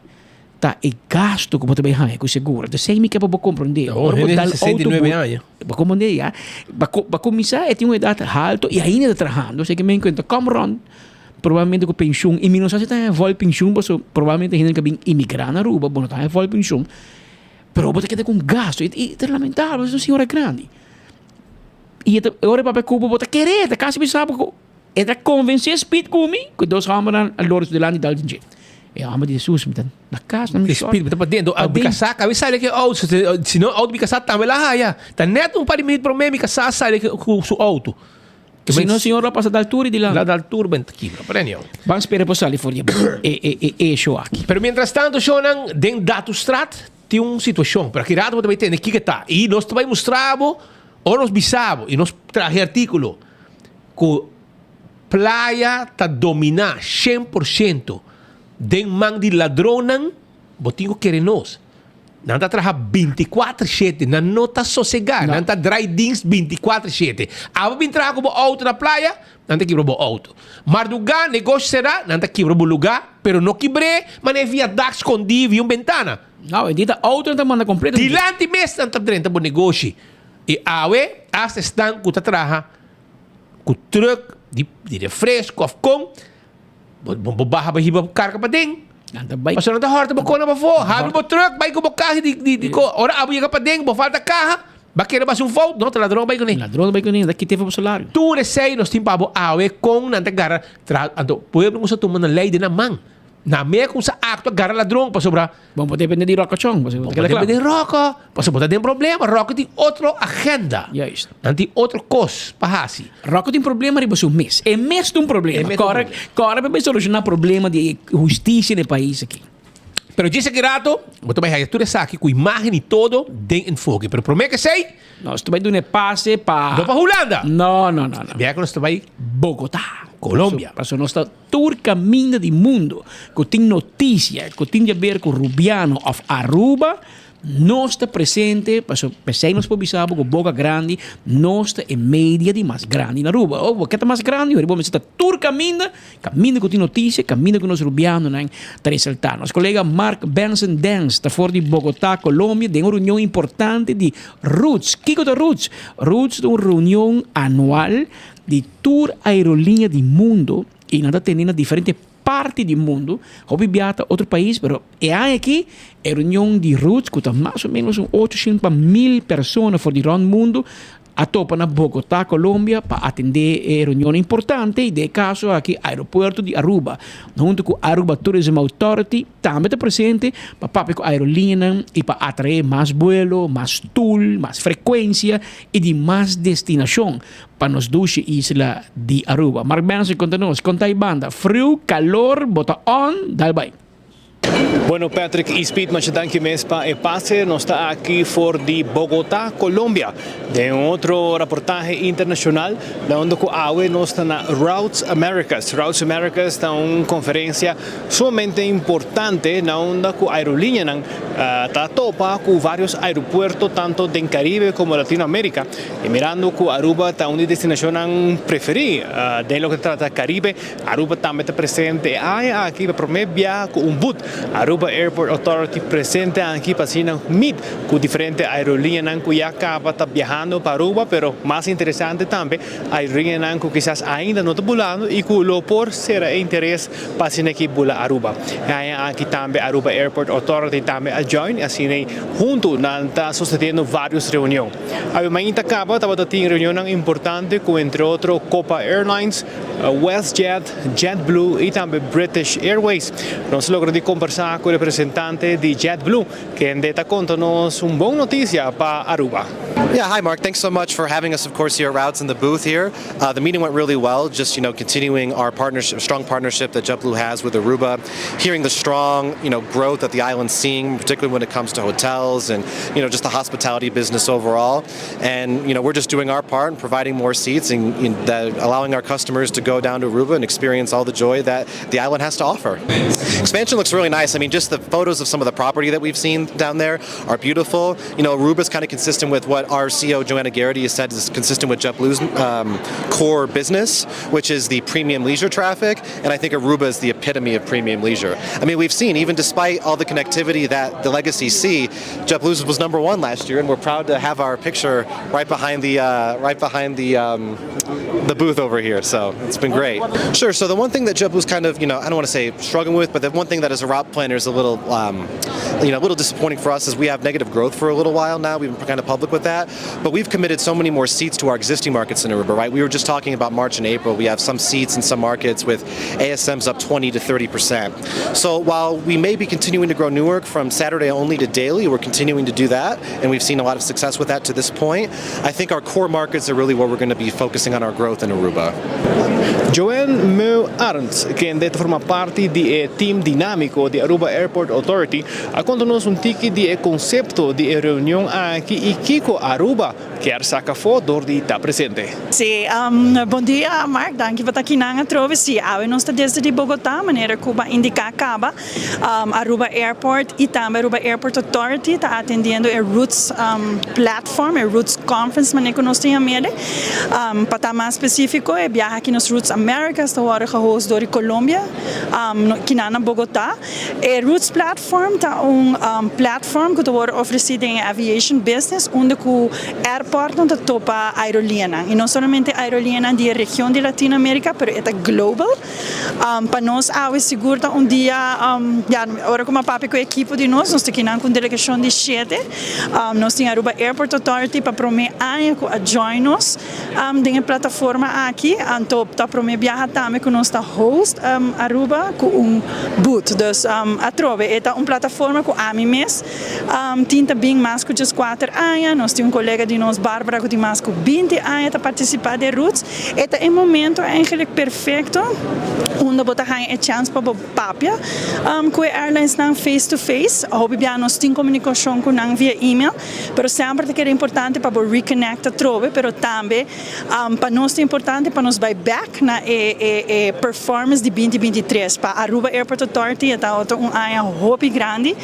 ta e gasto ku bo ta bai haña ku seguro. Entonces esei mi ke pa bo komprondé. Oh, Ora bo hende dal 69 outo bo aña. bo komprondé ya. Ba ba kuminsá e tin un edat halto i ainda ta trahando. Esei ke men kuenta kòm rònt probablemente ku penshun i mi no sa si ta haña vòl penshun pasobra probablemente hende ku a bin imigrá na Aruba bo no ta haña vòl penshun pero bo ta keda ku un gasto i ta lamentabel pasobra un señora grandi i e ta ora e papia ku bo bo ta kere ta kasi bisa bo ku E ta konvensé Speed ku mi ku e dos hòmbernan a lora su dilanti dal den dje. E hòmber di Jesus, mi ta na kas na mi shòrt. Speed, mi ta paden. Paden. Mi kasá kabe sali ku e outo. Si no outo mi kasá tambe la haya. Ta nèt un par di minüt promé mi kasá a sali ku su outo. Si no señor lo a pasa dal tur i dilanti. La dal tur ben ta kibra. Pero anyhow. Ban spera por sali for di e e e esho aki. Pero mientras tanto shownan den Datustraat tin un situashon. Pero aki rato bo ta bai tende kiko e ta. I nos ta bai mustra bo ora nos bisa bo i nos traha e artíkulo. Ku playa ta dominá 100% den man di ladronnan, bo tin ku kere nos. Nan ta traha bintikuater shete, nan no ta sosegá, nan ta drai dienst bintikuater shete. Abo bin traha ku bo outo na playa, nan ta kibra bo outo. Mardugá, negoshi será, nan ta kibra bo lugá, pero no kibr'é manera via dak skondí via un bentana. No, e di ta outo nan ta manda kompleto. Dilanti mes nan ta drenta bo negoshi. I awe, asta esnan ku ta traha ku truck di di refresco of kon bo bo baha bo hiba karga paden. Nan ta bai. Pasobra nan ta hòrta bo kona pafó. Habri bo truck bai ku bo kaha di di di ko. Ora abo yega paden bo falta kaha ba kere basa un fout no ta ladron a bai kuné. Ladron a bai kuné nan ta kit'é for bo salario. Tur esei nos tin pa bo awe kon nan ta gara tra anto pueblo ku sa tuma nan lei den nan man. Na mea ku sa aktua gara ladron pasobra. Bon bo depende di Rocco Chong. Bon bo depende di Rocco pasobra bo ta den problema. Rocco tin otro agenda. Juist. Nan tin otro kos pa hasi. Rocco tin problema riba su mes. E mes ta un problema. Kòrda kòrda pa bai solushoná problema di hustisia den e pais aki. Pero djis aki rato bo ta bai haya tur esaki ku imagen i todo den enfoke. Pero promé ke esei. Nos ta bai duna e pase pa. No pa Hulanda. No no no no. Bia ku nos ta bai. Bogotá. Colombia. Paso nos ta tur caminda di mundo cu tin noticia cu tin di haber cu Rubiano of Aruba, nos ta presente, paso pesey nos por bisa bo cu boca grandi, nos ta e media di mas grandi na Aruba. Oh, bo ke ta mas grandi? Bo mester ta tur caminda, caminda cu tin noticia, caminda cu nos Rubianonan ta resalta. Nos colega Mark Benson Dance ta for di Bogota, Colombia, den un reunion importante di Roots. Kico ta Roots? Roots ta un reunion anual di tur aerolínea di mundo y nan ta tene na diferente parti di mundo, hopi bia ta otro pais, pero e aña aki e reunion di Roots cu ta mas o menos un 800 pa 1000 persona for di rond mundo a topa na Bogota, Colombia pa atende e reunion importante y den e caso aki aeropuerto di Aruba hunto cu Aruba Tourism Authority tambe ta presente pa papia cu aerolineanan y pa atrae mas buelo, mas stoel, mas frecuencia y di mas destinacion pa nos dushi isla di Aruba. Mark Benson konta nos kon ta e banda. Friu, kalor, bo ta on, dal bai. Bueno Patrick y Speed masha danki mes pa e pase. Nos ta aki for di Bogota, Colombia den un otro raportahe internacional na unda cu awe nos ta na Routes Americas. Routes Americas ta un conferencia sumamente importante na unda cu aerolineanan ta topa cu varios aeropuerto tanto den Caribe como Latino America. Y mirando cu Aruba ta un di destinacionnan preferi den loke ta trata Caribe, Aruba tambe ta presente e aña aki pa prome biaha cu un booth. Aruba Airport Authority presente aki pa asina meet cu diferente aerolineanan cu ya caba ta biahando pa Aruba, pero mas interesante tambe aerolineanan cu kisas ainda no ta bulando y cu lo por sera e interes pa asina aki bula Aruba. E aña aki tambe Aruba Airport Authority tambe a join y asina hunto nan ta sosteniendo varios reunion. Awe mainta caba tabata tin reunionnan importante cu entre otro Copa Airlines, WestJet, JetBlue y tambe British Airways. Nos logra di combersa cu representante di JetBlue kende ta conta nos un bon noticia pa Aruba. Yeah, hi Mark. Thanks so much for having us, of course, here at Routes in the booth here. Uh, the meeting went really well, just, you know, continuing our partnership, strong partnership that JetBlue has with Aruba, hearing the strong, you know, growth that the island's seeing, particularly when it comes to hotels and, you know, just the hospitality business overall. And, you know, we're just doing our part and providing more seats and you know, that allowing our customers to go down to Aruba and experience all the joy that the island has to offer. Expansion looks really nice. I mean, just the photos of some of the property that we've seen down there are beautiful. You know, Aruba's kind of consistent with what our CEO, Joanna Geraghty, has said is consistent with JetBlue's um, core business, which is the premium leisure traffic. And I think Aruba is the epitome of premium leisure. I mean, we've seen, even despite all the connectivity that the legacy see, JetBlue's was number one last year, and we're proud to have our picture right behind the uh, right behind the um, the booth over here. So it's been great. Sure. So the one thing that JetBlue's kind of, you know, I don't want to say struggling with, but the one thing that as a route planner is a little, um, you know, a little disappointing for us is we have negative growth for a little while now. We've been kind of public with that, but we've committed so many more seats to our existing markets in Aruba, right? We were just talking about March and April. We have some seats in some markets with ASMs up 20 to 30%. So while we may be continuing to grow Newark from Saturday only to daily, we're continuing to do that, and we've seen a lot of success with that to this point. I think our core markets are really where we're going to be focusing on our growth in Aruba. Joanne Meu Arends, kende ta forma parti di e team dinamico di Aruba Airport Authority, a conta nos un tiki di e concepto di e reunion aki y kico Aruba kier saca afo door di ta presente. Sí, bon dia Mark, danki pa ta akinan atrobe. Sí, awe nos ta desde di Bogotá, manera cu bo a indica caba. Aruba Airport y tambe Aruba Airport Authority ta atendiendo e Roots Platform, e Roots Conference manera cu nos tin yam'e. Pa ta mas specifico, e biaha aki nos Roots Americas ta worde gehost door di Colombia, kinan na Bogotá. E Roots Platform ta un platform cu ta worde ofreci den e aviation business unda cu airportnan ta topa aerolineanan y no solamente aerolineanan di e region di Latino America pero e ta global. Pa nos awe sigur ta un dia, ya, ora cu mi a papia cu e ekipo di nos, nos ta kinan cu un delegacion di shete. Nos tin Aruba Airport Authority pa prome aña cu a join nos den e plataforma aki. Anto ta prome biaha tambe cu nos ta host Aruba cu un booth. Dus atrobe e ta un plataforma cu ami mes tin ta bin mas cu djes kuater aña. Nos tin un colega di nos Barbara cu tin mas cu binti aña ta participa den Roots. E ta e momento eigenlijk perfecto unda bo ta haña e chance pa bo papia cu e airlinesnan face to face. Hopi bia nos tin comunicacion cu nan via email, pero semper ta keda importante pa bo reconnect atrobe, pero tambe pa nos ta importante pa nos bay back. bek na e e e performance di binti binti tres. Pa Aruba Airport Authority e tabata un aña hopi grandi.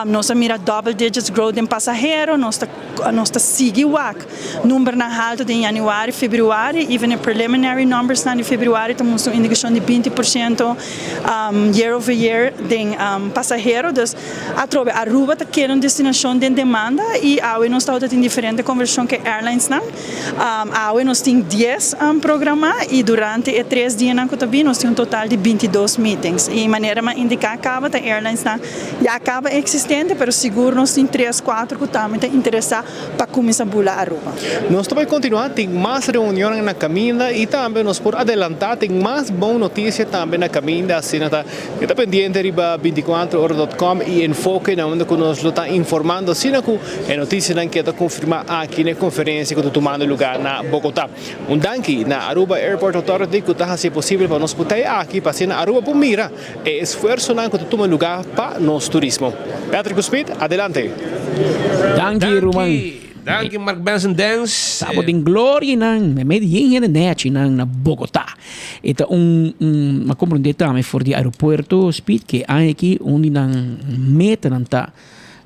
Nos a mira double digits growth den pasahero, nos ta nos ta sigui wak numbernan halto den januari, februari, even e preliminary numbersnan di februari ta mustra un indikashon di 20% year over year den pasahero. Dus atrobe Aruba ta keda un destinashon den demanda i awe nos tabata tin diferente konversashon ku e airlinesnan. Awe nos tin dies programá i durante e tres dianan ku ta bin nos tin un total di 22 meetings. I manera mi a indiká kaba ta airlinesnan ya kaba eksistente pero sigur nos tin tres, kuater ku tambe ta interesá pa kuminsá bula Aruba. Nos ta bai kontinuá tin mas reunionnan na kaminda i tambe nos por adelantá tin mas bon notisia tambe na kaminda asina ta keda pendiente riba 24 ora dot com i enfoke na unda ku nos lo ta informando asina ku e notisianan keda konfirmá aki na e konferensia ku ta tumando lugá na Bogotá. Un danki na Aruba Airport Authority ku ta hasi e posibel pa nos por ta aki pa asina Aruba por mira e esfuersonan ku ta tuma lugá pa nos turismo. Patrick Smith, adelante. Danki ruman. Danki Mark Benson Dance. Sabo den gloria nan, me mei di yen hende nechi nan na Bogota. E ta un, un, m'a comprende tambe for di aeropuerto Speed ke aña aki un di nan metanan ta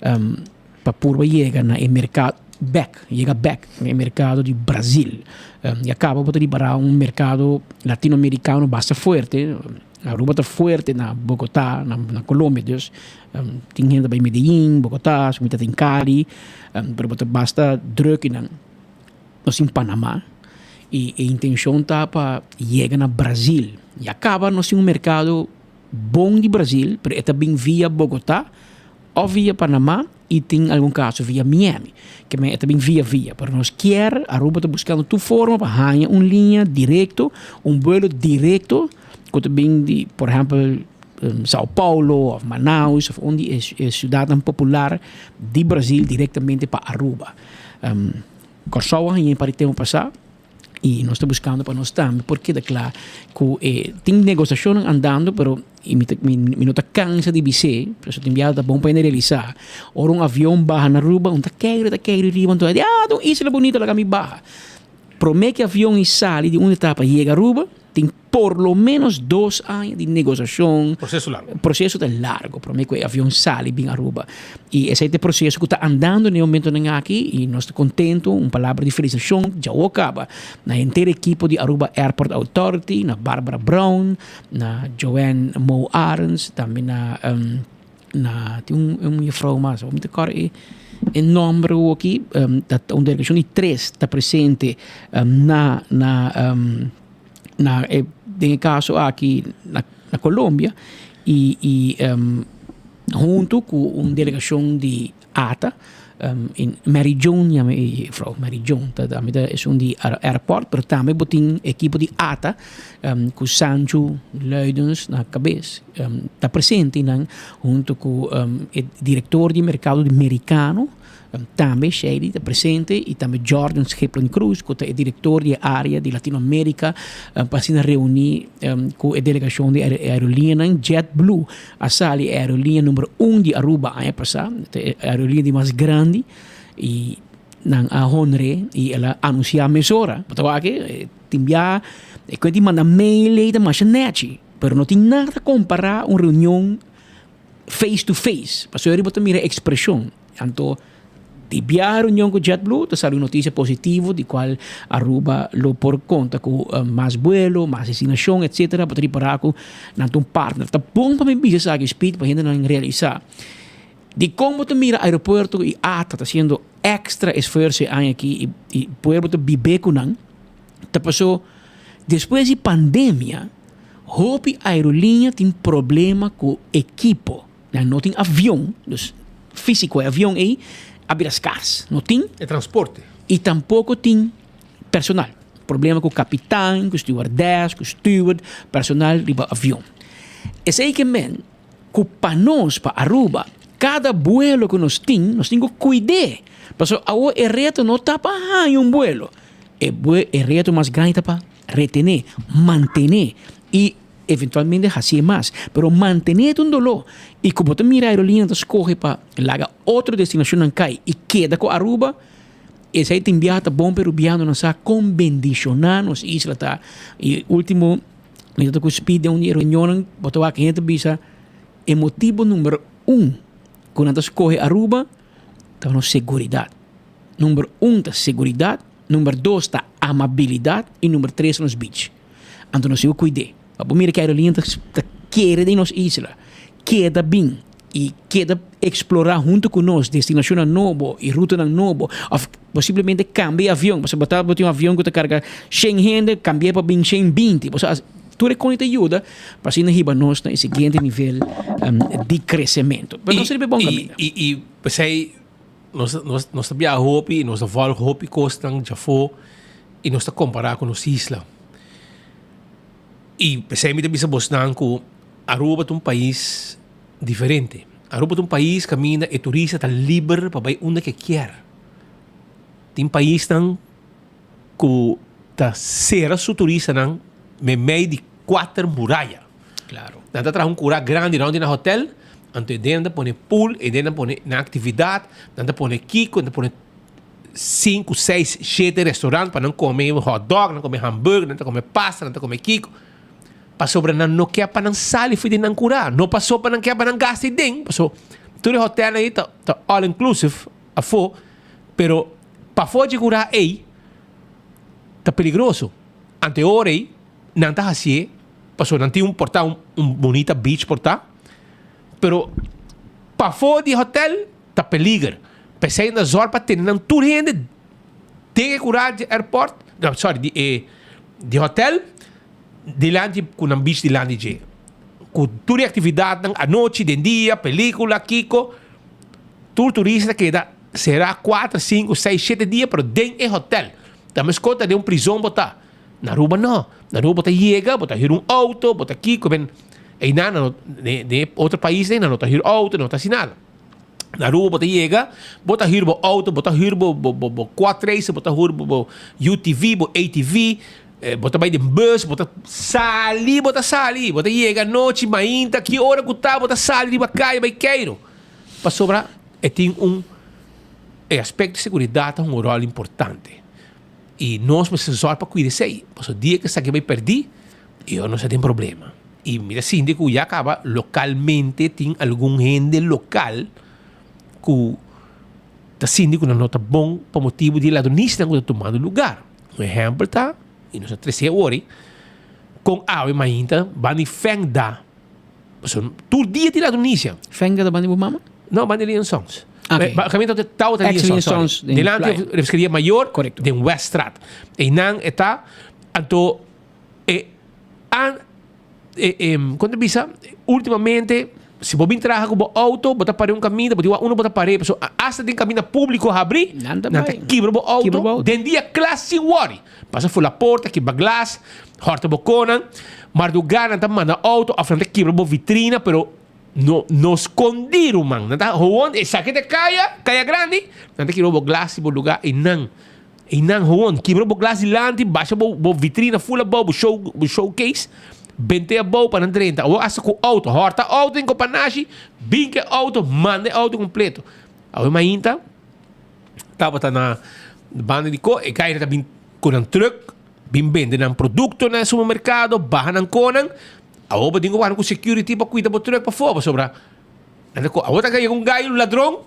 um, pa purba yega na e mercado bek, yega bek na e mercado di Brazil. Um, ya caba bo ta ripará un mercado latinoamericano basta fuerte. Aruba ta fuerte na Bogotá, na na Colombia, dus tin hende ta bai Medellín, Bogotá, su mitad tin Cali, pero bo ta basta druk einan. Nos tin Panamá y e intencion ta pa yega na Brasil. Ya caba nos tin un mercado bon di Brasil, pero e ta bin via Bogotá of via Panamá y tin algun caso via Miami. Ke men e ta bin via via, pero nos kier, Aruba ta buscando tur forma pa haña un liña directo, un vuelo directo cu ta bin di, por ehempel, Sao Paulo of Manaus of un di e ciudadnan popular di Brasil directamente pa Aruba. Kòrsou a haña un par di tempo pasá. Y nos ta buscando pa nos tambe por keda cla cu e tin negociacionnan andando pero y mi ta mi mi no ta cansa di bis'é pasobra tin biaha ta bon pa hende realisa ora un avion baha na Aruba un ta keiro ta keiro riba anto di ah ta un isla bunita laga mi baha prome cu e avion y sali di un etapa yega Aruba tin por lo menos dos aña di negociacion. Proceso largo. Proceso ta largo prome cu e avion sali bin Aruba. Y esey ta e proceso cu ta andando na e momentonan aki y nos ta contento, un palabra di felicitacion djawo caba na henter ekipo di Aruba Airport Authority, na Barbara Brown, na Joanne Mo Arends, tambe na na tin un un juffrouw mas, mi ta acorda e e nomber awoki, ta un delegacion di tres ta presente na na na e den e kaso aki na na Colombia i i huntu ku un delegashon di ata Mary Joan yama e juffrouw Mary Joan ta tambe ta esun di airport pero tambe bo tin ekipo di ata ku Sancho Luidens na kabes ta presente nan huntu ku e direktor di merkado di merikano. Tambe Shady ta presente y tambe Jordan Schiplen Cruz cu ta e director di e area di Latino America pa asina reuni cu e delegacion di aerolineanan. JetBlue a sali e aerolinea number un di Aruba aña pasa, ta e aerolinea di mas grandi y nan a honre y el a anuncia mesora. Bo ta wak aki tin bia e cuenta di manda mail ey ta masha nechi pero no tin nada compara un reunion face to face pasobra bo ta mira expresion anto di biaha reunion cu JetBlue ta sali un noticia positivo di cual Aruba lo por conta cu mas vuelo mas destinacion etcetera bo ta ripara cu nan ta un partner ta bon pa mi bisa esaki Speed pa hendenan realisa dicon bo ta mira aeropuerto y ata ta haciendo extra esfuerzo e aña aki y pueblo ta bibe cu nan ta paso despues di pandemia Hopi aerolínea tin problema ku ekipo. Nan no tin avion, dus físiko e avion ei a bira skars. No tin. E transporte. I tampoko tin personal. Problema ku kapitan, ku stewardess, ku steward, personal riba avion. Esei ke men ku pa nos, pa Aruba, kada buelo ku nos tin, nos tin ku kuid'é. Pasobra awor e reto no ta pa haña un buelo. E e reto mas grandi ta pa retené, mantené i eventualmente hasié mas. Pero mantené ta un doló. I ku bo ta mira aerolínea ta skohe pa laga otro destinashonnan kai i keda ku Aruba, Esei tin biaha ta bon pero biahando nan sa kon bendishoná nos isla ta. I último mi ta ku Speed den un di e reunionnan bo ta wak hende ta bisa e motibu number un ku nan ta skohe Aruba ta nos seguridat. Number un ta seguridat, number dos ta amabilidat i number tres nos beach. Anto nos sigu kuid'é. Pa bo mira ku aerolínea ta kere den nos isla, keda bin i keda eksplorá huntu ku nos destinashonnan nobo i rutanan nobo òf posiblemente kambia e avion. Pasobra bo ta bo tin un avion ku ta karga shen hende, kambi'é pa bin 120. Bo sa tur e kon ta yuda pa asina hiba nos na e siguiente nivel di kresementu. Pero nos riba e bon kaminda. I i p'esei nos nos nos ta biaha hopi i nos ta vòlg hopi kosnan djafó i nos ta kompará ku nos isla. I p'esei mi ta bisa bosnan ku Aruba ta un pais diferente. Aruba ta un pais kaminda e turista ta liber pa bai unda ke kier. Tin paisnan ku ta sera su turistanan meimei di kuater muraya. Claro. Nan ta traha un kura grandi rond di nan hotel, anto e den nan ta pone pool, e den nan pone nan aktividat, nan ta pone kiko, nan ta pone sinku, seis, shete restaurant pa nan kome hotdog, nan kome hamburger, nan ta kome pasta, nan ta kome kiko. Pasobra nan no ke pa nan sali for di nan kurá. No paso pa nan ke pa nan gasta ei den. Paso tur e hotelnan ei ta ta all inclusive afó, pero pafó dje kurá ei ta peligroso. Anto e ora ei nan ta hasié paso nan tin un por ta un un bunita beach por ta, pero pafó di hotel ta peliger. P'esei nan ta zòrg pa tene nan tur hende den e kurá di airport, no sorry di e di hotel. Dilanti ku nan beach dilanti dje. Ku tur e aktividatnan anochi, den dia, pelikula, kiko. Tur turista keda será kuater, sinku, seis, shete dia pero den e hotel. Ta meskos ta den un prizon bo ta. Na Aruba no. Na Aruba bo ta yega, bo ta hür un outo, bo ta kiko. Ben einan nan no, den e otro paisnan nan no ta hür outo, nan no ta hasi nada. Na Aruba bo ta yega, bo ta hür bo outo, bo ta hür bo bo bo quad racer, bo ta hür bo bo UTV, bo ATV, bo ta bai den bus, bo ta sali, bo ta sali, bo ta yega anochi, mainta, ki ora ku ta bo ta sali riba kaya bai keiro. Pasobra e tin un e aspekto di seguridat ta hunga un ròl importante. I nos mester sòru pa kuida esei, pasobra dia ku esaki bai pèrdí, e ora nos ta den problema. I mi ta sinti ku ya kaba lokalmente tin algun hende lokal ku ta sinti ku nan no ta bon pa motibu di e ladronisnan ku ta tumando lugar. Un ehèmpel ta, i nos a trese awor, kon awe mainta ban di Fengda, pasobra tur dia tin ladronisia. Fengda ta ban di bo mama? No, ban di Leon Songs. Ok. Kaminda ta tawata Ex Leon Leon Songs, Songs sorry. den Delante Playa. Refreskeria Mayor, Korekto. den Weststraat. Einan e ta, anto E an e e kon ta bisa ultimamente si bo bin traha ku bo outo bo ta pare un kaminda bo tin wak unda bo ta pare pasobra asta den kaminda públiko habrí Nan ta nan ta bai. kibra bo Kibra bo outo outo. den dia kla sin wòri pasa fula porta kibra glas hòrta bo konan mardugá nan ta manda outo òf nan ta kibra bo vitrina pero no no skondí ruman nan ta howon esaki ta kaya kaya grandi nan ta kibra bo glas di bo lugá einan. Einan gewoon, kibra bo glas dilanti, basha bo bo vitrina full abou, bo show bo showcase, bente abou pa nan drenta. Awor hasta ku auto, hòrta auto den Kopanashi, bin ku e auto, manda e auto kompleto. Awe mainta tabata na banda di ko, e gaira ta bin ku nan truck, bin bende nan produkto na e supermerkado, baha nan konan. Awor bo tin ku wak ku security pa kuida bo truck pafó, pasobra nan ta ko awor ta yega un gai, un ladron,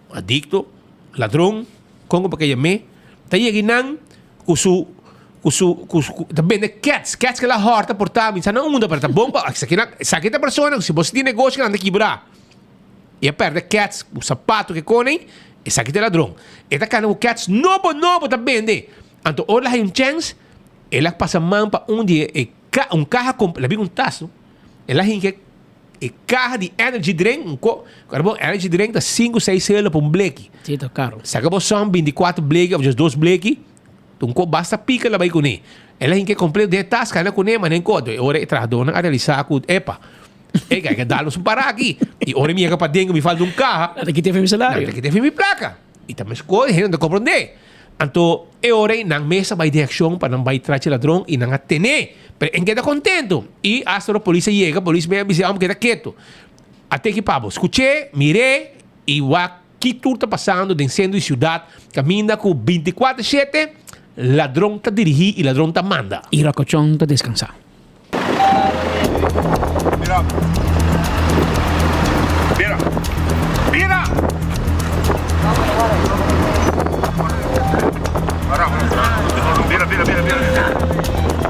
adikto, ladron. Kon ku pa yam'é? Ta yega einan ku su ku su ku su ta bende kèts, kèts ku el a hòrta por ta mi sa nan unda pero ta bon pa esaki nan esaki ta persona ku si bo tin negoshi nan ta kibrá i a pèrdè kèts ku sapato ku e kone esaki ta e ladron e ta kana ku kèts nobo nobo ta bende anto ora el a haña un chèns el a pasa man pa un di e ka un kaha el a bin un tas no el a hinka E kaha di energy drink, un ko, kòrda bo, energy drink ta sinku, seis selo pa un bleki. Sí, ta karo. Saka bo sòm bintikuater bleki òf djes dos bleki, un ko basta pika la bai kuné. El a hinka e kompleto den e tas, kana kuné, manera en koto. E ora e trahadónan a realisá ku, epa, e kai ke dal nos un pará aki. I ora mi yega paden ku mi falta un kaha, Nan ta kita mi salario. Nan ta kita mi plaka. I ta meskos, e hende no ta komprondé. Anto e ora ei nan mes a bai den akshon pa nan bai trachi ladron i nan a ten'é. Pero en keda kontentu. I asta ora polis a yega, polis mes a bisa e hòmber keda ketu. A teki pa bo. Skuch'é, mir'é i wak. ki tur ta pasando den sentro di siudat kaminda ku bintikuater shete ladron ta dirigí i ladron ta manda. I Rokochon ta deskansá. Bira. Bira. Bira! Bira, bira, bira, bira.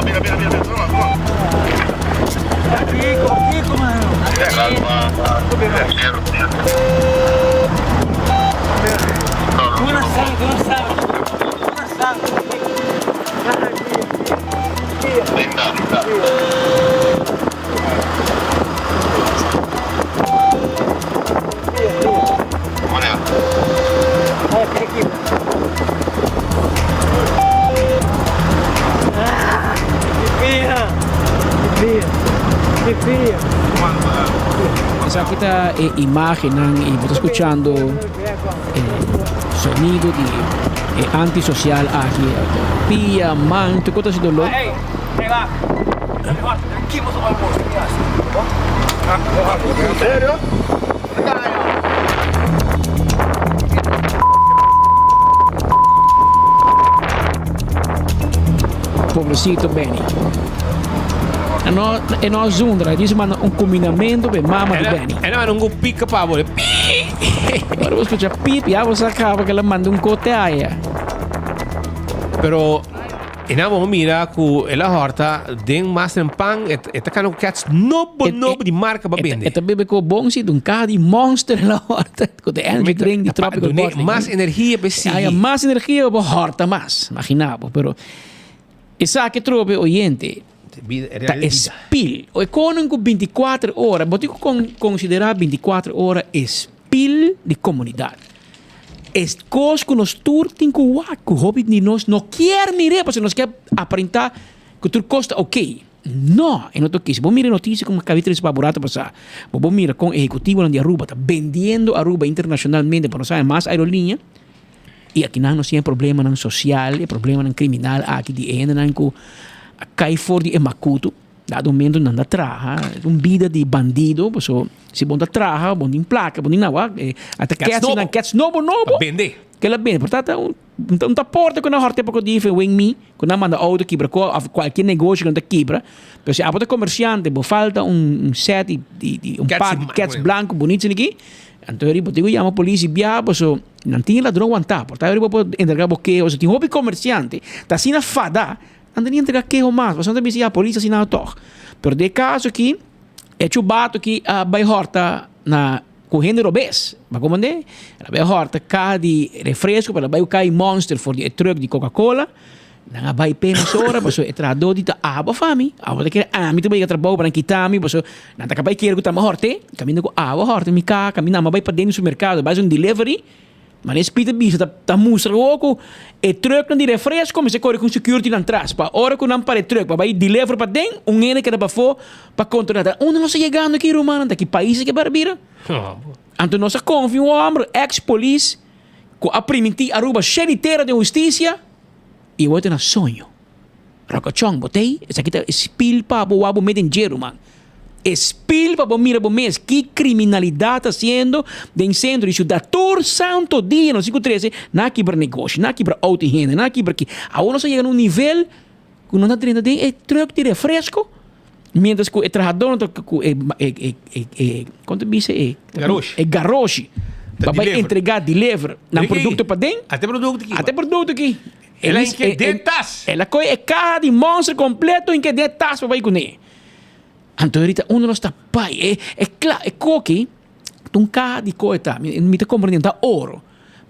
Bira, bira, bira, bira. Esaki ta e imagennan y bo ta scuchando e sonido di e antisocial aki. Pia, man, tur cos ta haci dolor. Pobrecito Benny. E no, e no a zundra, e dice manda un combinamento pe mama di Benny. E no manda un pica pa bo. Ora bo scucha pip, ya bo sa caba que la manda un cote aya. Pero E nan bo mira ku el a hòrta den mas den pan, e e ta kana ku kèts nobo nobo di marka pa bende. E ta bebe ku bon si un kaha di Monster el a hòrta ku ta energy drink di Tropical Dune Bottling. mas energia pa e sigui. Haya mas energia pa bo hòrta mas, imagina bo. Pero esaki trobe oyente ta e spil. E konen ku bintikuater ora, bo tin ku konsiderá bintikuater ora e spil di komunidat. E kos ku nos tur tin ku wak, ku hopi di nos no kier mir'é pasobra nos kier aparentá ku tur kos ta oké. No, e no ta oké. Si bo mira e notisia ku mi a trese pa bo rato pasá, bo por mira kon ehekutivonan di Aruba ta bendiendo Aruba internashonalmente pa nos haña mas aeroliña i akinan nos tin e problemanan sosial, e problemanan kriminal aki di e hendenan ku a kai for di e makutu. Dado momento nan ta traha un bida di bandido, paso si bon ta traha, bon tin placa, bon tin awa, eh, ata Cats cats nobo. nan cats nobo nobo. Pa bende. Que la bende. Por tata un un ta porta cu nan horte poco di fe wen mi, cu nan manda auto kibra co of cualkier negocio cu nan ta kibra. Pero si abo ta comerciante, bo falta un un set di di di un Cats par di ma- cats blanco bonito aki, anto eri bo tin cu yama policia y bia paso nan tin e ladron wanta. Por ta eri bo por entrega bo keho. So tin hopi comerciante ta asina fada. Nan ta ni entrega keho mas, pasobra nan ta bisa ya polis hasi nada tog. Pero den e kaso aki, e chubato aki a bai horta na ku hende robes. Bo a komprende? El a bai horta kaha di refresko, pero el a bai ku kaha di Monster for di e truck di Coca Cola. Nan a bai p'e mesora pasobra e trahadó di ta abo fa mi, abo ta kere ami ta bai yega trabou pa nan kita mi, pasobra nan ta bai kere ku ta mi a hort'é. Kaminda ku abo a horta mi kaha, kaminda ami a bai paden di supermerkado, bai hasi un delivery. Mane Speed a bisa ta ta mustra awor ku e trucknan di refresco mester kore ku security nan tras pa ora ku nan para e truck pa bai deliver paden un hende keda pafó pa kontrolá ta unda nos ta yegando aki rumannan ta ki pais aki a bira? Anto nos a konfia un hòmber ex polis ku a primintí Aruba shé di tera den hustisia i awor ta na soño. Rokochon bo t'ei esaki ta e spil pa bo wak bo mete den dje ruman. E spil pa bo mira bo mes ki kriminalidat ta hasiendo den sentro di siudat tur santo dia nos tin ku trese nan a kibra negoshi nan a kibra outo di hende nan a kibra ki awor nos a yega na un nivel ku nos ta drenta den e truck di refresco mientras ku e trahadornan ta ku e e e e kon ta bisa e Garoshi. e garoshi Ta pa bai deliver. entrega deliver nan Ricky, produkto paden ate produkto ki ate produkto ki El a hinke den tas. El a kohe e kaha di Monster kompleto hinke den e tas pa bai kuné. Anto ahorita uno nos ta bai e e kla e koki ta un kaha di kohe ta mi mi ta komprende ta oro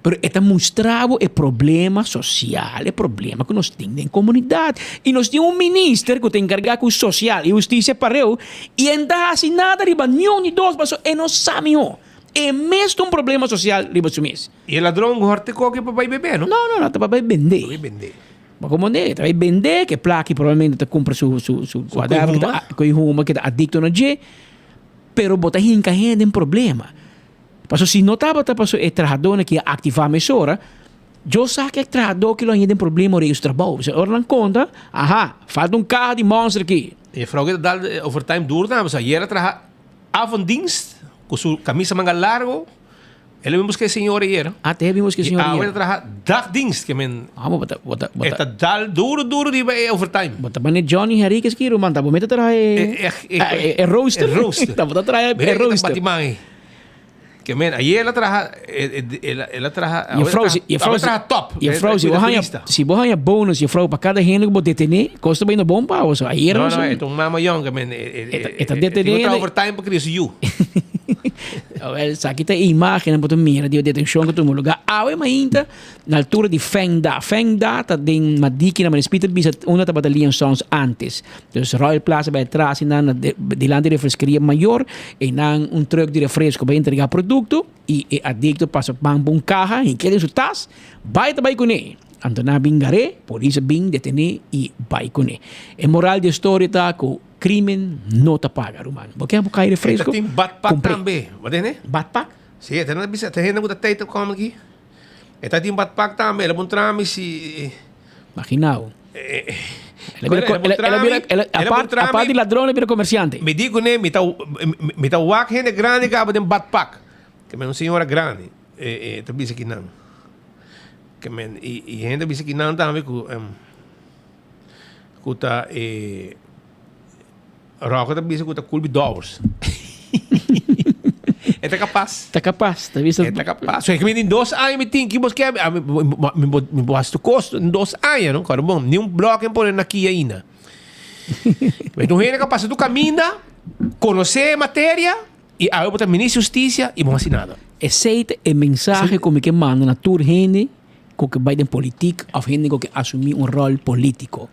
pero e ta mustra bo e problema sosial e problema ku nos tin den komunidat i nos tin un minister ku ta enkargá ku sosial i hustisia pareu i e no ta hasi nada riba niun ni dos pasobra e no sa mihó e mes ta un problema sosial riba su mes. I e ladron hòrta e koki pa bai bebe no? No no no ta pa bai bende. Pa bai bende. Bo komprende? Ta bai bende ke plaki probablemente ta kumpra su su su whatever ke ta koe huma ke ta adikto na dje pero bo ta hinka hende den problema. Paso si no tabata paso e trahadónan ki a aktivá mesora. Yo sa ku e trahadó ki lo haña den problema ora e su trabou. Pasobra ora nan konta, aha, falta un kaha di Monster aki. E frou ki ta dal overtime duro tambe, pasobra ayer a traha avonddienst ku su kamisa manga largo, el a bin buska e señor ayer. Ah, te a bin buska e señor ayer. I awe ta traha dagdienst, ke men Ah, bo ta, bo ta, bo e ta. ta dal duro duro riba e overtime. Bo ta mane Johnny Henriquez ki ruman, ta bo mester traha e, E, e rooster. E rooster. Ta bo ta traha e Mira ke ta rooster. bati man ei. Ke men, ayer el a traha, el a, el a traha, Juffrouw, si, juffrouw, awe traha top. Juffrouw, si bo haña, si bo haña bonus, juffrouw, pa kada hende ku bo detené, kos ta bayendo bon pa bo. So, ayer No, nos no, e ta un mama yòn, ke men, e, E ta detené. E tin ku traha overtime pa kria su yu. Awel, esaki ta e imágennan bo ta mira di e detenshon ku tuma lugá awe mainta na altura di Fengda. Fengda ta den Madiki na Maris Pieter bisa unda tabata Lian Sons antes. Dus Royal Plaza bai atras y nan dilanti refreskeria mayor y nan un truck di refresco bai entrega producto y e adicto pasa pan pa un caha y keda den su tas bai ta bai cune. Anto nan a bin gar'é, polis a bin detené y bai cune. E moral di e storia ta cu crimen no ta paga ruman. Bo kier bo cay refresco? E ta tin badpak Cumpr'é. tambe. Bo tende? Badpak? Si, e ta nan bisa, ta hende cu ta tey ta come aki. E ta tin badpak tambe, el a bon trami si. Imaginao. Apart di ladron, el a bira comerciante. Mi di kuné, mi ta, mi ta wak hende grandi kaba den badpak. Ke men un señora grandi e ta bisa kinan. Ke men i i hende ta bisa kinan tambe ku ku ta e Rocco ta bisa ku ta kulpi dòwers. E ta kapas. Ta kapas. Ta bisa. E ta kapas. So, mi tin dos aña mi tin ki bos ke mi mi bo mi bo hasi tur kos den dos aña no. Kòrda bon, ni un blòk en pone na kia ainda. Mi tin un hende ku a pasa tur kaminda, konosé e materia i awe bo ta minister di hustisia i bo no hasi nada. Esei ta e mensahe ku mi ke manda na tur hende ku ke bai den politik òf hende ku ke asumí un ròl polítiko.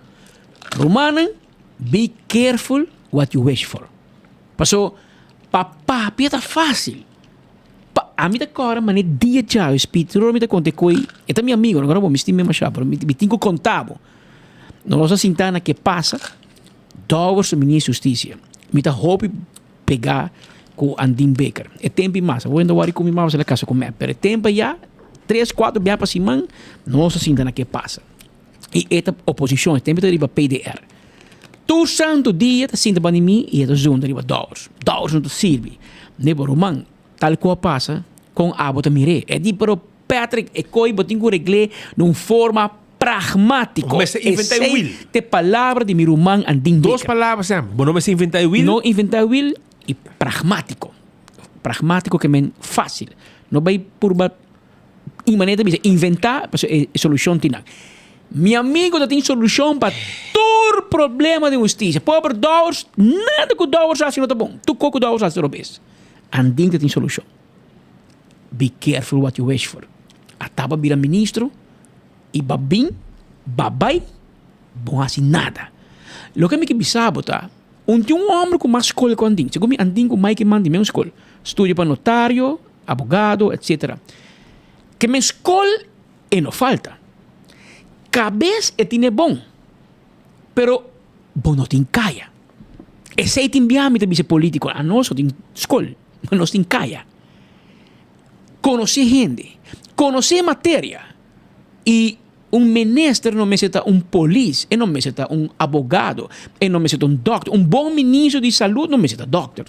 Rumannan, be careful what you wish for. Paso pa papia ta fácil. Pa ami ta kòrda manera dia djawe Speed Roro mi ta konta e koi, e ta mi amigo, no bo mi stima e mashá, pero mi tin ku konta bo. Nos a sinta na ke pasa Dowers su minister di hustisia. Mi ta hopi pegá ku Andin Baker. E tempu i mas, awor no wòri ku mi mama la kasa ku mep, pero e tempu ayá tres kuater bia pa siman nos a sinta na ke pasa. I e ta oposishon, e tempu ta riba PDR. Tur santu dia ta sinta banda di mi i e ta zunda riba Dowers. Dowers no ta sirbi. Ne bo ruman, tal ku a pasa, kon abo ta mir'é? E di, pero Patrick, e koi bo tin ku regl'é na un forma pragmátiko. Bo mester inventá e wiel. Esei ta e palabra di mi ruman Andin Baker. Dos palabra sem. Bo no mester inventá e wiel. No inventá e wiel i pragmátiko. Pragmátiko ke men fásil. No bai purba I manera ta bisa inventá pasobra e solushon tin nan. Mi amigo ta tin solushon pa tur problema den hustisia. Pober Dowers, nada ku Dowers hasi no ta bon. Tur kos ku Dowers hasi ta robes. Andin ta tin solushon. Be careful what you wish for. A taba bira ministro i ba bin, ba bai, bo hasi nada. Loke mi ke bisa bo ta, un tin un homber ku mas skol ku Andin. Segun mi Andin ku Mike Eman di mes skol. Studia pa notario. abogado, etc. Ke men skol e no falta. Kabes e tin e bon, pero bo no tin kaya. Esei tin bia mi ta bisa e politico, anos no tin skol, ma nos tin kaya. Konosé hende, konosé materia i un minister no mester ta un polis, e no mester ta un abogado, e no mester ta un dokter. Un bon ministro di salud no mester ta dokter.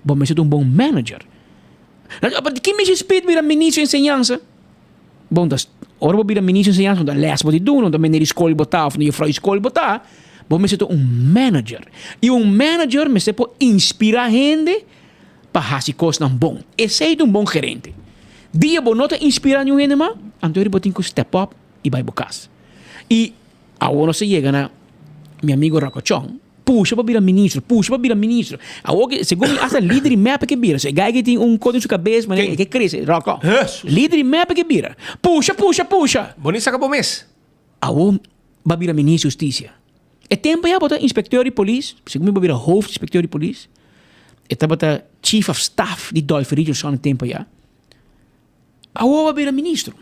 Bo mester ta un bon manager. Pa di ki mester speed bira ministro di enseñansa? Bon, ta ora bo bira ministro di enseñansa, ta les bo di duna, ta meneer di skol bo ta of juffrouw di skol bo ta, bo mester ta un manager. I un manager mester por inspira hende pa hasi kosnan bon. Esei ta un bon gerente. Dia bo no ta inspira niun hende mas, anto bo tin ku step up i bai bo kas. I awor nos a yega na mi amigo Rocochon. Pusha pa bira ministro, pusha pa bira ministro. Awor ke segun mi hasta lider di mep ke bira. So e guy ke tin un kos den su kabes manera e ke krese, Rocco. Lider di mep ke bira. Pusha, pusha, pusha. Bo ni saka bo mes. Awor bo a bira ministro di hustisia. E tempo ya bo ta inspecteur di polis, segun mi bo bira hoofdinspecteur di polis. E tabata chief of staff di Dolphy Richardson e tempo ya. Awor bo a bira ministro.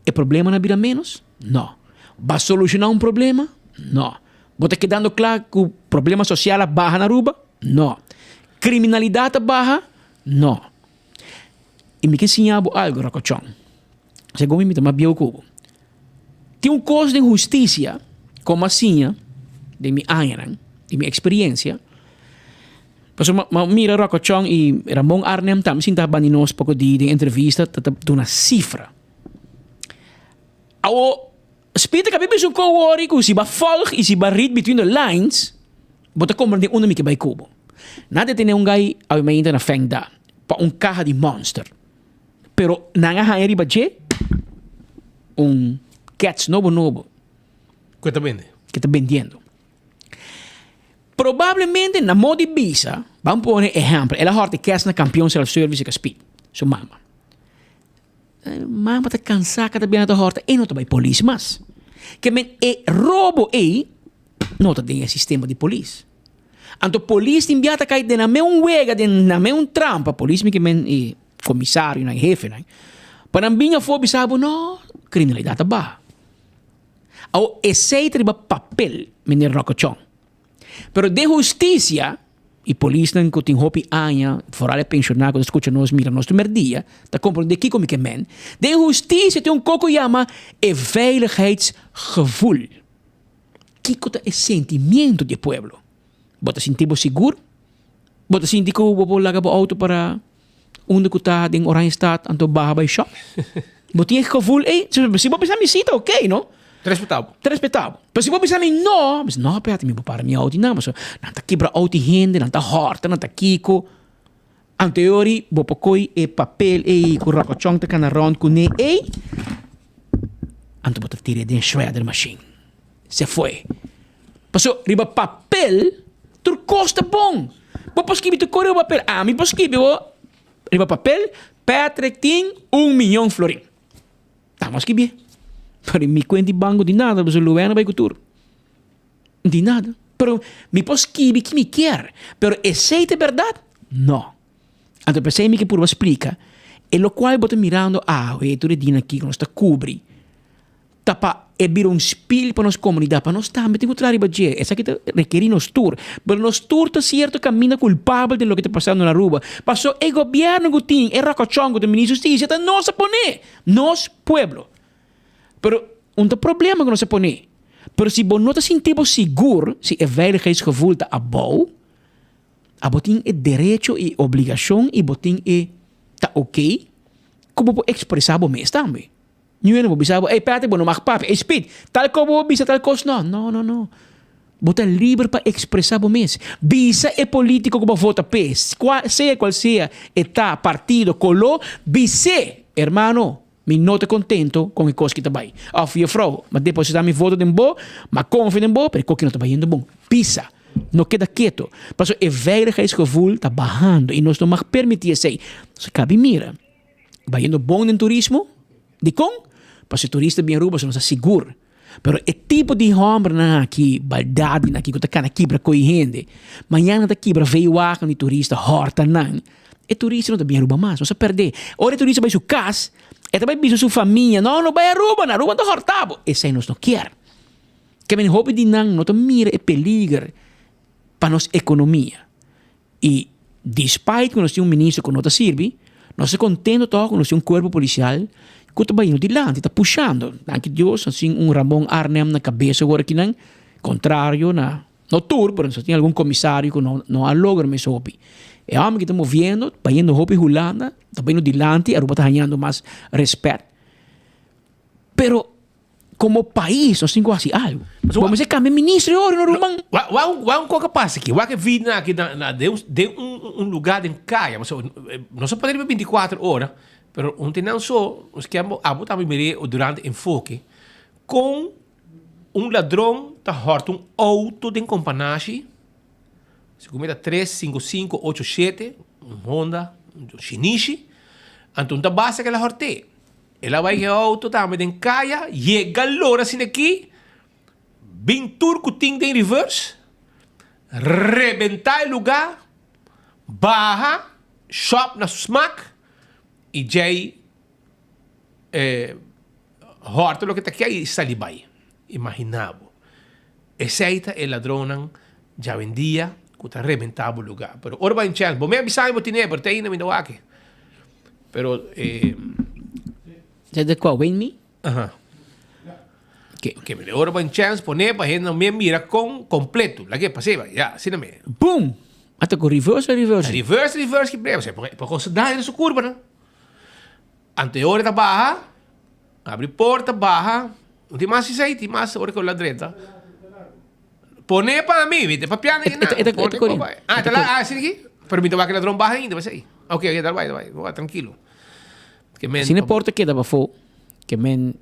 E problemanan a bira ménos? No. Bo a solushoná un problema? No. Bo ta kedando kla ku problema sosial a baha na Aruba? No. Kriminalidat a baha? No. I mi ke siña bo algu, Rokochon. Segun mi, mi ta mas bieu ku bo. Tin un kos den hustisia ku mi a siña den mi añanan, den mi eksperiencia. Pasobra mi a mira Rocco Chong i Ramon Arnhem tambe sinta banda di nos poko di den entrevista ta ta duna sifra. Awo, Speed a bisa un ko wori ku si bo a volg i si bo a read between the lines, bo ta komprende unda mi ke bai ku bo. Nan a detene un guy awe mainta na Fengda pa un kaha di Monster. Pero nan a haña riba dje un kets nobo nobo. Ku e ta bende. Ku e ta bendiendo. Probablemente na modo di bisa, ban pone ehèmpel, el a hòrta e kets na Kampion Self Service ka Speed, su mama. Mama ta cansá cada biaha ta horta e no ta bai polis mas. Ke men e robo ei no ta den e sistema di polis. Anto polis tin biaha ta kai den nan mes un wega, den nan mes un trampa, polis mi ke men e komisarionan, e hefenan, pa nan bin afó bisa bo no, kriminalidat ta baha. Awor esei ta riba papel, meneer Rocochon. Pero den hustisia, y polisnan cu tin hopi aña, vooral e pensioná cu ta scucha nos, mira nos tur merdia, ta comprende kico mi ke men. Den hustisia tin un co cu yama e veiligheidsgevoel. Kico ta e sentimiento di e pueblo? Bo ta sinti bo sigur? Bo ta sinti cu bo por laga bo auto para unda cu ta den Oranjestad anto baha bay shop? Bo tin e gevoel ey? Si bo bisa mi si ta ok no. Ta respetá bo. Ta respetá bo. Pero si bo bisa mi no, mi bisa no Peter mi por para mi auto nan pasobra nan ta kibra auto di hende, nan ta hòrta, nan ta kiko. Anteori bo por koy e papel ey ku Rokochon ta kana rònt kuné ey, anto bo ta tir'é den shredder machine. Se fue. Pasobra riba papel tur kos ta bon. Bo por skibi tur kos riba papel. Ami por skibi bo riba papel, Patrick tin un miyon florin. Ta mas skibié. Pero mi kuenta di banko di nada, pasobra Luena bai ku tur. Di nada. Pero mi por skibi ki mi kier. Pero esei ta bèrdat? No. Anto p'esei mi ke purba splika e lokual bo ta mirando awe tur e dianan aki ku nos ta kubri ta pa e bira un spil pa nos komunidat, pa nos tambe tin ku traha riba dje. Esaki ta rekerí nos tur. Pero nos tur ta sierto kaminda kulpabel den loke ta pasando na Aruba. Pasobra e gobièrnu ku tin, e rokochòn ku ta minister di hustisia ta nos a pone. Nos pueblo. Pero un ta problema ku nos a pone. Pero si bo no ta sinti bo sigur, si e veiligheidsgevoel ta abou, abo tin e derecho i obligashon i bo tin e ta oké ku bo por ekspresá bo mes tambe. Niun hende por bisa bo, ey Patrick bo no mag papia, ey Speed, tal kos bo por bisa tal kos no. No, no, no. Bo ta liber pa ekspresá bo mes. Bisa e polítiko ku bo vota p'e, sea kual sea e ta, partido, koló, bis'é, hermano, Mi no ta contento con e cos ki ta bay. Of juffrouw, m'a deposita mi voto den bo, m'a confia den bo, pero e cos ki no ta bayendo bon. Pisa. No keda keto. Pasobra e veiligheidsgevoel ta bahando y nos no mag permiti esey. Nos a cabi mira, bayendo bon den turismo. Dicon? Pasobra e turista bin Aruba, so nos ta sigur. Pero e tipo di hombernan aki, baldadinan aki cu ta cana kibra coy hende, mañana ta kibra veewagen di turista, horta nan, e turista no ta bin Aruba mas, nos a perde. Ora e turista bay su cas, e ta bay bisa su famia, no, no bay Aruba, na Aruba nan ta horta bo. Esey nos no kier. Ke men hopi di nan no ta mira e peliger pa nos economia. Y despite cu nos tin un minister cu no ta sirbi, nos ta contento toch cu nos tin un cuerpo policial cu ta bayendo dilanti, ta pushando. Danki Dios nos tin un Ramon Arnhem na cabeza awor akinan, contrario na, no tur, pero nos tin algun comisario cu no no a logra mes hopi. E homber aki ta moviendo, bayendo hopi Hulanda, ta bayendo dilanti, Aruba ta hañando mas respet. Pero Como pais nos tin cu haci algo. Bo mester cambia ministro y ora no ruman. Wak un cosa pasa aki. Wak e video aki na den un lugar den caya. Nos a pone riba binticuatro ora pero un tin nan so nos kier abo tambe mira durante enfoke con un ladron ta horta un auto den Companashi segun mi ta tres cinco cinco ocho shete un Honda shinishi anto un ta basa kila horte. El a bai e auto tambe den kaya, yega lora asina aki, bin tur ku tin den reverse, rebentá e lugá, baha, shòp na su smak i djei hòrta loke ta kia i sali bai. Imaginá bo. Esei ta e ladronnan djawendia ku ta rebentá bo lugá. Pero ora bo a chèns, bo mei a bisa mi bo tine, pero te ainda mi ta wak. Pero. Esei ta kua Win Me? Aha. Ok, ok, mi ora ban chance pone pa hende me mira con completo. Lage pasé ba. Ya, asina me. Boom! Ata ku reverse reverse. Reverse reverse ki breve. Porque porque se da su curva no. Ante ora ta baha, abri porta baha. No tin mas esei, tin mas ora ku la drenta. Pone pa mi, mi te papiando Et- et- et- et- et- Ah, ta la, ah, asina aki? Pero mi ta wak e ladron baha ainda, esei. Ok, ok, dal bai, dal bai. Bo tranquilo. Ke men Asina e porta keda pafó, ke men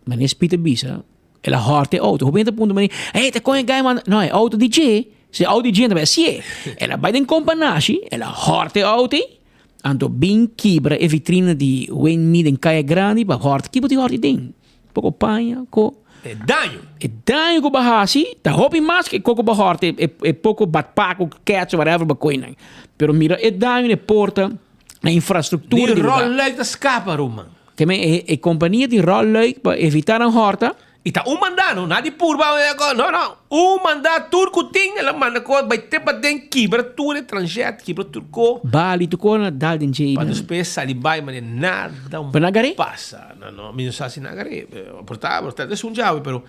meneer Speed a bisa, el a hòrt e outo. Hopi hende ta puntra mane, hey, ta kon e gai manda? No, e outo di dje, si e outo di dje, ta bai hasié. El a bai den Kompanashi, el a hòrt e outo ei, anto bin kibra e vitrina di Wayne Mead den Kaya Grandi pa hòrt. Ki bo tin hòrt ei den? Poko paña, ko. E daño. E daño ku bo a hasi ta hopi mas ke koko bo hòrt e e poko batpak ku kèts whatever bo koe nan. Pero mira e daño na e porta, na infrastruktura Di di lugá. rolluik ta skapa, ruman. Te men e e kompania di rolluik pa evitá nan hòrta. I ta un mandá no, nada di purba no no, un mandá tur ku tin el a manda ko bai te paden kibra tur e transhet, kibra tur ko. Bali tur ko na dal den dje Pa despues sali bai mane nada Pa na gar'é? pasa. No no, mi no sa si na gar'é, por ta por ta esun djawe pero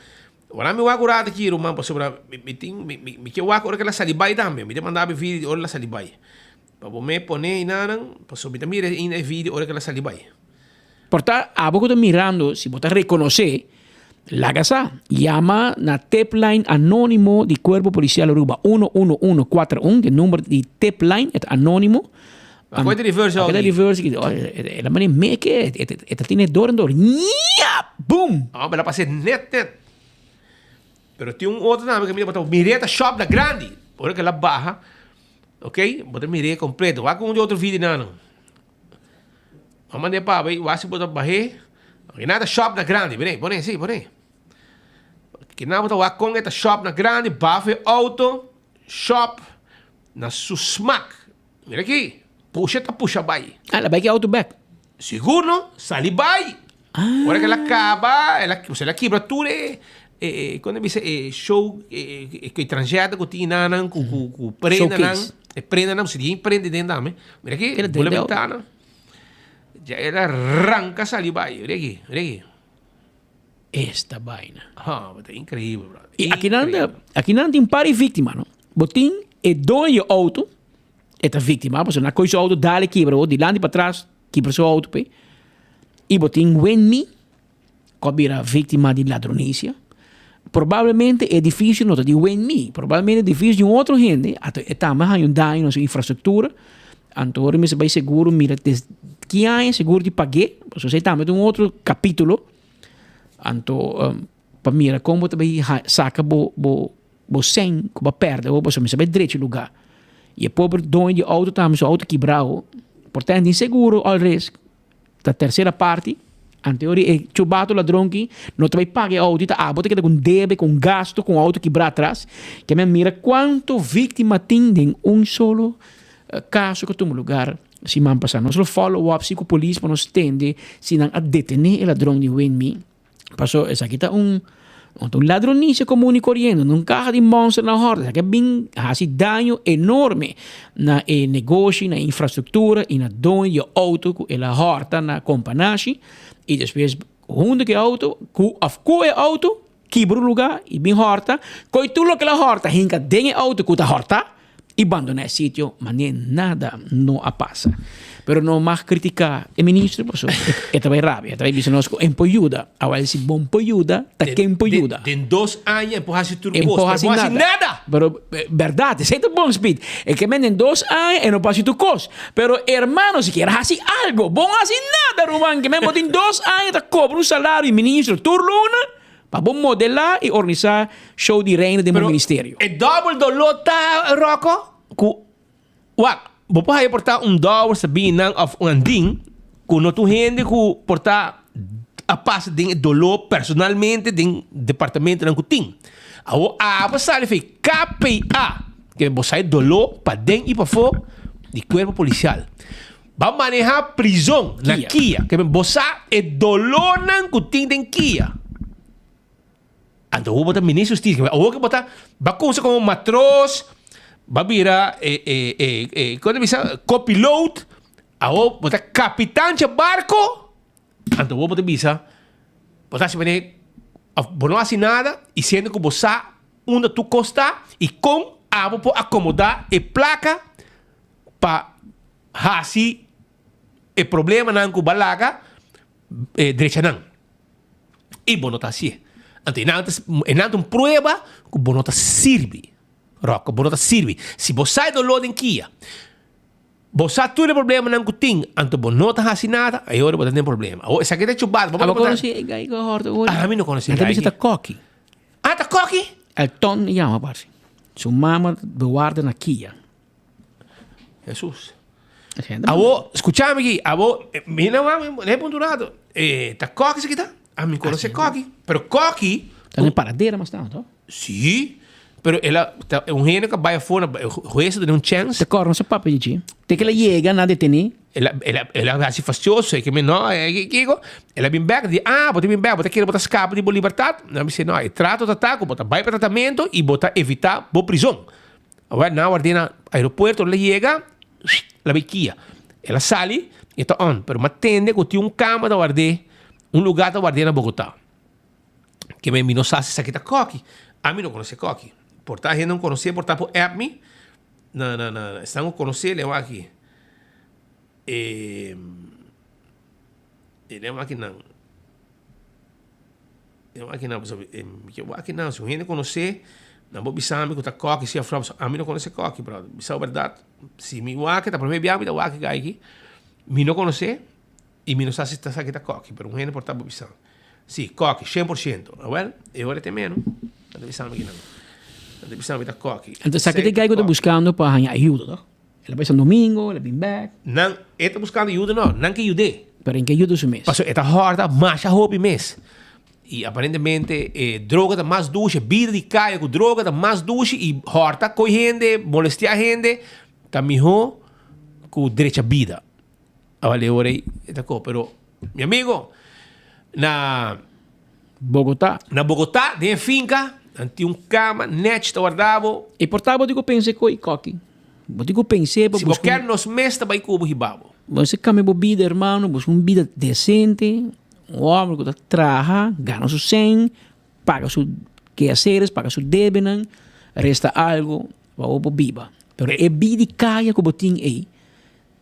ora mi wak un rato aki ruman pasobra mi tin mi mi ke wak ora ku el a sali bai tambe, mi ta manda mi video di ora el a sali bai. Pa bo me pone einanan pasobra mi ta mira ainda e video ora ku el a sali bai. Por ta abo ku ta mirando, si bo ta rekonosé, laga sa. Yama na tipline anónimo di Kuerpo Polisial Aruba, 11141, e number di tipline, e ta anónimo. Akoe ta reverse Akoe ta reverse, e la manera meke, e ta tene dor en dor, ñiap! Boom! Ah, pero a pasa net net. Pero tin un otro tambe ku mi ta mir'é ta shop na grandi. Ora ku el a baha, ok, bo ta mir'é kompleto. Wak un di otro video nan. Bo manda e pa bay wak si bo ta bah'é. Kina ta shop na grandi, mira, pone, si, pone. Kina bo ta wak kon e ta shop na grandi, baf e auto, shop na su smak. Mira aki, pusha ta pusha bay. Ah, el a bay ki auto bek. Sigur no, sali bay. Ora ku el a kaba, el a, el a kibra tur e, e, kon ta bisa, e show, e, e tranzjèta ku tin nan, ku, ku, ku prendanan, e prendanan, si tin prenda den tambe. Mira aki, bula bentana. Ya el a ranka sali bai. Mira aki, mira aki. Esta baina. Ha, ta increíble, bro. I akinan, akinan tin par di víktima, no? Bo tin e doño di e auto, e ta víktima, pasobra nan a kohe su auto dale kibra bo, dilanti patras kibra su auto p'e. I bo tin Wenmi, ku a bira víktima di ladronisia. Probablemente e edifisio no ta di Wenmi, probablemente e edifisio di un otro hende, anto e tambe a haña un daño na su infrastruktura. Anto ora mester bai seguro mira des ki aña seguro di pag'é, pasobra esei tambe ta un otro kapítulo. Anto pa mira kon bo ta bai saka bo bo bo sèn ku bo a pèrdè awor pasobra mester bai drecha e lugá. I e pober doño di outo tambe su outo kibrao, por ta tin seguro all risk. Ta tercera parti, anteori e chubato ladron ki no ta bay paga e auto y ta abo ta keda cu un debe, cu un gasto, cu un auto kibra atras. Ke men mira cuanto victima tin den un solo caso cu a tuma lugar siman pasa. Nos lo follow up si cu polis pa nos tende si nan a detene e ladron di Winmi. Paso esaki ta un un ladronicia comun y coriente, un caha di monster na horta. Esaki a bin haci daño enorme na e negoshi, na e infrastructura y na doño di e auto cu el a horta na Companashi y despues hunto cu e auto cu of cu e auto kibra un lugar y bin horta. Coy tur loke el a horta hinca den e auto cu ta horta y bandona e sitio mane nada no a pasa. Pero no mag critica e ministro pasobra e ta bay rabia, e ta bay bisa nos cu en por yuda. Awel si bon por yuda, ta ken por yuda? Den dos aña e por haci tur cos, pero e por haci nada! Pero berdad, esey ta bon Speed. E ke men den dos aña e no por haci tur cos. Pero hermano si kier haci algo, bon haci nada ruman, ke men bo tin dos aña ta cobra un salario di ministro tur luna. Pa bo modelá i organisá show di Reino den bo ministerio. E dòbel doló ta, Rocco, ku wak, bo por haya por ta un dòbel sabinan òf un andin ku no tur hende ku por ta a pasa den e doló personalmente den departamentonan ku tin. Awor abo sali for e KPA, ke bo sa e doló paden i pafó di kuerpo polisial. Ba maneha prizon na Kia. Ke men bo sa e dolornan ku tin den Kia. Anto awor bo ta ministro di hustisia. Awor ke bo ta ba kumsa komo matros, ba bira e e e e kon ta bisa copiloot, awor bo ta kapitan dje barko. Anto bo bo ta bisa, bo ta hasi manera of bo no hasi nada y siendo cu bo sa unda tur cos ta y con abo por acomoda e placa pa hasi e problemanan cu bo a laga drecha nan. Y bo no ta hacié. Anto e nan ta e nan ta un prueba cu bo no ta sirbi. Rocco, bo no ta sirbi. Si bo sa e dolor den kia, bo sa tur e problemanan cu tin, anto bo no ta haci nada, e ora bo ta den problema. Awor esaki ta chubado. Abo conoci e guy cu a horta ori? Ami no conoci e guy. Nan ta bisa ta Cocky. Ah, ta Cocky? Elton yama parsi. Su mama bewarda na kia. Jesus. Abo, scuchami aki, abo, mi no wak, mi no punto un rato. Eh, ta Cocky esaki ta? Ami conoce Cocky, pero Cocky... Ta na paradera mas tanto. Sí, pero el a, ta un hende ku a bai afó, na hues a duna un chèns. Te kòrda nos a papia di dje. Te ke el a yega nan a detené. El a, el a, el a hasi fastioso, e ke mi no, e kiko. El a bin bèk, di, ah, bo ta bin bèk, bo ta kere bo ta skapa di bo libertat? Nan a bis'é, no, e trato ta ta ku bo ta bai pa tratamentu i bo ta evitá bo prizon. Awor nan a ward'é na aeropuerto, el a yega, el a bai kia. El a sali, e ta on, pero mi a tende ku tin un kama ta ward'é, un lugá ta ward'é na Bogotá. Ke men mi no sa si esaki ta Koki. Ami no konosé Koki. Por ta hende no konosé, por ta por app mi. Na, na, na, esnan ku konosé leu aki. E, e leu aki nan. Leu aki nan, pasobra e, mi ke wak nan. Si un hende konosé, nan por bisa mi ku ta Koki si of no. Pasobra ami no konosé Koki, brother. Bisa bo bèrdat. Si mi wak, ta promé biaha mi ta wak e guy aki. Mi no konosé. I mi no sa si ta sa ki ta koki, pero un hende por ta bo bisa. Si, koki, shen por shento. Awel, e ora te meno. Nan ta bisa mi kinan. Nan ta bisa mi ta koki. Anto sa ki ta guy ku ta buskando pa haña ayuda, toh? El a bai San Domingo, el a bin bek. Nan, e ta buskando ayuda no, nan ke yud'é. Pero en ke yuda su mes. Pasobra e ta hòrta masha hopi mes. I aparentemente e droga ta mas dushi, e bida di kaya ku droga ta mas dushi i hòrta koi hende, molestiá hende, ta mihó ku drecha bida. Awal e ora ei e ta ko, pero mi amigo, na Bogotá. Na Bogotá, den e finka, nan tin un kama nèchi ta warda bo. E por ta bo tin ku pensa e koi koki. Bo tin ku pens'é pa Si bo buska ker un. nos mes ta bai ku bo hiba bo. Bo mester kambia bo bida hermano, buska un bida desente, un hòmber ku ta traha, gana su sèn, paga su keaseres, paga su debenan, resta algu pa bo por biba. Pero e bida di kaya ku bo tin ei,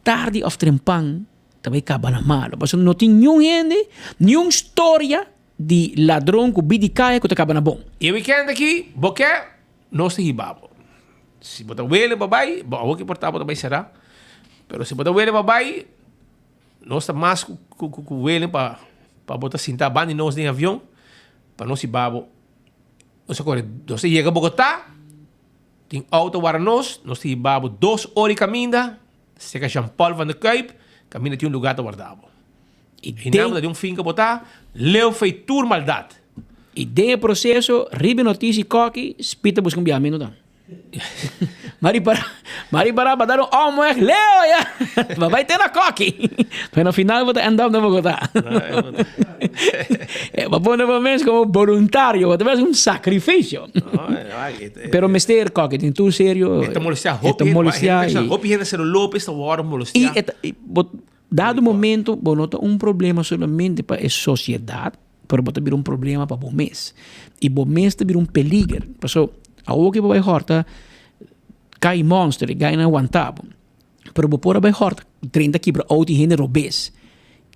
Tardi of trempan ta bay caba na malo. Pasobra no tin niun hende, niun storia di ladron cu bidi caya cu ta caba na bon. E weekend aki bo ke nos ta hiba bo. Si bo ta wele pa bay, bo awor ki por ta bo ta bay sera, pero si bo ta wele pa bay, nos ta mas cu cu wele pa pa bo ta sinta banda di nos den avion pa nos hiba bo. Nos a kore, nos ta yega Bogota. Tin auto wara nos, nos ta hiba bo dos ora i kaminda, serka Jean Paul van de Kuyp, kaminda tin un lugar ta warda bo. I I nan bo ta den un finka bo ta, leu fei tur maldat. I den e proseso, riba e notisia i koki, Speed ta buska un biaha ta. Ma ripara, ma ripara pa dar un omweg leu ya, pa bai te na koki. Pero na final bo ta end up na Bogotá. Bo pone bo mes komo boluntario, bo ta bes un sakrifisio. Pero mester koki tin tur serio. E ta molestia hopi hende. Molestia y, hopi hende Cero Lopez ta worde molestia. Y, y bo, dado momento bo no ta un problema solamente pa e sociedad, pero bo ta bira un problema pa bo mes. Y bo mes ta bira un peliger. Paso awor ke bo bai horta kai monster, e gainan wanta bo. Pero bo por a bai horta 30 kibra auto y hende robes.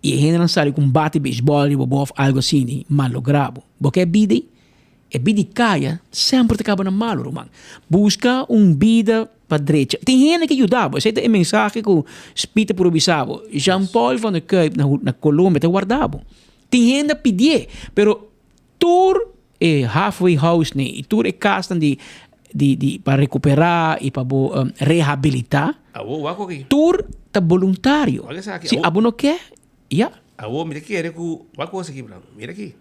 Y e hendenan sali ku un bate beisbol riba bo of algo asini, malogra bo. Bo ke bida ei? E bida di kaya semper ta kaba na malu, ruman. Buska un bida pa drecha. Tin hende ke yuda bo. Esei ta e mensahe ku Speed ta puru bisa bo. Jean Paul van der Kuyp na na Colombia ta warda bo. Tin hende a pidié, pero tur e halfway house ne i tur e kasnan di di di pa rekuperá i pa bo rehabilitá, Awor wak oki. tur ta boluntario. Wak esaki. Si abo no ke, ya. Awor mi ta kere ku wak kos aki, Brando. Mira aki.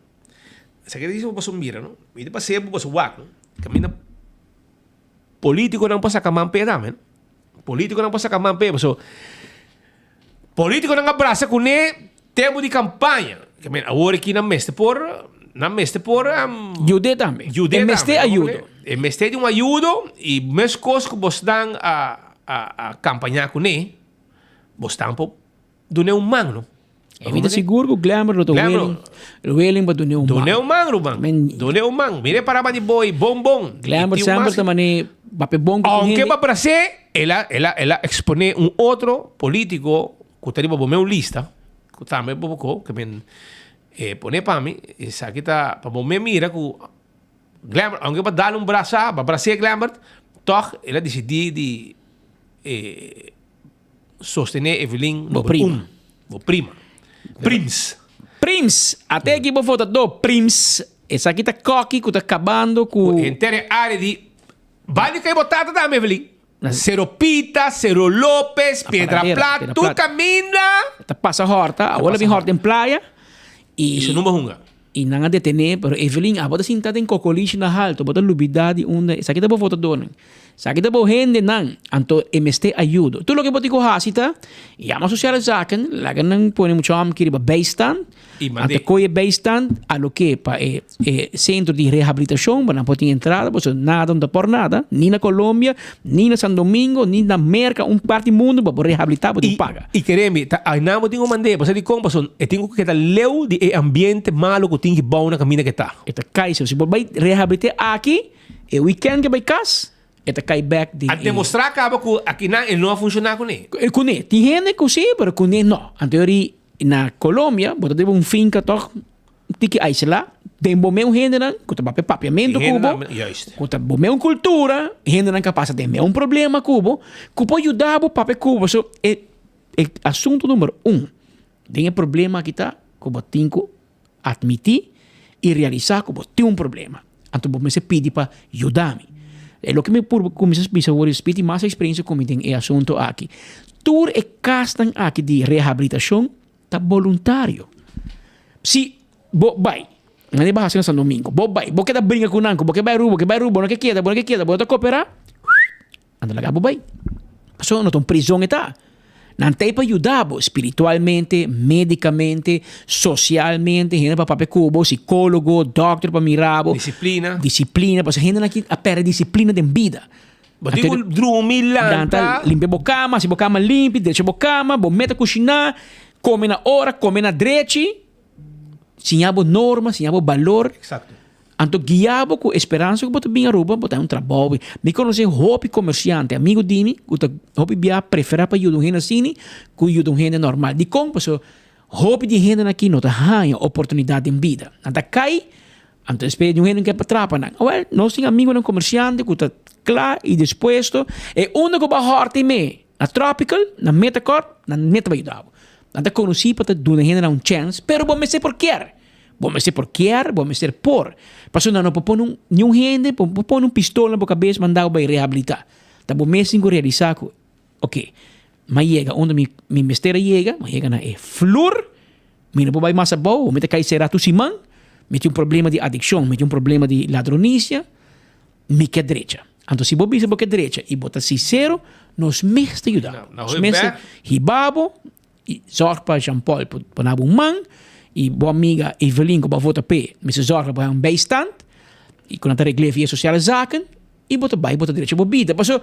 Esaki ta disi bo paso mira no. Mi ta pas'é bo paso wak no. Kaminda politikonan por saka man p'e tambe no. Politikonan por saka man p'e paso politikonan a brasa kuné tempu di kampaña. Ke men awor aki nan mester por nan mester por Yud'é tambe. Yud'é E tambe. mester ayudo. E mester di un ayudo i meskos ku bosnan a a a kampañá kuné bosnan por dun'é un man no. E mi ta sigur ku Glamour lo ta willing, willing pa dune un man. Dune un man, ruman. Dune un man. Mira e paraba di boy, bon bon. Glamour semper ta mane papia bon ku Aunke hende. pa bras'é, el a, el a, el a eksponé un otro polítiko ku ta riba bo meu lista, ku tambe bo ko, ke men e pone pa mi, esaki ta pa bo me mira ku Glamour, aunke pa dal un brasa, pa bras'é Glamour, tòg el a disidí di e Sostené Evelyn Bo number prima. un. Bo prima. Prims. Prims! Ate aki bo votadó, Prims. Esaki ta kòki ku ta kabando ku. Henter e área di Bali kai bo tata tambe, Evelyn. Sero Pita, Sero Lopez, Piedra Paradera, Plat, Piedra tur Plat. kaminda. Ta pasa hòrta, awor a bin hòrta den playa. I I su number hunga. I nan a detené, pero Evelyn, abo ta sinta den kokolishi na haltu, bo ta lubidá di unda, esaki ta bo votadónan, esaki ta bo hendenan, anto e mester ayudo. Tur loke bo tin ku hasi ta, yama Sociale Zaken, laga nan pone mucha hòmber ki riba bijstand, I mand'é. anto kohe e bijstand, aloké pa e e sentro di rehabilitashon, pa nan por tin entrada, pasobra nada no ta por nada, ni na Colombia, ni na San Domingo, ni na Merka, un parti mundu pa bo rehabilitá bo tin ku paga. I kere mi, ta ainan bo tin ku mand'é, pasobra dikon? Pasobra e tin ku keda leu di e ambiente malu ku tin ki bou na kaminda ke ta. E ta kai, so si bo bai rehabilit'é aki, e weekend ke bai kas, e ta kai bèk den A e. demostrá kaba ku akinan e no a funshoná kuné. Kuné. Tin hende ku sí, pero kuné no. Anto yori na Colombia bo ta debe un finka tòg tiki aislá, den bo meun hendenan ku ta papia papiamentu ku bo, ku ta bo meun kultura, hendenan ku a pasa den meun problema ku bo, ku por yuda bo papia ku bo. So, e e asuntu number un den e problema aki ta ku bo tin ku atmití i realisá ku bo tin un problema. Anto bo mester pidi pa yuda mi. E loke mi purba kuminsá bisa awor is pidi mas eksperensia ku mi den e asuntu aki. Tur e kasnan aki di rehabilitashon Ta boluntario. Si bo bai, nan e baha na San Domingo, bo bai, bo keda bringa ku nan, ku bo ke bai Aruba, bo ke bai Aruba, bo no ke keda, bo no ke keda, bo no ta koperá, nan ta laga bo bai. Pasobra no ta un prizon e ta. Nan ta ei pa yuda bo spiritualmente, medicamente, socialmente, hende pa papia ku bo, psicologo, dokter pa mira bo. Disiplina. Disiplina, pasobra hendenan aki a pèrdè disiplina den bida. Bo tin ku drumi, lanta. Limpia bo kama, hasi bo kama limpi, drecha bo kama, bo meta kushiná, kome na ora, kome na drechi, siña bo norma, siña bo balor. Exacto. Anto guia bo ku esperansa ku bo ta bin Aruba, bo ta un trabou. Mi konosé hopi komersiante, amigu di mi, ku ta hopi bia preferá pa yuda un hende asini ku yuda un hende normal. Dikon? Pasobra hopi di e hendenan aki no ta haña oportunidat den bida. Nan ta kai Anto despues di un hende ke pa trapa nan. Awel, nos tin amigonan komersiante ku ta kla i dispuesto. E unda ku bo a hòrta i me, na Tropical, na Metacorp, nan meta bai yuda bo. Nan ta konosí pa ta duna hendenan un chèns, pero bo mester por kier. Bo mester por kier, bo mester por. Pasobra nan no por pone un, niun hende por pone un pistol na bo kabes manda bo bai rehabilitá. Ta bo mes tin ku realisá ku, oke, m'a yega unda mi mi mester a yega, m'a yega na e flur. Mi no por bai mas abou, mi ta kai será tur siman, mi tin un problema di adikshon, mi tin un problema di ladronisia, mi ke drecha. Anto si bo bisa bo ke drecha i bo ta sinsero, nos mes ta yuda bo. Nos mes ta hiba bo i zòrg pa Jean Paul por pone bo un man i bo amiga Evelyn ku bo a vota p'e mester zòrg pa bo haña un bijstand i ku nan ta regl'é via sociale zaken i bo ta bai bo ta drecha bo bida. Pasobra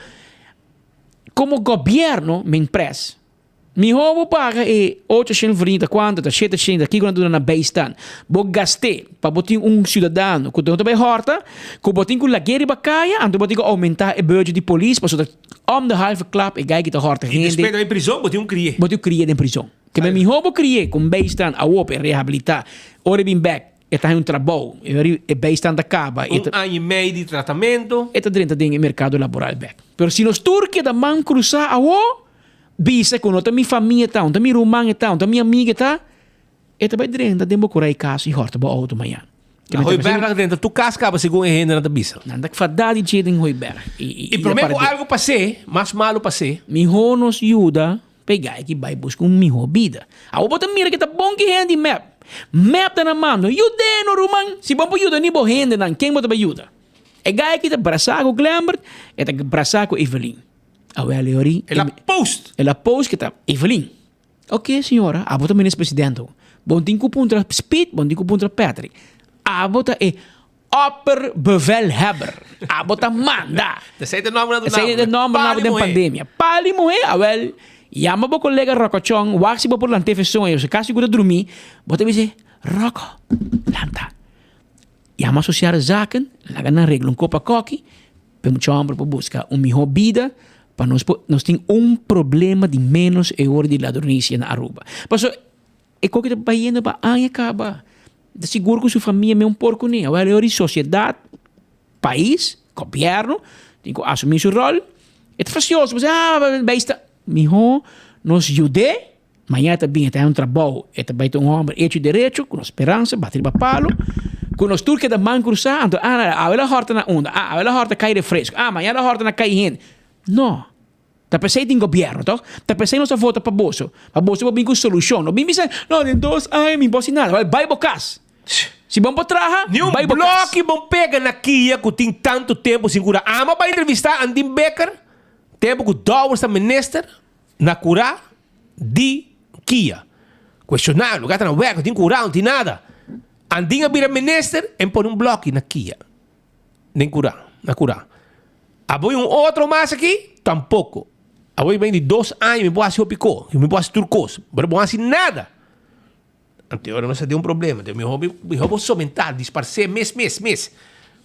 komo gobièrnu men pres. Mihó bo paga e ocho shen vrinta kuantu ta shete shen ta kiko nan duna na bijstand. Bo gast'é pa bo tin un siudadano ku no ta bai hòrta, ku bo tin ku lag'é riba kaya, anto bo tin ku oumentá e budget di polis pasobra ta om de halve klap e gai ki ta hòrta I hende. despues ta bai prizon bo tin un kri'é. Bo tin un kri'é den prizon. Ke men mihó bo kri'é ku un bijstand awor pa e rehabilitá ora e bin bèk e ta haña un trabou e ora e bijstand ta kaba e Un ta. aña i mei di tratamentu. E ta drenta den e merkado laboral bèk. Pero si nos tur keda man krusá awor. Bisa ku no ta mi famia ta, no ta mi ruman e ta, no ta mi amiga e ta, e ta bai drenta den bo kura e kas i hòrta bo outo mañan. Na Hooiberg nan drenta tur kas kaba segun e hendenan ta bisa. Nan ta fadá di dje den Hooiberg. I I promé ku algu pas'é, mas malu pas'é. Mihó nos yuda pa e gai ki bai buska un mihó bida. Awor bo ta mira ke ta bon ki hende di mep. Mep ta na mando, yud'é no ruman! Si bo por yuda ni bo hendenan, ken bo ta bai yuda? E gai ki ta brasá ku Glembert, e ta brasá ku Evelyn. Awel e ori. El a post. El a post ke ta Evelyn. Ok señora, abo ta minister presidente. Bon tin ku puntra Speed, bon tin ku puntra Patrick. Abo ta e opperbevelhebber. Abo ta manda. Esei ta e nomber nan duna. Esei ta e nomber nan den pandemia. Pali muhe, awel. Yama bo kolega Rokochon, wak si bo por lant'é fe soño, si kasi ku ta drumí, bo ta bis'é, Roko, lanta. Yama Sociale Zaken, laga nan regla un kopa koki, pa e mucha hòmber por buska un mihó bida, pa nos por, nos tin un problema di ménos e ora di ladronisia na Aruba. Pasobra e koki ta bayendo pa aña kaba, ta sigur ku su famia mes un por kuné. Awor e ora di sosiedat, pais, gobièrnu, tin ku asumí su ròl. E ta fasioso, bo sa, ah, bay sta. Mihó nos yud'é, mañana e ta bin, e ta haña un trabou, e ta bai ta un hòmber hecho y derecho, ku nos speransa, bati riba palo, ku nos tur keda man krusá, anto, ah, awe lo hòrta na unda, ah, awe lo hòrta kai refresco, ah, mañana lo hòrta na kai hende. No. Ta p'esei tin gobièrnu, tòg? Ta p'esei nos a vota pa boso, pa boso por bin ku solushon. No bin bisa, no, den dos aña mi no por hasi nada. Bai bo kas. Si bo no por traha, Ni un bai bo kas. bloki bon pega na kia ku tin tantu tempu sin kura. Amo bai entrevistá Andin Becker, tempu ku Dowers ta minister, na kura di kia. Kuestioná, lugar ta na wèk, no tin kura, no tin nada. Andin a bira minister, en pone un bloki na kia. Den kura, na kura. Abo y un otro mas aki? Tampoco. Abo y ben di dos aña mi por haci hopi cos, mi por haci tur cos, pero bo no haci nada. Anto ora nos ta den un problema, entonces mihor mihor bo somenta, disparce mes mes mes.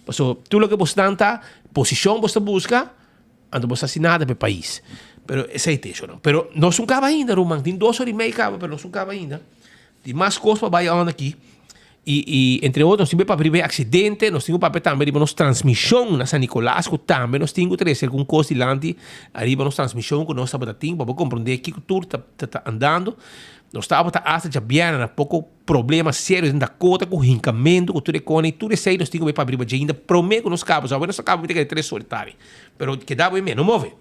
Pasobra tur loke bo stan ta posicion bo sta busca, anto bo sa haci nada pa e pais. Pero esey ta esho nan. Pero nos un caba ainda ruman, tin dos ora y mei caba pero nos un caba ainda. Tin mas cos pa bay on aki. Y, y entre otro nos tin papia riba e accidente, nos tin cu papia tambe riba nos transmision na San Nicolas, cu tambe nos tin cu trece algun cos dilanti ariba nos transmision cu nos tabata tin pa bo comprende kico tur ta, ta, ta andando. Nos tabata hasta djabièrnè na poco problema serio den Dakota cu hincamento cu tur e cona y tur esey nos tin cu bay papia riba dje ainda prome cu nos caba. So awe nos ta caba mi ta keda tres ora tardi. Pero keda bo e me, no move.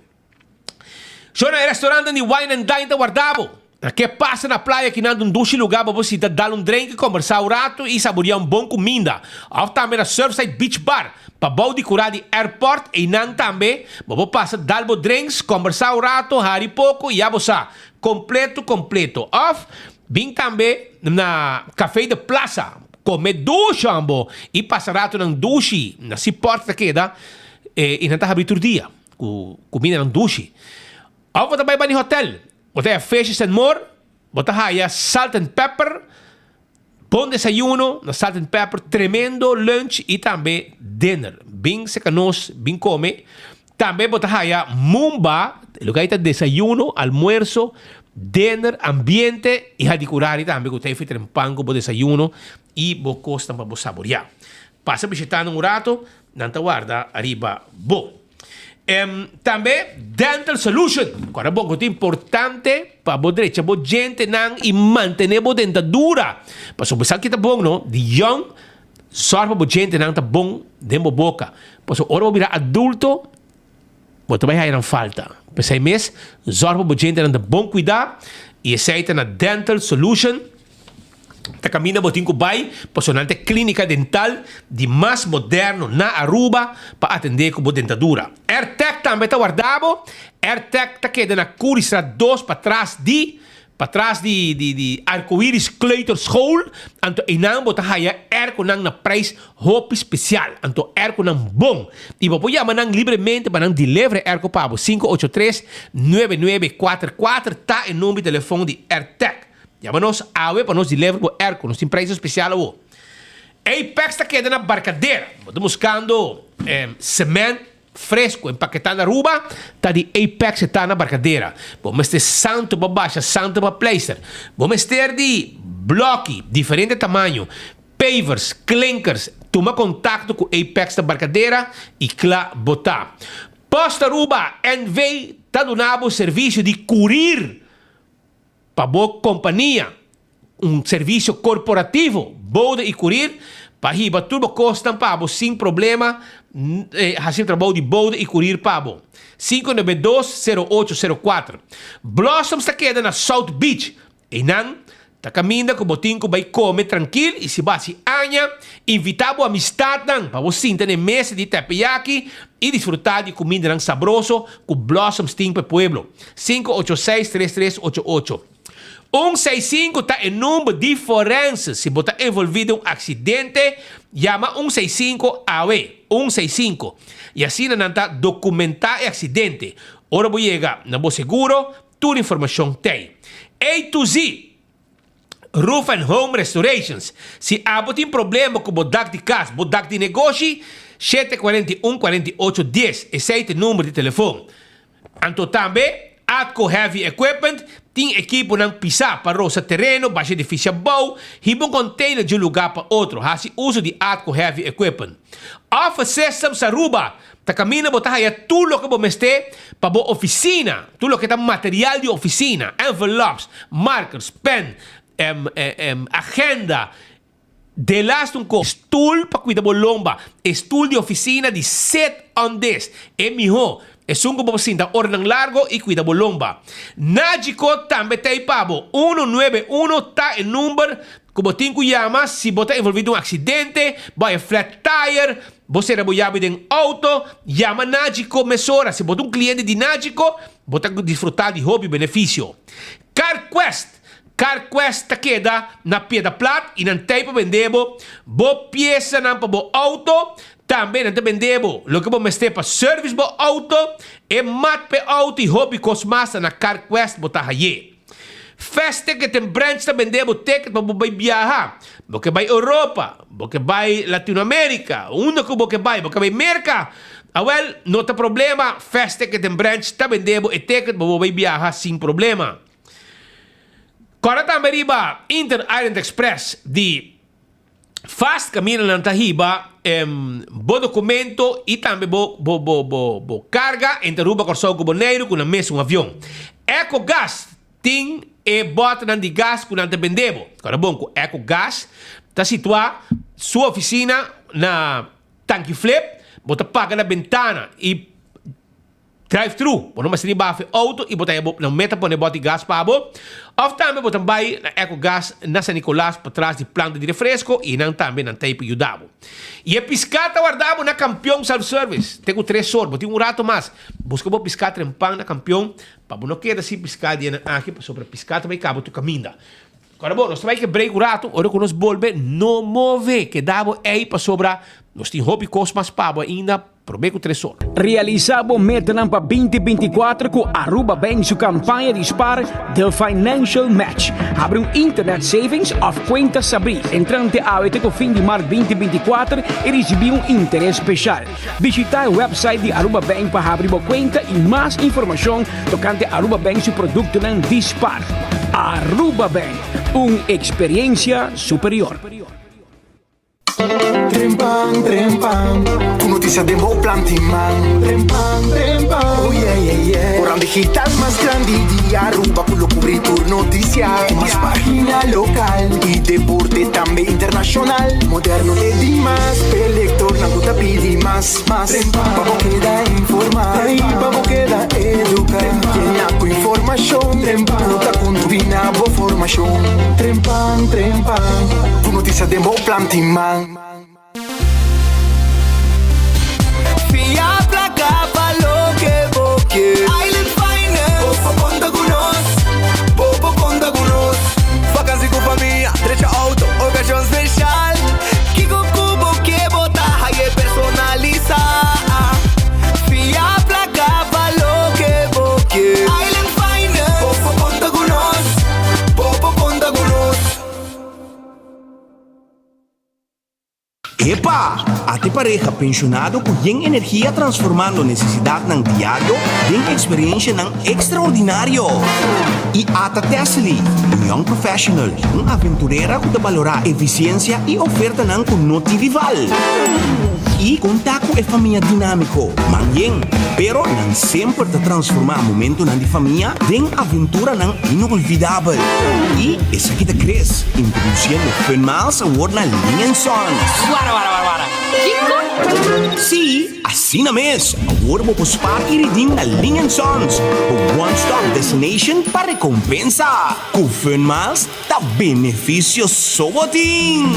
Shona, e restaurantnan di Wine and Dine ta warda bo. Na ke pasa na playa kinan ta un dushi lugar pa bo sinta dal un drenki, kombersá un ratu i saboriá un bon kuminda. Òf tambe na Surfside Beach Bar, pa bou di kurá di airport, einan tambe bo por pasa dal bo drinks, kombersá un ratu, hari poko i ya bo sa, kompleto kompleto. Òf bin tambe na Café de Plaza, kome dushi ambo i pasa ratunan dushi. Na Seaport ta keda i nan ta habri tur dia. Ku kumindanan dushi. Òf bo ta bai bani hotèl, bo ta haya fishes and more, bo ta haya salt and pepper, bon desayuno na salt and pepper, tremendo lunch i tambe dinner. Bin seka nos, bin kome. Tambe bo ta haya mumba, e lugar ei ta desayuno, almuerso, dinner, ambiente i hadikurari tambe ku ta e fitren pan ku bo desayuno i bo kosnan pa bo saboriá. Pasa bishita nan un rato, Nan ta warda ariba bo. Em, tambe Dental Solution. Kòrda bon ku ta importante pa bo drecha bo djentenan i mantené bo dentadura. Pasobra bo sa ki ta bon no, di yòn sòrg pa bo djentenan ta bon den bo boka. Pasobra ora bo bira adulto, bo ta bai haña nan falta. P'esei mes, sòrg pa bo djentenan ta bon kuidá i esei ta na Dental Solution. Ta kaminda bo tin ku bai pasobra nan ta e klínika dental di mas moderno na Aruba pa atendé ku bo dentadura. Airtec tambe ta warda bo. Airtec ta keda na Curiestraat dos patras di patras di di di Arcoiris Kleuterschool. Anto einan bo ta haya airconan na prijs hopi spesial. Anto airconan bon. I bo por yama nan libremente pa nan deliver e airco pa bo. 583 9944 ta e number di telefon di Airtec. Yama nos awe pa nos deliver bo airco. Nos tin prijs especial awo. Apex ta keda na Barcadera. Bo ta buscando cement fresco empaketa na Aruba? Ta di Apex e ta na Barcadera. Bo mester santo pa basha, santo pa pleister. Bo mester di bloki, diferente tamaño, pavers, klinkers. Tuma contacto cu Apex na Barcadera y cla bo ta. Post Aruba NV ta duna bo servicio di curir. Pa bo kompania, un servisio korporativo, bode i kurir, pa hiba tur bo kosnan pa bo sin problema, hasi e trabou di bode i kurir pa bo. 592 0804. Blossoms ta keda na South Beach. Einan ta kaminda ku bo tin ku bai kome trankil i si bo hasi aña, invitá bo amistatnan pa bo sinta na e mesa di teppeyaki i disfrutá di kumindanan sabroso ku Blossoms tin pa e pueblo. 586 3388. 165 ta e number di forense. Si bo ta envolví den un aksidente, yama 165 awe, 165, i asina nan ta dokumentá e aksidente. Ora bo yega na bo seguro. Tur informashon t'ei. A to Z! Roof and Home Restorations. Si abo tin problema ku bo dak di kas, bo dak di negoshi, 741 48 dies, esei ta e number di telefon. Anto tambe Atco Heavy Equipment tin ekiponan pisá pa rosa tereno, basha edifisio abou, hiba un container di un lugá pa otro. Hasi uso di Atco Heavy Equipment. Office Systems Aruba Ta kaminda bo ta haya tur loke bo mester pa bo ofisina, tur loke ta material di ofisina, envelops, markers, pen, agenda, delaste un kos, stul pa kuida bo lomba, e stul di ofisina di sit on this, e miho, esun ku bo por sinta oranan largo i kuida bo lomba. Nagico tambe ta ei pa bo, 191 ta e number Ku bo tin ku yama si bo ta envolví den un aksidente, bo haya flat tire, bo sera bo yabi den outo, yama Nagico mesora. Si bo ta un kliente di Nagico, bo ta disfrutá di hopi benefisio. CarQuest CarQuest ta keda na Piedra Plat i nan tei pa bende bo bo piesanan pa bo outo. Tambe nan ta bende bo loke bo mester pa service bo outo, e mat p'e outo i hopi kos mas ta na CarQuest bo ta haye. Fast Ticket en Branch ta bende bo ticket pa bo bai biaha. Bo ke bai Europa, bo ke bai Latinoamerica, unda ku bo ke bai, bo ke bai Merca. Awel, no ta problema, Fast Ticket en Branch ta bende bo e ticket pa bo bai biaha sin problema. Kòrda tambe riba Inter Island Express di Fast kaminda nan ta hiba bo dokumento i tambe bo bo bo bo bo karga entre Aruba, Kòrsou ku Boneiru ku nan mes un avion. Ecogas tin e bòtenan di gas ku nan ta bende bo. Kòrda bon ku Ecogas ta situá su ofisina na Tanki Flip, bo ta paga na bentana i Drive thru, bo no mester di baha e auto y bo ta bo nan meta pone boti gas pa bo. Of tambe bo ta bay na Eco Gas na San Nicolas patras di planta di refresco y nan tambe nan ta ey pa yuda bo. Y e pisca ta warda bo na Campeon Self Service te cu tres or, bo tin un rato mas. Busca bo pisca trempan na Campeon pa bo no keda sin pisca dianan aki pasobra pisca ta bay caba tur caminda. Ora bo, nos ta bay ke break un rato, ora cu nos bolbe no move, keda bo ey pasobra nos tin hopi cos mas pa bo ainda. Promé ku tresor. Realisá bo metanan pa 2024 ku Aruba Bank su kampaña di spar The Financial Match. Habri un internet savings òf kuenta sabrí entrante awe te ku fin di mart 2024 i risibí un interes speshal. Bishitá e wèpsait di Aruba Bank pa habri bo kuenta i mas informashon tokante Aruba Bank su produktonan di spar. Aruba Bank, un eksperiensia superior. Trempan, trempan, ku notisia den bo planti man. Trempan, trempan, oh yeah, yeah, yeah. Koran digital mas grandi di Aruba ku lo kubri tur notisia. Ku mas pagina lokal i deporte tambe internashonal. Moderno te dimas, p'e lektornan ku ta pidi mas, mas. Trempan, pa bo keda informá i pa bo keda eduká. Yena ku informashon, trempan, ku ta kontribui na bo formashon. Trempan, trempan, ku notisia den bo planti man. Fia placa pa loke bo kier. Island Finance. Bo por conta cu nos. Bo por conta cu nos. Vakantie cu famia, drecha auto, ocasion special. Kico cu bo ke bo ta haye personalisa. Fia placa pa loke bo kier. Island Finance. Bo por conta cu nos. Bo por conta cu nos. Epa! Ate pareha penshonado ku yen energia transformando nesesidatnan diario den eksperiencianan ekstraordinario. I ata Tessely, un young professional, un aventurera ku ta balorá efisiensia i ofertanan ku no tin rival. I konta ku e famia dinámiko, man yen, pero nan semper ta transformá momentonan di famia den aventuranan inolvidabel. I esaki ta Chris, introduciendo Fun Miles awor na Ling and Sons. Wara wara wara wara. Kiko? Sí, asina mes! Awor bo por spaar i redeem na Ling and Sons, bo one stop destination pa recompensa. Ku Fun Miles ta beneficio so bo tin!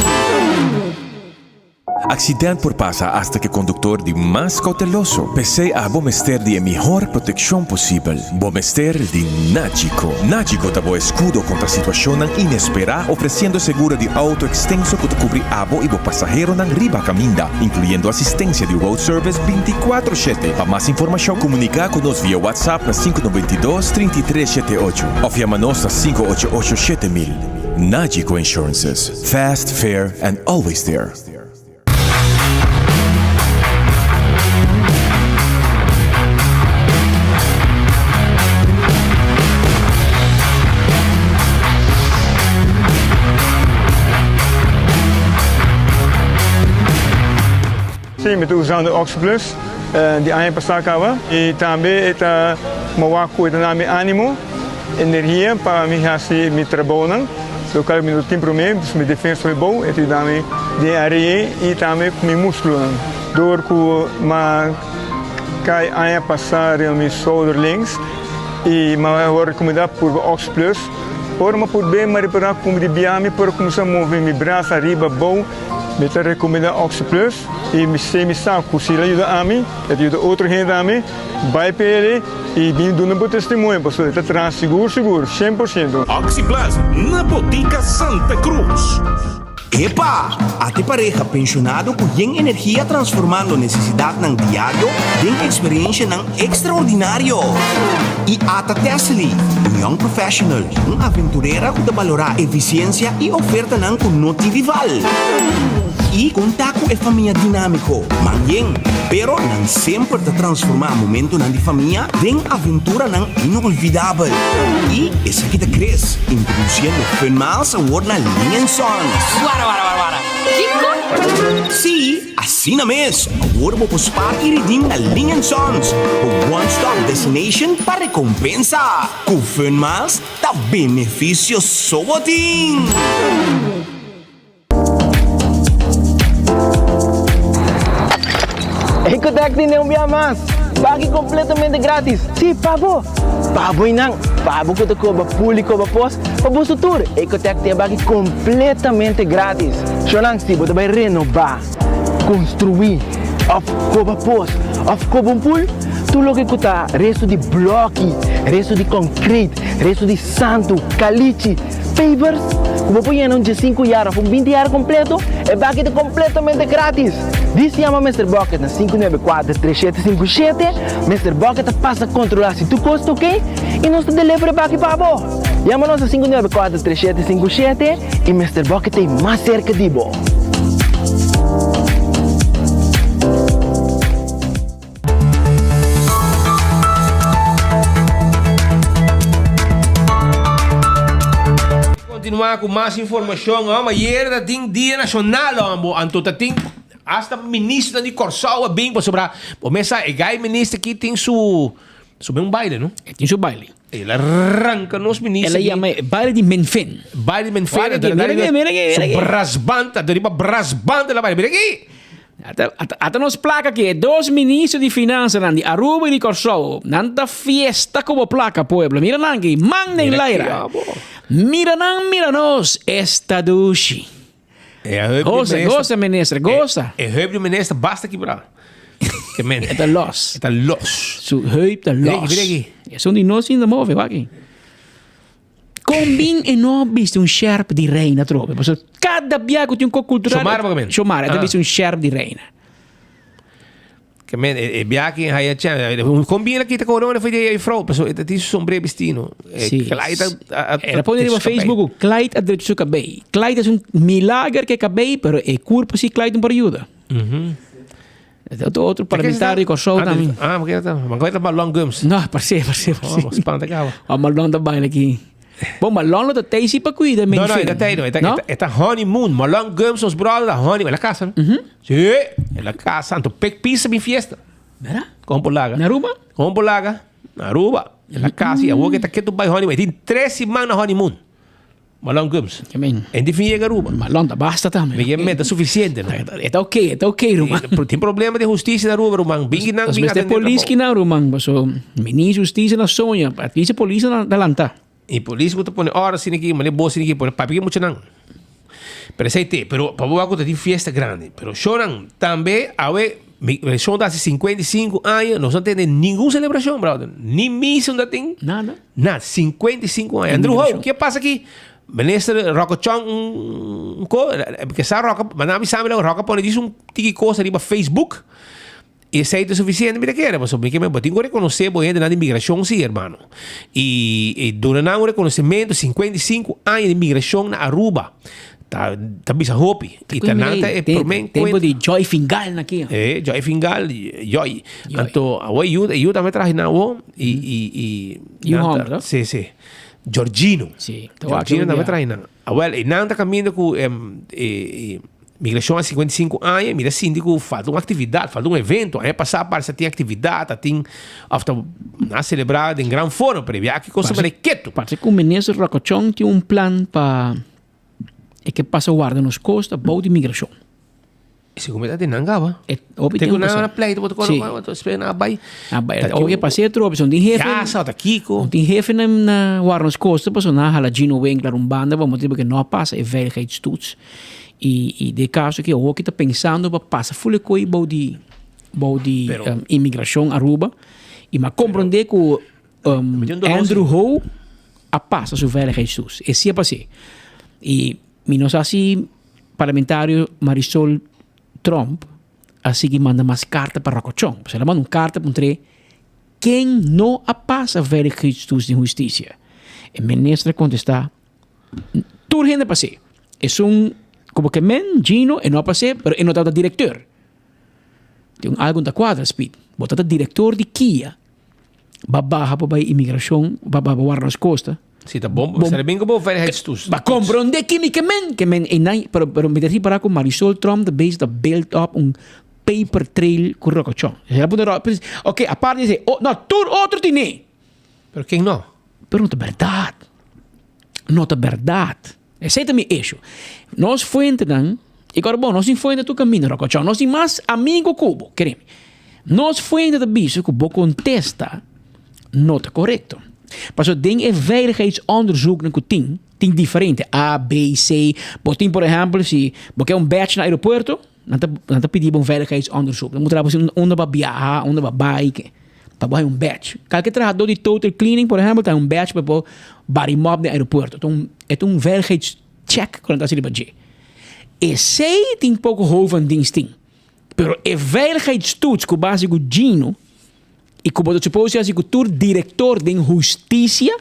Accident por pasa hasta cu e conductor di mas cauteloso. P'esey abo mester di e mihor proteccion posibel. Bo mester di Nagico. Nagico ta bo escudo contra situacionnan inespera, ofreciendo seguro di auto extenso cu ta cubri abo y bo pasaheronan riba caminda, incluyendo asistencia di road service binticuatro shete. Pa mas informacion, comunica cu nos via WhatsApp na 592 33 78 of yama nos na 588 7000. Nagico Insurances, fast, fair and always there. Sí, mi ta usando Oxyplus di aña pasá kaba i tambe e ta mowa ku e ta na mi ánimo, energia pa mi hasi mi trabounan, lokal mi no tin promé, pues mi defensa hopi bou, e ta yuda mi den área ei i tambe ku mi múskulonan. Dor ku m'a kai aña pasá riba mi shoulder links i m'a wòrdu rekomendá purba Oxyplus, ora m'a purb'é m'a repará ku mi di bia mi por kuminsá move mi brasa ariba abou. Mi ta rekomendá Oxyplus i mi sé mi sa ku si el a yuda ami, e ta yuda otro hende tambe. Bai pa el i bin duna bo testimonio pasobra e ta traha sigur sigur, 100%. Oxyplus na Botica Santa Cruz. Epa! Ate pareha penshonado ku yen energia transformando nesesidatnan diario den eksperenshanan ekstraordinario. I ata Tessely, un young professional, un aventurera ku ta balorá efisiensia i ofertanan ku no tin rival. I konta ku e famia dinámiko, man yen, pero nan semper ta transformá momentonan di famia den aventuranan inolvidabel. I esaki ta Chris, introdusiendo Fun Miles awor na Ling and Sons. Wara wara wara wara. Kiko? Sí, asina mes! Awor bo por spaar i redeem na Ling and Sons, bo one stop destination pa rekompensa. Ku Fun Miles ta benefisio so bo tin! Ecotec tin un bia mas! Baki completamente gratis! Sí, pa bo! Pa bo y nan! Pa bo cu ta coba pul y coba pos, pa boso tur! Ecotec tin e baki completamente gratis! Shonan, si bo ta bay renoba, construi, of coba pos, of coba un pul, tur loke cu ta resto di bloki, resto di concrete, resto di santu, calichi, Pavers ku bo por yena un diesinku yar òf un binti yar kompleto, e baki ta kompletamente gratis! Dis yama Mister Bucket na 594 3757, Mister Bucket ta pasa kontrolá si tur kos ta oke i nos ta deliver e baki pa bo! Yama nos na 594 3757 i Mister Bucket ta ei mas serka di bo! Continua cu mas informacion oh, ayer ta tin dia nacional oh, anto ta tin hasta ministro di Corsou a bin pasobra bo mesa e gai minister ki tin su su ben baile no? E tin su baile. El a ranca nos minister. El a yama e baile di Menfen. Baile di Menfen. Mira aki, mira aki, mira aki. Su brasband, riba brasband el a baile. Mira aki. Ata nos placa aki, e dos ministro di finansanan di Aruba y di Corsou, nan ta fiesta cu bo placa, pueblo. Mira nan aki, man den laira. Mira nan, mira nos, esta dushi. Goza, goza, minister, goza. E heup di minister basta kibra. E ta los. E ta los. Su heup ta los. Mira aki. Esun di nos inda move, wak aki. Kon bin e no bisti un sherp di reina atrobe? Pasobra kada bia ku tin un kos kultural. Shomara por kamen. Shomara, e ta bisti un sherp di reina. Ke men, e bia ki haya chen. Kon bin el a kita korona for di e frou? Pasobra e ta tin su sombré bisti no. Si. Clyde a. El a pone riba Facebook ku Clyde a drecha su kabei. Clyde es un milager ku e kabei, pero e kurpo si Clyde no por yuda. Otro, otro parlamentario di Kòrsou tambe. Ah, porque ta, maar ta Marlon Gumbs. No, parse, parse, parse. Oh, spanta caba. Oh, Marlon ta baila aquí. Bon, Marlon lo ta tei si pa cuida, No, no, e ta tei, no. E ta, e ta honeymoon. Marlon Gumbs, nos brother, ta honeymoon. El a casa, no? Sí, el a casa. Anto pek pisa bin fiesta. Verdad? Con por laga. Na Aruba? Con por laga. Na Aruba. El a casa y awor que ta ketu bai honeymoon. E tin tres siman na honeymoon. Malon Gumbs. En di fin yega Aruba. Malon ta basta tambe. Mi meta suficiente. No? E ta ok, e ta ok, ruman. Tin problema di husticia na Aruba, ruman. Bingi nan, bingi atende polis ki na, ruman. Paso, ministro husticia na soña. At least polis na lanta. E polis ku ta pone ora sini ki, mane bo sini ki, pone papia ki mucha nan. Pero esei te, pero pa bo wak ku ta tin fiesta grandi. Pero shownan tambe awe migrashon ta hasi 55 aña, nos no tene ningun selebrashon, brother. Ni misa no ta tin. Nada. Nada, 55 aña. Andrew Ho, ke pasa aki? Minister Rocco Chong un ko, ke sa Rocco, manda mi sa mi Rocco pone djis un tiki cosa riba Facebook. Y esey ta suficiente mi ta kere, pasobra mi ke bo tin ku rekonosé bo hendenan di migrashon si, hermano. Y y duna nan un rekonosemento, 55 aña di migrashon na Aruba. Ta ta bisa hopi. Y ta nan ta e promé Tempo enkuentro. di Joy Fingal na kia. Eh, Joy Fingal, Joy. Anto awo e yu e yu tambe traha nan awo y y y Yu nan ta homber, no? Si, si. Georgino. Si, ta wak Georgino tambe dia. traha nan. Awel, e nan ta kaminda ku e e Migracion a 55 aña y mi ta sinti cu falta un actividad, falta un evento. Aña pasa parece a tin actividad, a tin of ta a celebra den gran forma, pero e biaha aki cosa Parece, mane ketu. parece cu minister Rocochon tin un plan pa e ke pasa warda nos costa bou di migracion. E si cu mi ta den nan gaba. E hopi Te cu tempo nan pasa. a pleito, bo ta Sí. bo ta spera nan a bay. A bay. Ta Oye, tin pasa e trope, son tin hefe. Ya sa ta kico. Tin hefe na na warda nos costa, pasobra nan a hala Gino Winkler un banda pa motibo ke no a pasa e veiligheidstoets. I i den kaso ki awoki ta pensando pa pasa ful e koi bou di bou di Pero- imigrashon Aruba i m'a komprondé ku Mi tin un doló Andrew si. Ho a pasa su veiligheidstoets. E si a pas'é. I mi no sa si parlamentario Marisol Tromp a sigui manda mas karta pa Rocochon. Pasobra el a manda un karta puntr'é ken no a pasa veiligheidstoets den hustisia. E minister a kontestá Tur hende pas'é. Esun como ke men, Gino, e no a pas'é, pero e no tabata directeur. Tin un algo no ta cuadra, Speed. Bo tabata director di kia, ba baha pa bai inmigracion, ba baha pa guarda nos costa. Si ta bon, bo sali bin ku bo veiligheidstoets. Ba comprende kimi ke men, ke men einan, pero pero mi ta ripara ku Marisol Tromp ta bezig ta build up un paper trail ku Rocochon. El a pone ok, aparte di esei, no, tur otro tine. Pero ken no? Pero no ta berdad. No ta berdad. Esei ta mi issue. Nos fuentenan, y kor bon, nos tin fuente tur kaminda, Rocochon. Nos tin mas amigo ku bo, kere mi. Nos fuente ta bisa ku bo kontesta no ta korekto. Pasobra den e veiligheidsonderzoeknan ku tin, tin diferente, A, B, C. Bo tin por ehèmpel si bo ke un badge na aeropuerto, nan ta nan ta pidi bo un veiligheidsonderzoek. Nan mutra bo si unda bo a biaha, unda bo a bai. Pa bo hay un badge. Kalke trahadó di Total Cleaning, por ehèmpel, ta hay un badge pa bo bari mòp den aeropuerto. Ta un, e ta un veiligheidscheck ku nan ta hasi riba dje. Esei tin poko hoofendienst tin. Pero e veiligheidstoets ku base ku Gino i ku bo ta supose hasi ku tur direktor den hustisia,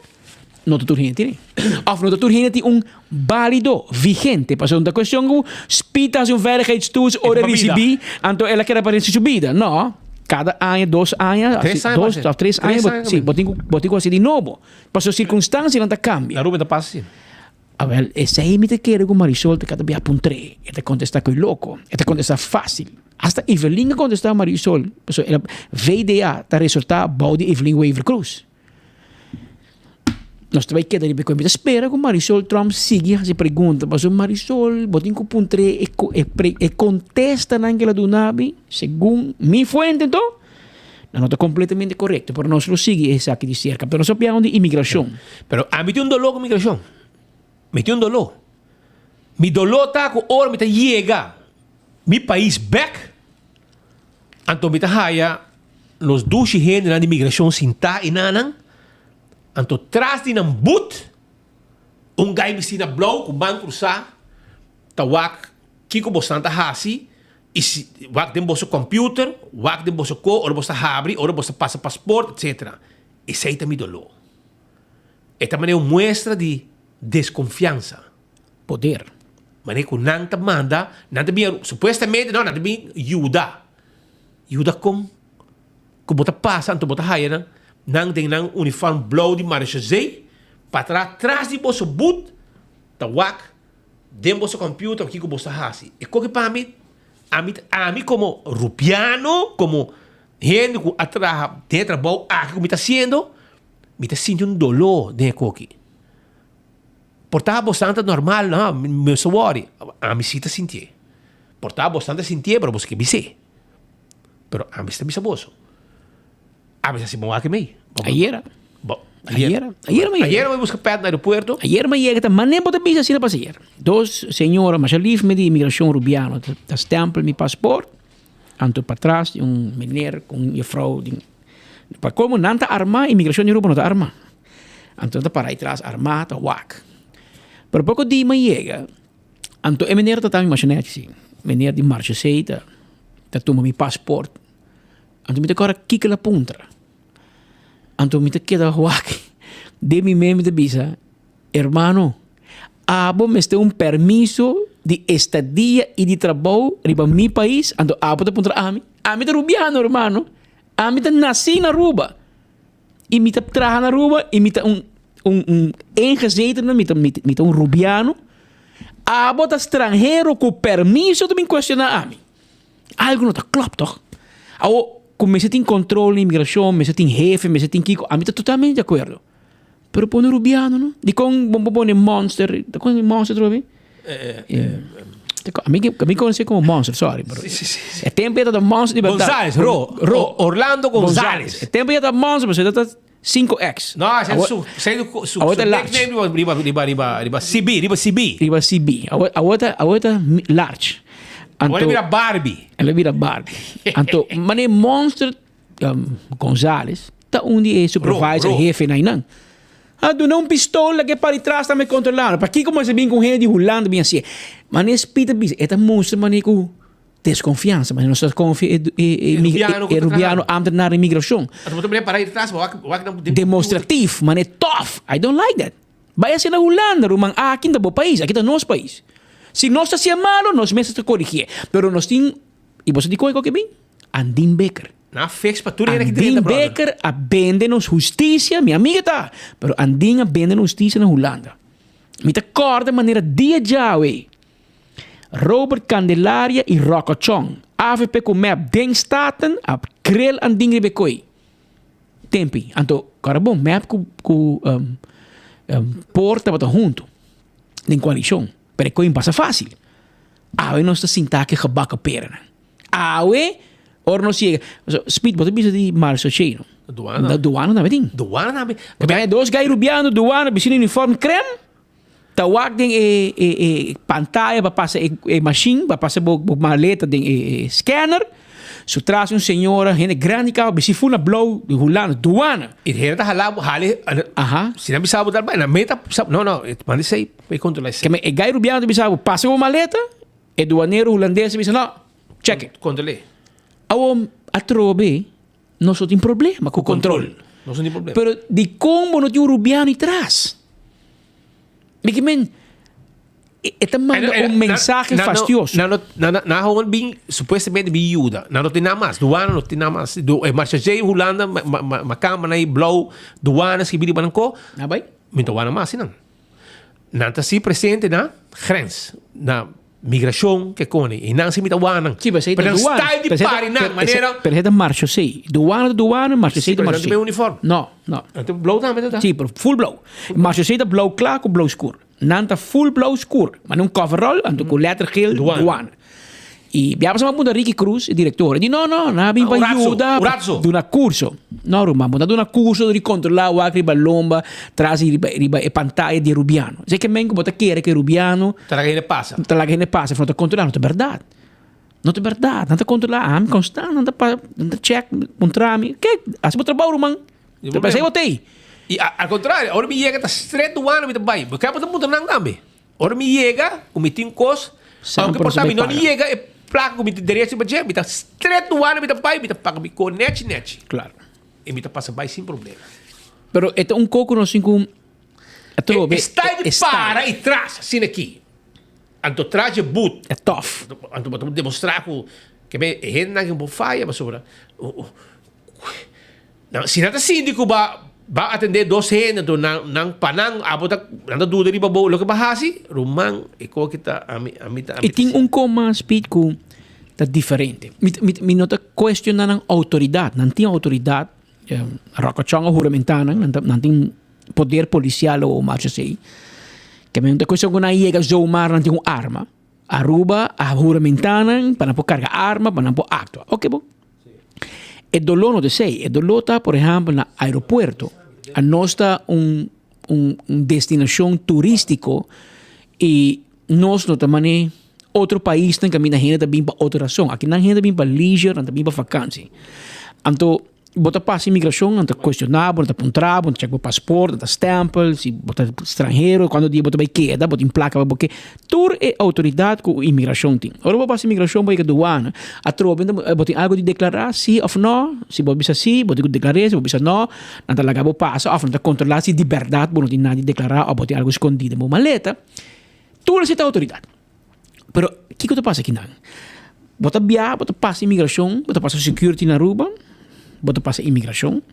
no ta tur hende tin e. Òf no ta tur hende tin un bálido, vigente. Pasobra no ta kuestion ku Speed ta hasi un veiligheidstoets ora e risibí, anto el a keda pa resti su bida. No. Kada aña, dos aña, Tres aña dos parse. òf tres Tres aña, aña sí, bo tin ku bo tin ku hasi di nobo. Pasobra sirkunstansianan ta kambia. Na Aruba ta pasa asina. Awel, esei mi ta kere ku Marisol ta kada bia puntr'é. E ta kontestá ku e loko. E ta kontestá fásil. Asta Evelyn a kontestá Marisol, pasobra el a VDA ta resultá bou di Evelyn Wever-Croes. Nos ta bai keda riba e kos. Mi ta spera ku Marisol Tromp sigui hasi pregunta pasobra Marisol bo tin ku puntr'é e e pre e kontestanan ku el a duna mi segun mi fuente anto nan no ta kompletamente korekto pero nos lo sigui esaki di serka pero nos a papia di imigrashon. Pero ami tin un doló ku migrashon. Mi tin un doló. Mi doló ta ku ora mi ta yega mi pais bèk anto mi ta haya Nos dushi hendenan di migrashon sintá enanan, anto tras di nan but, un gai bistí na blou ku man krusá ta wak kiko bosnan ta hasi i si wak den boso kòmpiuter, wak den boso ko ora bos ta habri, ora bos ta pasa pasport, etsetera. Esei ta mi doló. E ta manera un muestra di deskonfiansa. Poder. Manera ku nan ta manda, nan ta bin, supuestamente no, nan ta bin yuda. Yuda kon ku bo ta pasa anto bo ta haya nan nan den nan uniform blou di marechaussee pa tra tras di boso but ta wak den boso computer kiko boso ta hasi e koki pa mi ami ami komo rubiano komo hende ku a traha den e trabou aki ku mi ta hasiendo mi ta sinti un dolo den e koki por ta boso ta normal no mi no sa wori ami si ta sintié. Por ta bosnan ta sintié, pero boso ke bis'é. Pero ami sta bisa boso. Ami sa si bo wak mei. Ayera. Bo. Ayer, ayer mi Ayer mi busca pet na aeropuerto. Ayer mi yega ta mané bo ta bisa asina pasa ayer. Dos señora masha lief mi di inmigracion Rubiano ta, ta stempel mi paspoort. Anto patras di un meneer cu un juffrouw di pa como nan ta arma inmigracion di Aruba no ta arma. Anto nan ta para atras arma ta wak. Pero poco di mi yega anto e meneer ta ta mi masha nechi si. Meneer di Marchesee ta ta tuma mi paspoort. Anto mi ta kora kiko el a puntra. Anto mi ta keda wak den mi mente mi ta bisa, Hermano, abo mester un permiso di estadia i di trabou riba mi pais, anto abo ta puntra ami? Ami ta rubiano, hermano. Ami ta nasi na Aruba i mi ta traha na Aruba i mi ta un un un ingezetene, mi ta mi ta un rubiano. Abo ta stranhero ku permiso ta bin cuestiona ami. Algo no ta klop toch? Awo ku mester tin control na inmigracion, mester tin hefe, mester tin kiko, ami ta totalmente di acuerdo. Pero pone rubiano no. Dikon bo por pone monster? Dikon e monster trobe? Ami ami conoce como monster, sorry. Pero e tempo ya ta monster di berdad. Gonzales, Ro, Ro, Orlando Gonzales. E tempo ya ta monster, pero ta 5X. No, ese es su, su, su, su nickname riba, riba, riba, riba CB, riba CB. Riba CB. Awor, awor ta, awor ta large. Anto, awor bira Barbie. El bira Barbie. Anto, mane Monster um, Gonzales ta un di e supervisor ro, ro. jefe na inan. A duna un pistola que para atrás tambe controlando. Pa kiko mas bin con gente di Hulanda bin así. Mane Peter bisa, eta monster mane ku Desconfiansa, ma nos ta confia e, e, e, Rubiano, e, e Rubiano ambtenaar di migracion. Demonstratief, ma ne tof. I don't like that. Bai hacia na Hulanda, ruman, aki ta bo pais, aki ta nos pais. Si nos ta hacia malo, nos mes ta corrigie. Pero nos tin, y bo sa di con e bin? Andin Bikker. Na fix pa tur hende ki Andin Bikker a bende nos husticia, mi amiga ta, pero Andin a bende nos husticia na Hulanda. Mi ta corda manera dia djawe. Robert Candelaria y Rocco Chong, avp cu mep den Staten a krel andin riba e koe. Tempi. Anto, kora bon, mep cu cu um, um, por tabata hunto den coalicion. Pero e koe pasa facil. Awe nos ta sinta ke gebakken perennan. Awe, ora nos yega, so, Speed, bo ta bisa di Marcio Cheno. Douane. Na douane tambe tin. Douane tambe. Bo dos gai rubiano, douane, bishina uniform crème. Ta wak den e e e pantaya pa pasa e e machine, pa pasa bo bo maleta den e e scanner. Su tras un señora, hende grandi caba, bisti ful na blauw di Hulanda, douane. Y hende ta hala bo, hali, Aha. si nan bisa bo dal bai, nan meta, no, no, manda esey pa e controla esey. Keme e gai rubiano ta bisa bo, pasa bo maleta, e douanero hulandes ta bisa, no, check it. Controle. Awor atrobe nos no tin problema cu control. Nos no tin problema. Pero dicon bo no tin un rubiano y tras? Mi ke men, e ta manda un mensahe fastioso. Nan no, nan nan gewoon bin, supuestamente bin yuda. Nan no tin nada mas. Douane no tin nada mas. Do, e marcha J Hulanda, ma, ma, ma, ma kamba na blauw, douane skibi riba nan ko. Na bai? Mi ta wana mas nan. Nan ta si presente na grens, na Migracion ke koni y nan si mi ta wana. Sí, pero esey ta Pero nan douane. style di Pero esey ta- pari nan, pero esey- manera. Pero esey ta marchosee. Douane ta douane, marchosee Sí, ta pero nan marchosee. tin uniform. No, no. Nan tin blauw tambe ta? Sí, pero full blauw. Marchosee ta blauw kla ku blauw skur. Nan ta full blauw skur. Maar un coverall, anto ku letter geel, Douane. douane. Y bia pasaba punta Ricky Cruz, e director. E di no, no, nan a bin Ah, pa un ratso, yuda, un ratso. duna curso. No, ruman, bo ta duna curso di controla wak riba lomba, tras riba, riba e pantaya di e rubiano. Esei ke men ku bo ta kere ku e rubiano. Ta laga hende pasa. Ta laga hende pasa, no ta controla, no ta berdad. No ta berdad, nan ta controla ami constant, nan ta pa, nan ta check, puntra mi, ke, hasi bo trabou ruman. Ta pensei bo t'ei. Y al contrario, ora mi yega ta straight douane mi ta bai. Bo ke bo ta puntra nan tambe. Ora mi yega, ku mi tin kos, aunke por ta mi no ni yega e plaka ku mi tin derecho riba dje, mi ta stret douane mi ta bai, mi ta paga mi ko nechi nechi. Claro. I mi ta pasa bai sin problema. Pero e ta un ko ku nos tin ku atrobe. E style di para i tras asina aki. Anto tras dje but. E tof. Anto bo ta demostra ku ke e hendenan ke bo faya pasobra. Nan, si nan ta sinti ku ba ba atendé dos hende, anto nan nan pa nan abo ta nan ta duda riba bo loke bo a hasi, ruman e ko ki ta ami ami ta I tin un ko mas Piet ku ta diferente. Mi mi mi no ta kuestioná nan outoridat, nan tin outoridat, Ròkòchòn a huramentá nan, nan ta nan tin poder polisial o marcha asei. Ke men no ta kuestion ku nan yega zomaar nan tin un arma. Aruba a huramentá nan pa nan por karga arma, pa nan por aktua. Oke bo. E doló no ta esei. E doló ta, por ehèmpel, na aeropuerto. Anos ta un un un destinashon turístiko i nos no ta manera otro paisnan kaminda hende ta bin pa otro rason. Akinan hende ta bin pa leisure, nan ta bin pa vakansi. Anto bo ta pasa imigrashon, nan ta kuestioná bo, nan ta puntra bo, nan ta chèk bo pasport, nan ta stèmpel si bo ta stranhero, kuantu dia bo ta bai keda, bo tin plaka pa bo ke. Tur e outoridat ku imigrashon tin. Ora bo pasa imigrashon bo yega duana, atrobe bo tin algu di deklará si òf nò, si bo bisa si, bo tin ku deklar'é, si bo bisa nò, nan ta laga bo pasa òf nan ta kontrolá si di bèrdat bo no tin nada di deklará òf bo tin algu skondí den bo maleta. Tur esei ta outoridat. Pero kiko ta pasa kinan? Bo ta bia, bo ta pasa imigrashon, bo ta pasa security na Aruba, bo ta pasa imigrashon.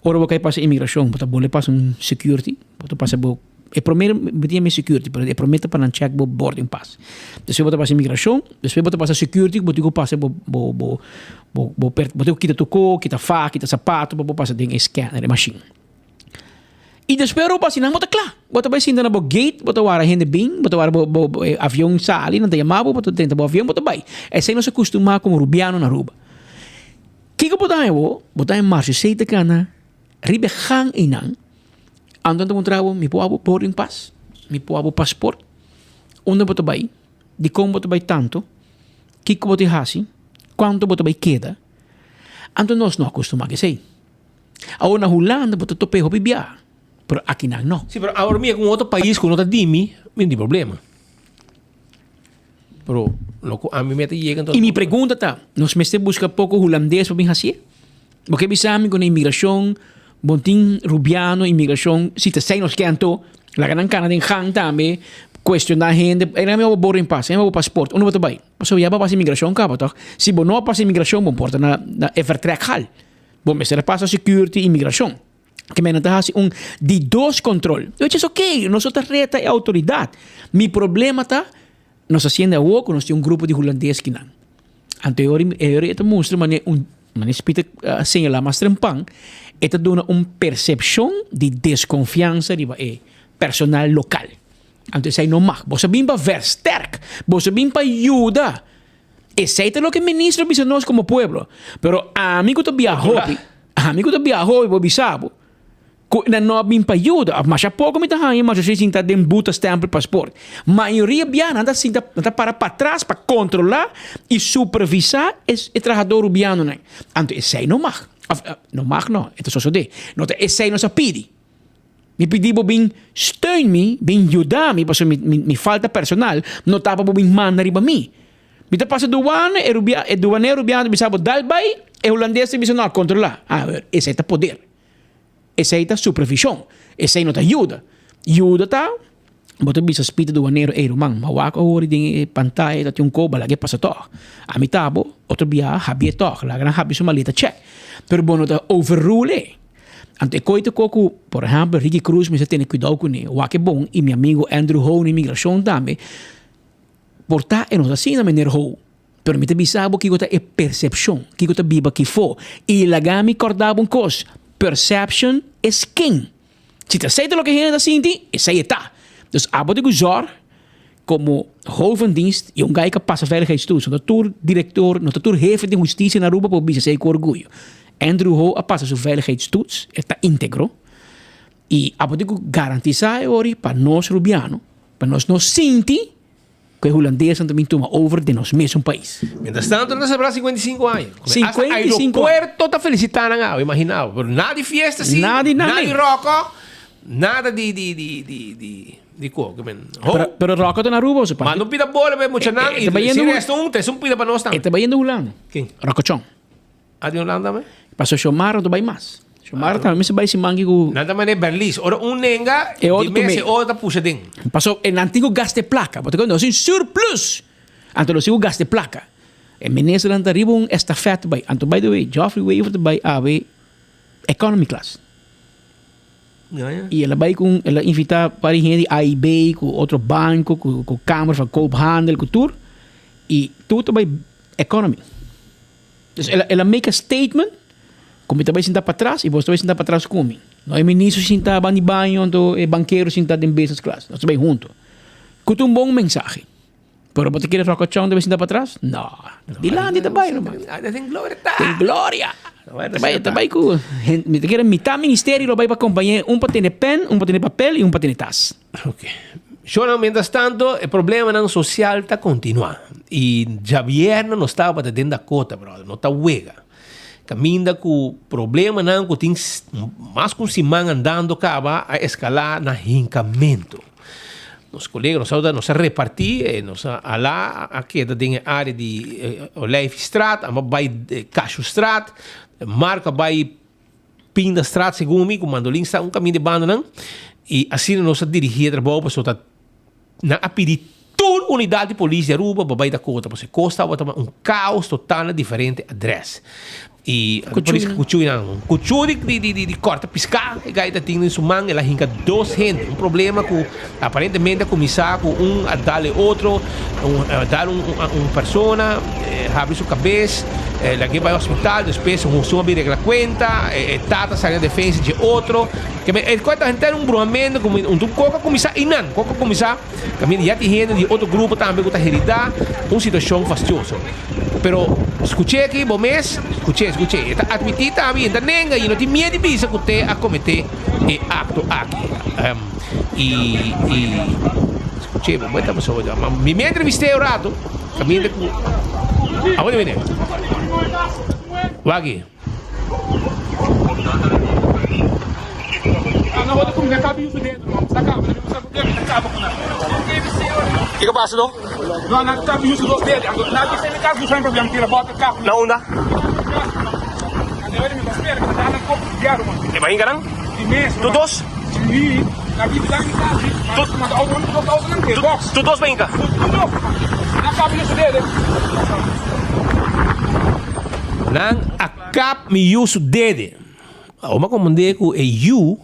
Ora bo kai pasa imigrashon, bo ta bole pasa un security, bo ta pasa bo e prome bo tin yama security, pero e prome ta pa nan check bo boarding pass. Despues bo ta pasa imigrashon, despues bo ta pasa security ku bo tin ku pasa bo bo bo bo bo tin ku kita tur ko, kita faha, kita sapato pa bo pasa den e scanner, e machine. I despues ora bo pasa nan bo ta kla. Bo ta bai sinta na bo gate, bo ta wara hende bin, bo ta wara bo bo bo e avion sali, nan ta yama bo, bo ta drenta bo avion, bo ta bai. Esei nos a kustumá komo rubiano na Aruba. Kiko bo ta haña bo? Bo ta haña Marcio Sey ta kana riba e gang einan, anto nan ta puntra bo, mi por wak bo boarding pass? Mi por wak bo pasport? Unda bo ta bai? Dikon bo ta bai tantu? Kiko bo ta hasi? Kuantu bo ta bai keda? Anto nos no a kustumá ku esei. Awor na Hulanda bo ta top'é hopi bia, pero akinan no. Sí, pero awor mi ku un otro pais ku no ta di mi, mi no tin problema. Pero lo ku ami meta yega I mi pregunta ta, nos mester buska poko hulandes pa bin hasié? Bo ke bisa mi ku na imigrashon bo tin rubiano imigrashon, si ta esei nos ke anto, laga nan kana den gang tambe, kuestioná hende, ei nan mi bo boarding pass, ei nan mi bo pasport, unda bo ta bai? Pasobra ya bo a pasa imigrashon kaba tòg? Si bo no a pasa imigrashon bo por ta na e vertrekhal. Bo mester a pasa security imigrashon. Ke men nan ta hasi un di dos control. Which is okay, nos no ta reta e autoridad. Mi problema ta, nos haciendo awor ku nos tin un grupo di hulandes kinan. Anto e ora e ora e ta mustra mane un mane Speed a señala mas trempan, e ta duna un percepcion di desconfiansa riba e personal local. Anto esei no mag. Bo sa bin pa versterk, bo sa bin pa yuda. Esei ta loke ministro bisa nos como pueblo. Pero ami ku ta bia hopi, ami ku ta bia hopi por bisa bo ku nan no a bin pa yuda. Of masha poko mi ta haña masha si sinta den buta stempel paspoort. Mayoria bia nan ta sinta, nan ta para patras pa kontrola i supervisa e e trahadó rubianonan. Anto esei no mag. Of no mag no, e ta sosodé. No ta esei nos a pidi. Mi pidi bo bin steun mi, bin yuda mi, pasobra mi, mi, mi falta personal, no ta pa bo bin manda riba mi. Mi ta pasa duana, e rubia, e duanero rubiano ta bisa bo dal bai, e hulandes ta bisa no, kontrola. Ah, esei ta poder. Esei ta supervision. Esei no ta yuda. Yuda ta, bo ta bisa spita duanero, ey ruman, ma wak awor den e pantaya ta tin un koba, laga e pasa tog. Ami ta bo, otro bia, habi'e tog, laga nan habi su maleta check. Pero bo no ta overrule e. Anto e koe ta ko ku, por ehèmpel, Ricky Cruz mester tene kuidou kuné. Wak e bon i mi amigo Andrew Ho na imigrashon tambe. Por ta e no ta asina, meneer Ho. Pero mi ta bisa bo kiko ta e persepshon, kiko ta biba kifó. I laga mi kòrda bo un kos, perception is king. Si ta esei ta loke hende ta sinti, esei e ta. Dus abo tin ku zòrg komo hoofd van dienst i un guy ku a pasa veiligheidstoets. No ta tur direktor, no ta tur hefe di hustisia na Aruba por bisa esei ku orguyo. Andrew Ho a pasa su veiligheidstoets, e ta integro. I abo tin ku garantisá e ori pa nos Rubiano, pa nos no sinti ku e hulandesnan ta bin tuma over den nos mesun pais. Mientras tanto nan ta selebrá 55 aña. 55 aña. Aeropuerto ta felisitá nan awe, imaginá bo. Pero nada di fiesta si, Nada di nada di ròkò, nada di di di di di di ko. Ke men, ho. Pero, pero ròkò ta na Aruba oso, papi. Manda un pida bola pa e muchanan E i ta bayendo si Hul- resta un, trese un pida pa nos E tambe. ta bayendo Hulanda. Ken? Ròkò Chong. A di Hulanda tambe? Paso Xiomara no ta bai mas. Xiomara tambe mester bai siman ki ku. Nan ta manera Berlis. Ora un nenga, E otro di mes e tum'é. otro ta pusha den. Paso e nan tin ku gasta e plaka. Bo ta kende nos tin surplus. Anto nos tin ku gasta e plaka. E ministernan ta riba un estafèt bai. Anto by the way, Geoffrey Wever ta bai awe economy class. I el a bai ku un, el a invitá par di hende di AIB, ku otro banko, ku ku Kamer van Koophandel, ku tur. I tur ta bai economy. Dus el a, el a make a statement ku mi ta bai sinta patras i bos ta bai sinta patras ku mi. No e ministro sinta ban di baño anto e bankero sinta den business class. Nos ta bai hunto. Ku ta un bon mensahe. Pero bo ta kere Rocco Chong ta bai sinta patras? No. Dilanti ta bai ruman. Den gloria ta. Den gloria. Ta bai, ta bai ku mi ta kere mitá ministerio lo bai pa kompañ'é, un pa tene pen, un pa tene papel i un pa tene tas. Ok. Shornan, mientras tanto e problemanan social ta kontinuá. I djabièrnè nos tabata den Dakota, brother. No ta wega. Kaminda ku problemanan ku tin mas ku un siman andando kaba a eskalá na hinkamentu. Nos kolega nos a nos a repartí, nos a alá a keda den e área di Olijfstraat, amba bai Kashustraat, Marco a bai Pindastraat segun mi ku Mandolinstraat, un kaminda e bandanan, i asina nos a dirigí e trabou pasobra ta Nan a pidi tur unidat di polis di Aruba pa bai Dakota pasobra e kos tabata un kaos total na diferente adres. I polis kuchu nan kuchu di di di di kòrta piská e gai ta tin den su man el a hinka dos hende. Un problema ku aparentemente a kuminsá ku un a dal e otro un a dal un un persona habri su kabes lag'é bai hospital despues su a bin regla kuenta e tata sali na defensa dje otro. Ke men e kos ta henter un bruhamento ku un tur kos a kuminsá einan. Kos a kuminsá kaminda ya tin hende di otro grupo tambe ku ta heridá un situashon fastioso. Pero skuch'é aki bo mes, skuch'é, skuch'é. E ta atmití tambe i e ta nenga i no tin miedu di bisa ku te a kometé e akto aki. I, i, skuch'é, bo ta pasobra mi mi a entrevist'é un ratu kaminda ku, awor di bini. Wak aki. Kiko pasa do? Na unda? E bahinga nan? Tur dos? Tur dos bahinga? Nan a kap mi yu su dede. Awor mi a komprendé ku e yu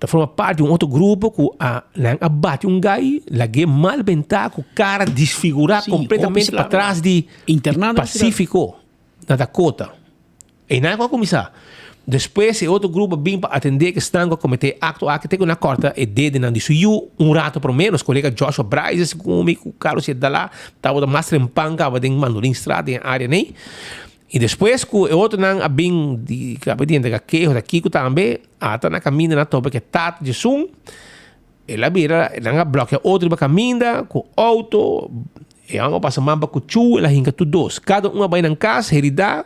ta forma parti di un otro grupo ku a nan a bati un gai lag'é mal bentá ku kara disfigurá kompletamente patras di Pasífiko na Dakota. Einan ku a kuminsá. Despues e otro grupo a bin pa atendé ku esnan ku a kometé e akto aki te ku nan a kòrta e dedenan di su yu un rato promé. Nos kolega Joshua Bryces ku mi ku Carlos Yedalá tabata mas trempan kaba den Mandolinstraat den e área nei. I despues ku e otronan a bin di kaba di entrega keho ta kiko tambe, ata na kaminda nan a topa ku e tata di esun, el a bira, nan a blòkia otro riba kaminda ku outo, e hòmber a pasa man pa kuchú, el a hinka tur dos. Kada un a bai nan kas heridá,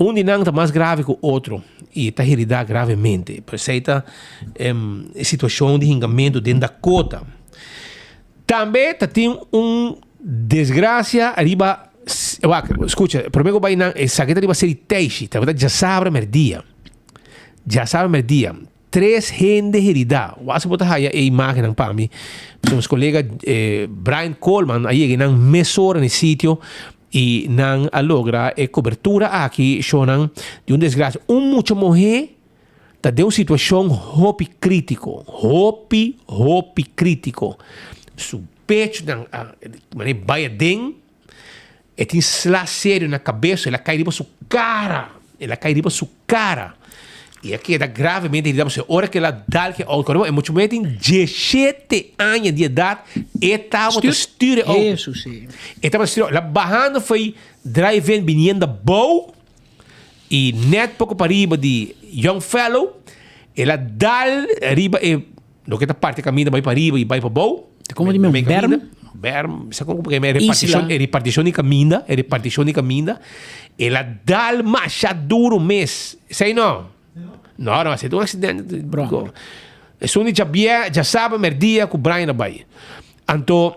un di nan ta mas grave ku otro i e ta heridá gravemente. Por esei ta e situashon di hinkamentu den Dakota. Tambe ta tin un desgracia riba, wak, scucha, prome cu bay nan, esaki ta riba seri Teishi, tabata djasabra merdia, djasabra merdia, tres hende herida, wak si bo ta haya e imagennan pa mi, pasobra nos colega Brian Coleman a yega nan mesora na e sitio y nan a logra e cobertura aki, shownan di un desgracia, un mucha muhe ta den un situacion hopi critico, hopi, hopi critico. Su pechonan a manera bai aden, e tin sla serio na cabes, el a cay riba su cara, el a cay riba su cara. Y a keda gravemente herida, pasobra ora cu el a dal cu e auto, e mucha muher tin diesshete aña di edad, e tabata stuur e auto. E tabata stuur e auto. El a bahando fo'i drive-in biniendo abou. Y net poco pariba di Young Fellow, el a dal riba e loke ta parti caminda bay pariba y bay pabou. Como di men berm? Berm, sa como porque e reparticion, e reparticion di caminda, e reparticion di caminda. El a dal masha duro mes. Esey no. No, no, esey ta un accidente. Bro. Esun di djabier, djasabra merdia cu Brian a bay. Anto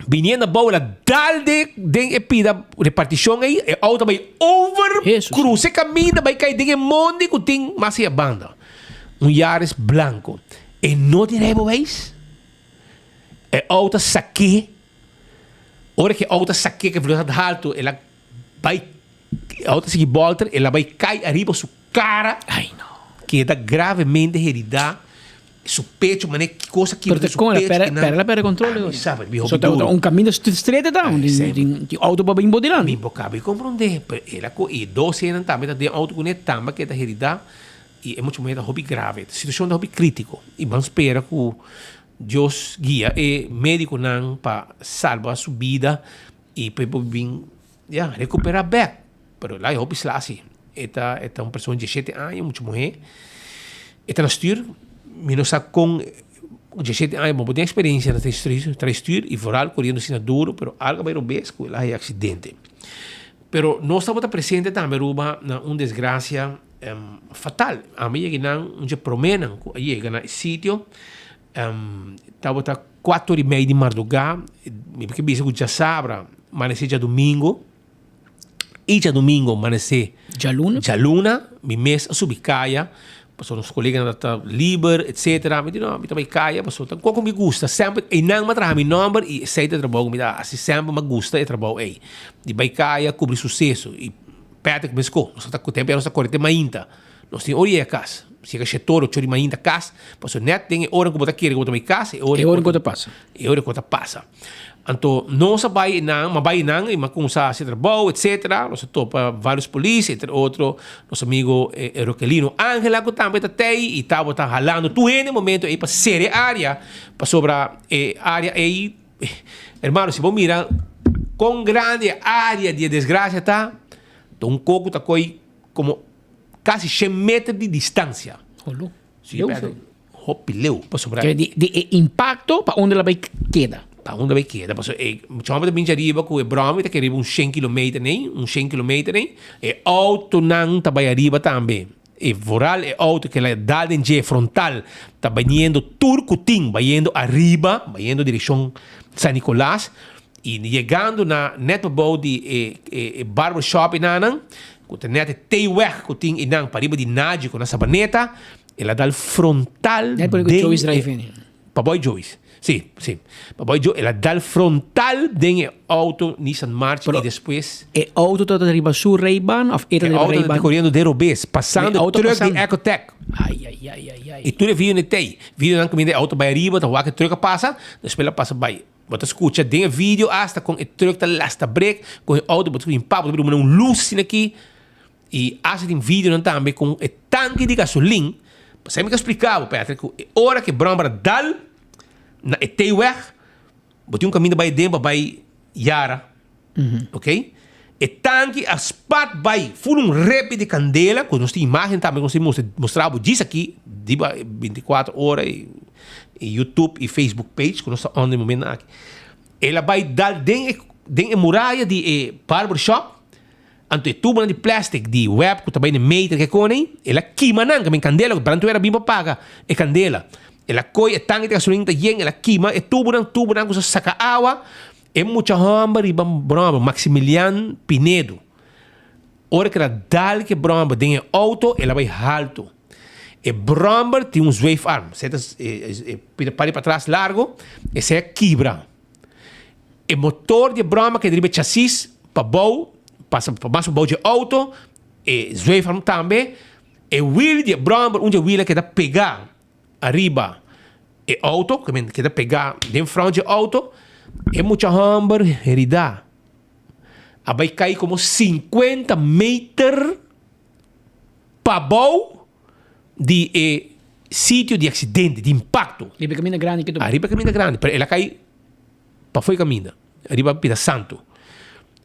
Biniendo abou el a dal den den e pida reparticion ei, e auto a bai over, cruza e caminda bai cay den e mondi cu tin mas ei a banda. Un Yaris blanco. E no tin rijbewijs. E auto a saké. Ora cu e auto a saké cu e velocidad halto el a bai, e auto a sigui bolter, el a bai cay ariba su cara. Keda gravemente herida. Su pecho, mane ki cosa kibra den su Pero pecho. te con, perde, perde control. Ah, mi sabe, mi hopi So, duro. Un camino strete ta, un tin auto pa bin bo dilanti. Mi bo cabe comprende, pero el a co y dos hendenan tambe ta den auto cune, tambe a keda herida y e mucha muher ta hopi grave. Situacion ta hopi critico y ban spera cu Dios guia e mediconan pa salba su bida y pa e por bin, ya, recupera bek. Pero el a hopi sla si. E ta e ta un persona diesshete aña, mucha muhé. E ta na stuur, mi no sa kon diesshete aña bo por tin eksperensia na trae stuur i vooral koriendo asina duro, pero algo a bai robes ku el a haña aksidente. Pero nos tabata presente tambe Aruba na un desgrasia fatal. Ami yega nan un dje proménan ku a yega na e sitio. Tabata kuater ora i mei di mardugá, mi por ke bisa ku djasabra manesé djadumingu. I djadumingu manesé Djaluna? Djaluna mi mes a subi kaya pasobra nos koleganan ta liber etcetera. Mi di no mi ta bai kaya pasobra ta koko mi gusta semper einan mi a traha mi nòmber i esei ta e trabou ku mi ta hasi semper mi a gusta e trabou ei di bai kaya kubri suseso i Patrick mesko nos ta tempu ya nos ta kore te mainta nos tin ora yega kas si yega shete ora ocho ora di mainta kas pasobra nèt den e ora ku bo ta kere ku bo ta bai kas e ora E ora ku ta pasa. E ora ku ta pasa. Anto nos a bai einan, m'a bai einan i m'a kuminsá hasi trabou etcetera. Nos a topa vários polis, entre otro nos amigo Rokelino Angela ku tambe ta tei i tabata halando tur hende e momento ei pa sera e área pasobra e área ei, hermano si bo mira kon grandi e área di e desgrasia ta, ta un koko ta koi komo kasi shen meter di distansia. Holo. Sí, pero hopi leu pasobra. Kere di di e impacto pa unda la bay keda. Pa unda bay keda pasobra e chomber ta binchi ariba cu e brommer ta kere riba un shen kilometer nei, un shen kilometer nei. E autonan ta bay ariba tambe. E vooral e auto ke la dal den dje frontal ta biniendo tur cu tin bayendo ariba, bayendo direccion San Nicolas y yegando na net pabou di e e barber shop enanan cu ta net e T-weg cu tin enan pariba di Nagico na Sabaneta. El a dal frontal Net por den Joey's Drive-In. Pa boy Joey's. Sí, sí. Pa boy Joey's. El a dal frontal den e auto Nissan March y despues. E auto ta riba su rijbaan of e ta E riba auto ta rijbaan? coriendo den robes, pasando E auto truck di pasando. Ecotec. Ay, ay, ay, ay, ay. Y tur e video na tei. Videonan caminda e auto bay ariba, ta wak e truck a pasa, despues el a pasa bay. Bo ta scucha den e video hasta con e truck ta lasta brek, con e auto bo ta scucha impacto, bo ta mira un luz asina aki. I hasta tin videonan tambe kon e tanki di gasolin, pasei mi ka splika bo Patrick ku e ora ku e bròmber a dal na e T-weg, bo tin un kaminda bai aden pa bai Yara, ok, e tanki a spat bai ful un repi di kandela ku nos tin imagen tambe ku nos tin mustra mustra bo djis aki riba 24 ora i YouTube i Facebook page ku nos ta on den momentonan aki. El a bai dal den e den e muraya di e barber shop. Anto e tubonan di plastic di web ku ta bai na meter ke kone, el a kima nan, kamin kandela ku brandweer a bin pa paga e kandela. El a koi e tanki di gasolin ta yen, el a kima e tubonan, tubonan ku sa saka awa. E mucha hòmber riba bròmber, Maximilian Pinedo, ora ku el a dal ku e bròmber den e outo, el a bai haltu. E bròmber tin un zweefarm, esei ta e pida parti patras largo, esei a kibra. E motor di e broma keda riba e chasis pabou, pasa mas pabou dje auto, e zweefarm tambe. E wiel di e brommer, un di e wiel a keda pega ariba e auto, ke men keda pega den front dje auto. E mucha homber herida a bai kai komo sinkuenta meter pabou di e sitio di accidente, di impacto. Riba e caminda grandi ke Ariba e caminda grandi, pero el a cay pafo e caminda, riba Pida Santo.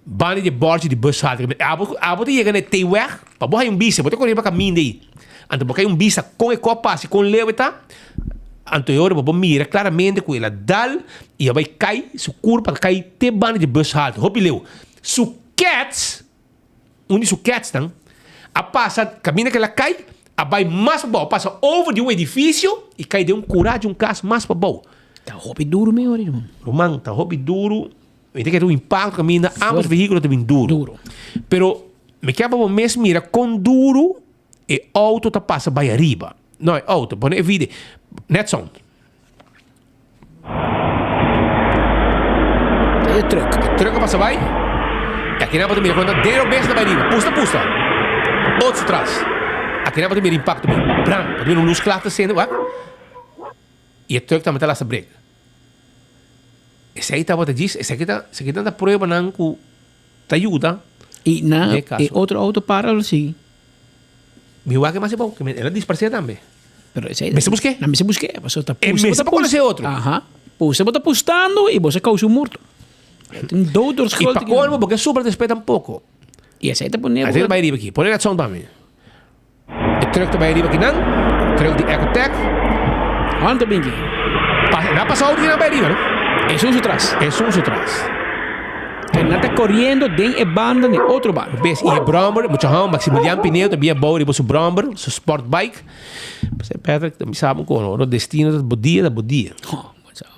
Banda di e borchi di bushalte. Abo, abo ta yega na e T-weg, pa bo hay un bista, bo ta kore riba caminda ei. Anto bo kai un bista kon e kò pasa i kon leu e ta, anto e ora bo por mira claramente ku el a dal i a bai kai, su kurpa a kai te banda di bushalte, hopi leu. Su kèts. Un di su kètsnan a pasa kaminda ku el a kai, a bai mas pabou, a pasa over di un edifisio i kai den un kurá di un kas mas pabou. Ta hopi duru mi ori, ruman. Ruman, ta hopi duru. Mi ta kere un impakto kaminda ambos vehíkulo ta bin duru. Duru. Pero mi kier pa bo mes mira kon duru e outo ta pasa bai ariba. No, e outo, pone e video. Net sound. E truck. E truck a pasa bai. Y aki nan bo ta mira cuando dero bes ta bai riba. Pusta pusta. Otro tras. Aki nan bo ta mira impacto bin. Bram. Bo ta mira un luz cla ta sende wak. Y e truck tambe ta lasta brek. Esey tabata djis. Esaki ta esaki ta pruebanan cu ta yuda. Y na e otro auto para lo sigui. Mi wak e mas abou, ke el a disparsé tambe. Pero esei. Mester busk'é. Nan mester busk'é, pasobra ta E pusta. mester pa konosé otro. Aha. Pusta bo ta pustando i bo sa kousa un morto. E tin dood door I schuld. pa kolmo bo ke sobra despues tampoko. I esei ta pone. Esei ta bai riba aki. Pone dat sound pa mi. E truck ta bai riba akinan. Truck di Ecotec. Cuanto bin ki? Pa, na pasa auto kinan bai riba, no? Esun su tras. Esun su tras. En nan ta coriendo den e banda den otro banda. Bes, y e brommer, mucha hom, Maximilian Pinedo ta bien bou riba su brommer, su sport bike. Pasé Patrick, mi sabe con oro destino ta bo dia, ta bo dia.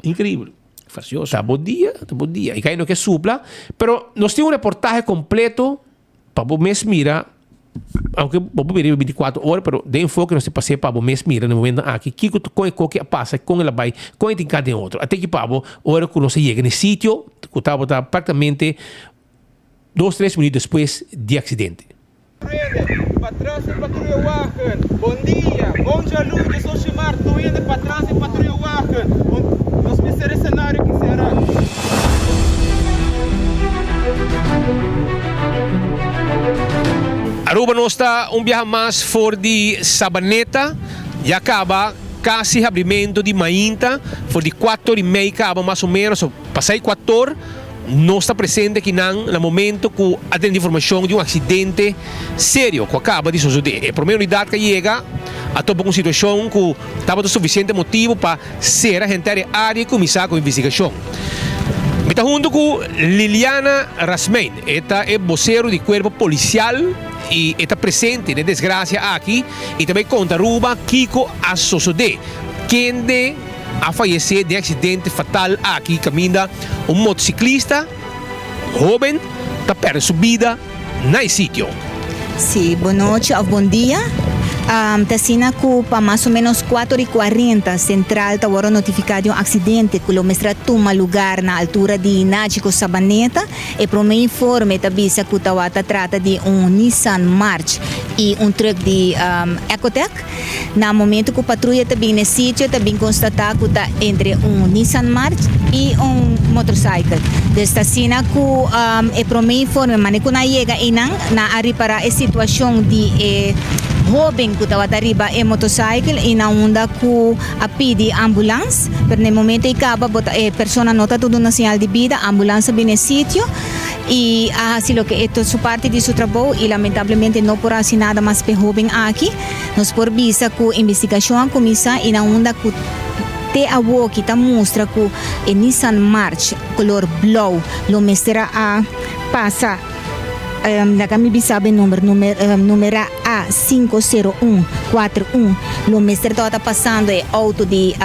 Increíble. Gracioso. Ta bo dia, ta bo dia. Y cay no ke supla, pero nos tin un reportaje completo pa bo mes mira, aunke bo por mira riba 24 ora, pero den enfoke nos tin pasé pa bo mes mira na e momento aki kiko con e koki a pasa, con el a bay, con e tin ka den otro. Ateki pa bo ora cu nos a yega na e sitio cu tabata practicamente dos tres minuut despues di accidente. Patras e patruya wagen. Bon dia, bon djaluna, so Shimar Tuende patras e patruya wagen. Nos mester escenario ki sera. Aruba nos ta un biaha mas for di Sabaneta, ya caba casi habrimento di mainta, for di cuator y mei caba mas o menos, pasai cuator. Nos ta presente akinan na momento ku a tene informashon di un aksidente serio ku a kaba di sosodé. E promé unidat ku a yega a topa ku un situashon ku tabata sufisiente motibu pa sera henter e área i kuminsá ku investigashon. Mi ta huntu ku Liliana Rasmijn, e ta e bosero di kuerpo polisial i e ta presente den e desgrasia aki i ta bai konta Aruba kiko a sosodé. Kende a fayesé den aksidente fatal aki kaminda un motosiklista hóben ta pèrdè su bida na e sitio. Sí, bon nochi òf bon dia. Ta asina ku pa mas o ménos kuater i kuarenta sentral ta wòrdu notifiká di un aksidente ku lo mester a tuma lugar na altura di Nachico Sabaneta. E promé informe ta bisa ku tawata trata di un Nissan March i un trùk di Ecotec. Na momento ku patruya ta bin na e sitio ta bin konstatá ku ta entre un Nissan March i un motorcycle. Dus ta asina ku e promé informe mane ku nan a yega einan nan a ripará e situashon di e hóben ku tabata riba e motorcycle i na unda ku a pidi ambulans pero na e momento ei kaba bo ta e persona no ta duna señal di bida ambulans a bin na e sitio. y a haci loke e ta su parti di su trabou y lamentablemente no por haci nada mas p'e hoben aki. Nos por bisa cu investigacion a cuminsa y na unda cu te awoki ta mustra cu e Nissan March color blauw lo mester a pasa, laga mi bisa bo e number, numera A 50141 lo mester tabata pasando e auto di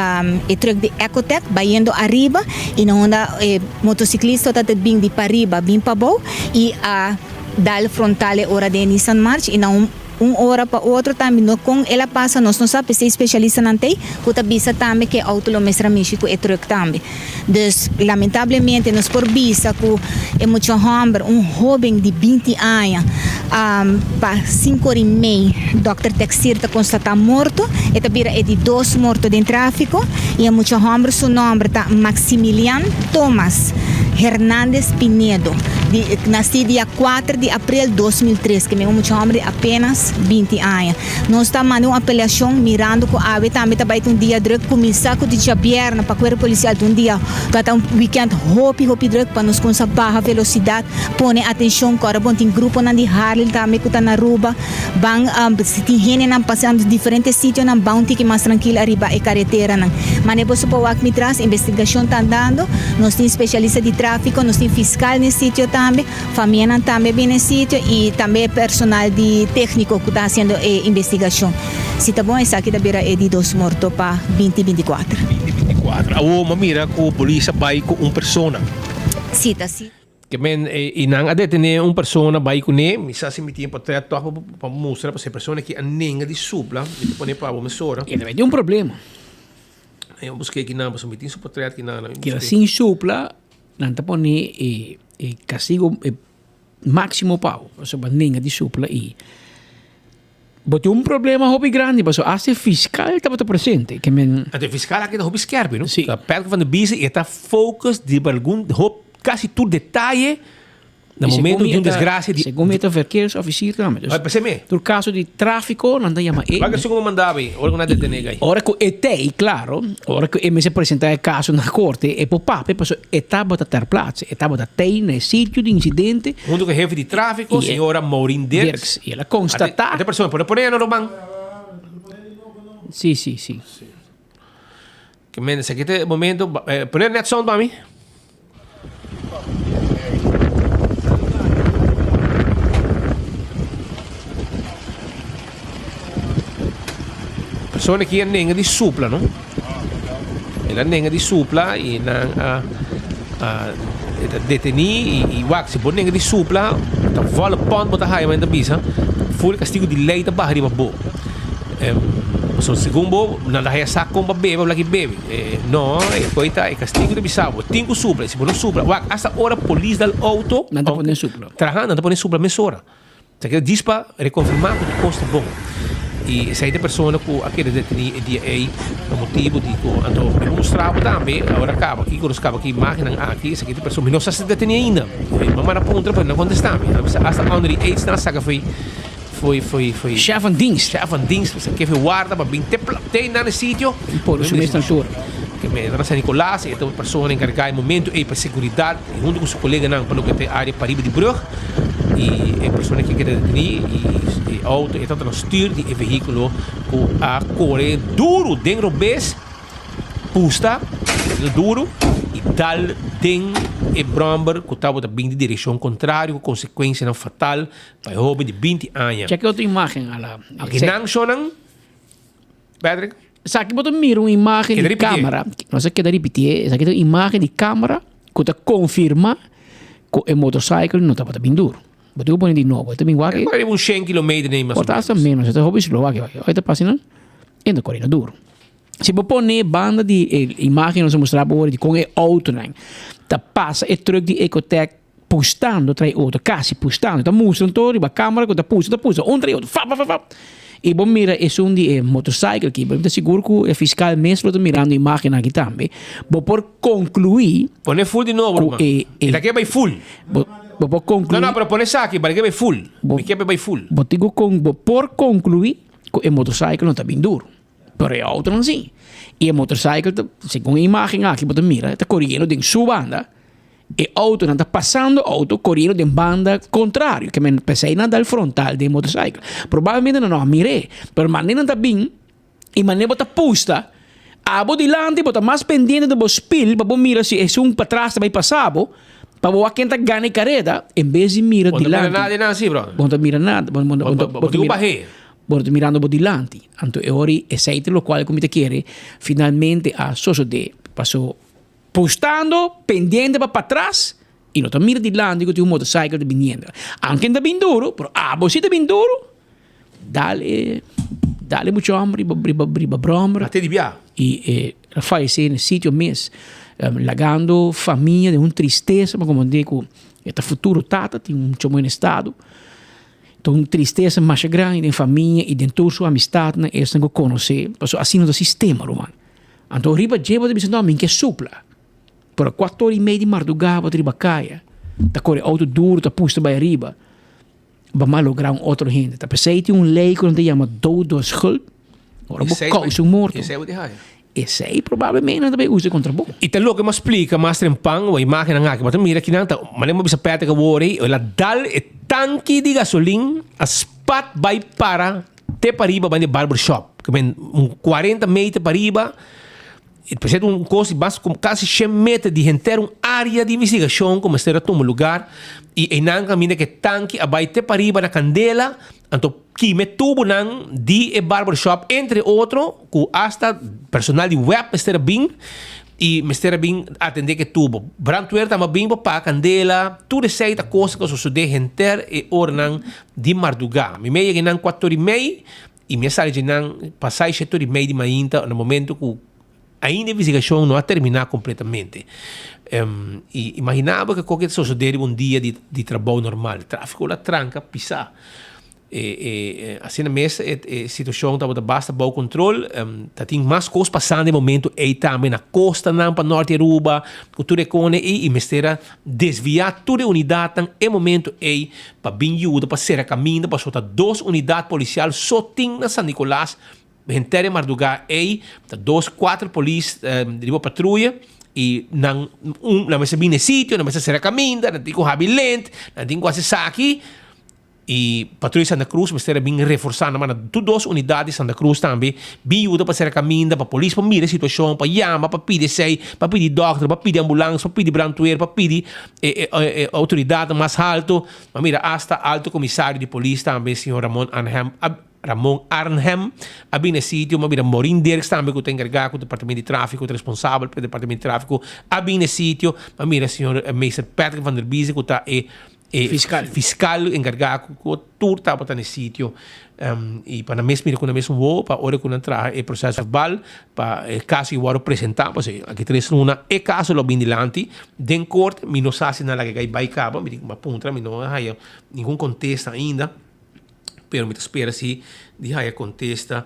e truck di Ecotec bayendo ariba y na unda e Motociclista ta bin di pariba bin pabou y a dal frontal e ora den e Nissan March y na un un ora pa otro tambe no con el a pasa nos no sa pesey specialistanan tey cu ta bisa tambe cu e auto lo mester a mishi cu e truck tambe. Dus lamentablemente nos por bisa cu e mucha homber un hoben di binti aña a pa cinco ora y mey dokter Texir ta constata morto e ta bira e di dos morto den trafico y e mucha homber su nomber ta Maximilian Thomas Hernandez Pinedo di naci dia kuater di april 2003 ke men un mucha homber di apenas binti aña. Nos ta manda un apelacion mirando cu awe tambe ta bay ta un dia druk cuminsa cu di djabièrnè pa cuerpo policial ta un dia ta ta un weekend hopi hopi druk pa nos cuminsa baha velocidad pone atencion cu ora bon tin gruponan di Harley tambe cu ta na Aruba ban si tin hendenan pasando diferente sitionan ban un tiki mas trankil ariba e careteranan. Mane boso por wak mi tras investigacion ta andando nos tin specialista di trafico nos tin fiscal n'e sitio tambe. Famianan tambe bini e sitio y tambe e personal di tecnico cu ta haciendo e investigacion. Si ta bon esaki ta bira e di dos morto pa binti 24. Binti 24. Awor mi a mira cu polis a bay cu un persona. Si ta si. Ke men y nan a detene un persona bay cune. Mi sa si mi tin potret toch pa mustra pasobra e persona aki a nenga di supla. Mi ta pone pa bo mesora. E ta bay tin un problema. Mi a busca aki nan pasobra mi tin su potret aki nan. Keda sin supla Nan ta pone e e castigo e maximo pa bo pasobra bo nenga di supla y bo tin un problema hopi grandi pasobra hasta e fiscal tabata presente ke men. Anto e fiscal aki ta hopi skerpi no? Si. Patrick van der Biesen e ta focus riba algun hop casi tur detaye. Na momento di un desgracia di. Segun mi ta verkeersofficier tambe. Dus Ay, p'esei mi. Tur caso di trafico nan ta yama e. Wak esun ku bo manda abi, ora ku nan a detene gai. Ora ku e tei, claro, ora ku e mester presenta e caso na corte, e por papia pasobra e tabata ter plaatse, e tabata tei na e sitio di incidente. Hunto ku e hefe di trafico, señora Maureen Dirks. Dirks, y el a constata. Ate persona, por pone no ruman. Si, si, si. Ke men, esaki ta e momento, pone net sound pa mi. Persona aki a nenga di supla, no? El a nenga di supla y nan a a deteni y wak si bo nenga di supla ta volle pond bo ta haya men ta bisa full castigo di ley ta baha riba bo. Pasobra segun bo nan ta haya sa kon pa bebe of laki bebe. No, e koe ta e kastigu ta bisa bo tin ku supla i si bo no supla wak asta ora polis dal outo Nan ta pone supla. Traha nan ta pone supla mesora. Ta keda djis pa rekonfirmá ku tur kos ta bon. I esei ta e persona ku a keda detení e dia ei pa motibu di ku anto mi por mustra bo tambe ora kaba aki ku nos kaba ki imágennan aki esaki ta e persona mi no sa si ta detení ainda. Mi a manda puntra pero nan kontestá mi. Nan a bisa asta under di age nan a saka fo'i. Foi, foi, foi. Chef van dienst. Chef van dienst, pues ke foi warda pa bin te pla, te na e sitio. Por su mes altura. Ke me na San Nicolas, e ta un persona encarga e momento ei pa seguridad, y hunto cu su coleganan pa loke ta e area pariba di brug. Y e persona ke keda deteni y e auto, e tabata na stuur di e vehiculo cu a core duro den robes. Pusta duru i dal den e bròmber ku tabata bin di direkshon kontrario ku konsekuensianan fatal pa e hóben di 20 aña. Chèk e otro imágen ala. Aki nan shonnan, Patrick. Esaki bo ta mira un imágen di kámara. Nos a keda ripitié. Esaki ta un imágen di kámara ku ta konfirmá ku e motorcycle no tabata bin duru. Bo tin ku pone di nobo. E ta bin wak. E kore un shen kilometer nei mas o menos. Por ta hasta ménos. E ta hopi slow. Wak, wak. Oi ta pasa nan. E ta kore na duru. Si bo pone banda di e imagen nos a mustra bo ora di kon e autonan ta pasa e truck di Ecotec pustando tras e otro, kasi pustando, ta mustra anto riba camera ku ta pusta, ta pusta un tras e otro, fap, fap, fap, i bo mira esun di e motorcycle aki, mi ta sigur ku e fiscal mes lo ta mirando e imagen aki tambe, bo por conclui Pone full di nobo, ku ruman. e, E ta ke bai full. bo, bo por conclui. No, no, pero pone esaki, para ke bai full. Mi ke bai full. Bo tin ku con, bo por conclui ku e motorcycle no ta bin duro. Pero e autonan si. I e motorcycle ta, segun e imagen aki bo ta mira, ta koriendo den su banda. E autonan ta pasando auto koriendo den banda kontrario. Ke men p'esei nan dal frontal den e motorcycle. Probablemente nan no a mir'é. Pero manera nan ta bin i manera bo ta pusta, abo dilanti bo ta mas pendiente di bo spil pa bo mira si esun patras ta bai pasa bo, pa bo wak ken ta gana e kareda, en bes di mira Bo no ta mira dilanti. nada di nan si, brother. Bo no ta mira nada. Bo, bo, bo, Bo, bo, bo tin ku bah'é. Bo ta mirando bo dilanti. Anto e ora esei ta lokual ku mi ta kere finalmente a sosodé. Paso pustando pendiente pa patras i no ta mira dilanti ku tin un motorcycle ta biniendo. Aunke ta bin duru, pero abo si ta bin duru, dal e dal e mucha homber riba riba riba brommer. Bate di bia. I e a fayesé na e sitio mes, lagando famia den un tristesa, pa komprendé ku e ta futuro tata, tin un mucha muhé na estado. Ta un tristesa masha grandi den famia i den tur su amistatnan esnan ku konosé, pasobra asina ta sistema, ruman. Anto riba dje bo ta bisa, no, mi ke supla. Pero kuater ora i mei di mardugá bo ta riba kaya, ta kore outo duru, ta pusta bai ariba, bo malogra un otro hende. Ta p'esei tin un lei ku nan ta yama dood door schuld, ora bo kousa un morto. Esei probablemente nan ta bay usa contra bo. I ta loke m'a splika mas trempan o imagennan aki. Bo ta mira kinan ta manera bo bisa Patrick awor ei, el a dal e tanki di gasolin a spat bai para te pariba banda e barbershop. Ke men un cuarenta meter pariba i presenta un kos di mas ku kasi shen meter di henter un area di investigashon ku mester a tuma lugar i einan kaminda ku e tanki a bai te pariba na kandela. Anto kima e tubonan di e barbershop entre otro ku asta personal di web mester a bin i mester a bin atende ku e tubo. Brandweer tamba bin pa paga kandela, tur esei ta kos ku a sosode henter e oranan di mardugá. Mi mei yega einan kuater i mei i mi a sali dje nan pasai shete ora i mei di mainta na momento ku ainda e investigashon no a terminá kompletamente. I imaginá bo ke koke ta sosode riba un dia di trabou normal. Tráfiko lo a tranka pisá. E asina mes e situacion tabata basta bou control. Ta tin mas cos pasando e momento ey tambe na costanan pa norte Aruba cu tur e cone ey y mester a desvia tur e unidadnan e momento ey pa bin yuda pa cera caminda pasobra ta dos unidad policial so tin na San Nicolas henter e marduga ey ta dos cuater polis riba patruya y nan un nan mester bin na e sitio nan mester cera caminda nan tin cu habi lent nan tin cu haci esaki. E patruya di Santa Cruz mester a bin reforsá nan manda tur dos unidat di Santa Cruz tambe bin yuda pa sera kaminda pa polis por mira e situashon pa yama pa pidi esei pa pidi dòkter pa pidi ambulans pa pidi brandweer pa pidi e e outoridatnan mas haltu a mira asta alto komisario di polis tambe señor Ramon Arnhem a Ramon Arnhem a bin na e sitio a mira Maureen Dirks tambe ku ta enkargá ku departamento di tráfiko ta responsabel pa e departamento di tráfiko a bin na e sitio a mira señor meester Patrick van der Bieze ku ta e E Fiscal. fiscal encarga cu cu tur tabata na e sitio y pa nan mes mira cu nan mes wowo pa ora cu nan traha e proces verbal pa e caso y worde presenta pasobra aki tres luna e caso lo bin dilanti den corte mi no sa si nan laga e bay caba mi tin cu puntra mi no a haya ningun contesta ainda pero mi ta spera si di haya contesta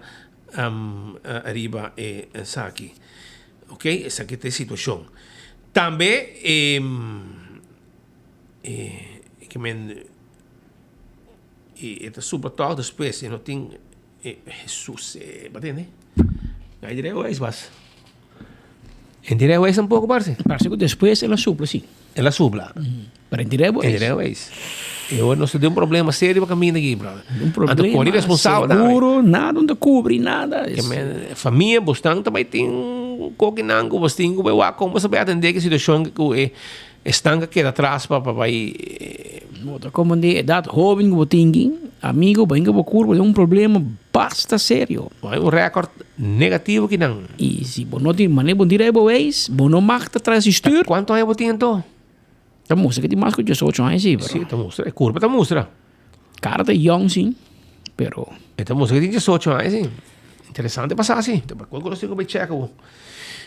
ariba e esaki ok esaki ta e situacion tambe e. E ke men e ta supla tòg despues e no tin e Hesus e bo tende Gai di rehuis bas En di rehuis tampoco parse Parse ku despues el a supla si El a supla Pero en di rehuis En di rehuis E ora nos ta den un problema serio pa kaminda aki brother Un problema Anto kori responsabel tambe Seguro nada no ta kubri nada Ke men famia bosnan ta bai tin kokinan ku bos tin ku bai wak kon bos ta bai atende ku e situashon ku e Esnan ka keda tras pa pa bai. Bo ta komo di edat hoben ku bo tin ki, amigo, bo hinka bo kurpa den un problema basta serio. Bo hay un record negativo kinan. I si bo no tin manera bo tira e bewijs, bo no mag ta tras di stuur. Kuantu aña bo tin anto? Ta mustra ke tin mas ku diesocho aña si, pero. Si, ta mustra, e kurpa ta mustra. Kara ta yong si, pero. E ta mustra ke tin diesocho aña si. Interesante pa sa si. Ta por ku nos tin ku bai chek awo.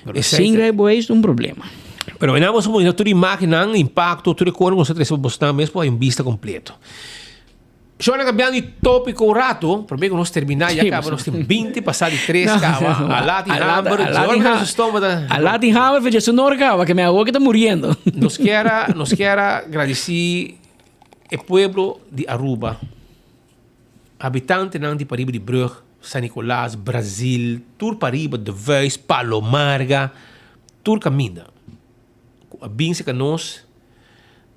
Pero sin rijbewijs ta un problema. Pero en ambos momento tur imagennan, impacto, tur e cosnan cu nos a trece pa bosnan mes por hay un bista completo. Shona cambiando di topico un rato, prome cu nos termina ya caba nos tin binti pasa di tres caba, a latin hamber, Jorge su stoma ta. A latin hamber fecha su nor caba, que mi awo que ta muriendo. Nos kier a, nos kier a gradici e pueblo di Aruba. Habitantenan di pariba di Brug, San Nicolas, Brazil, tur pariba, De Vuijs, Palo Marga, tur kaminda ku a bin serka nos,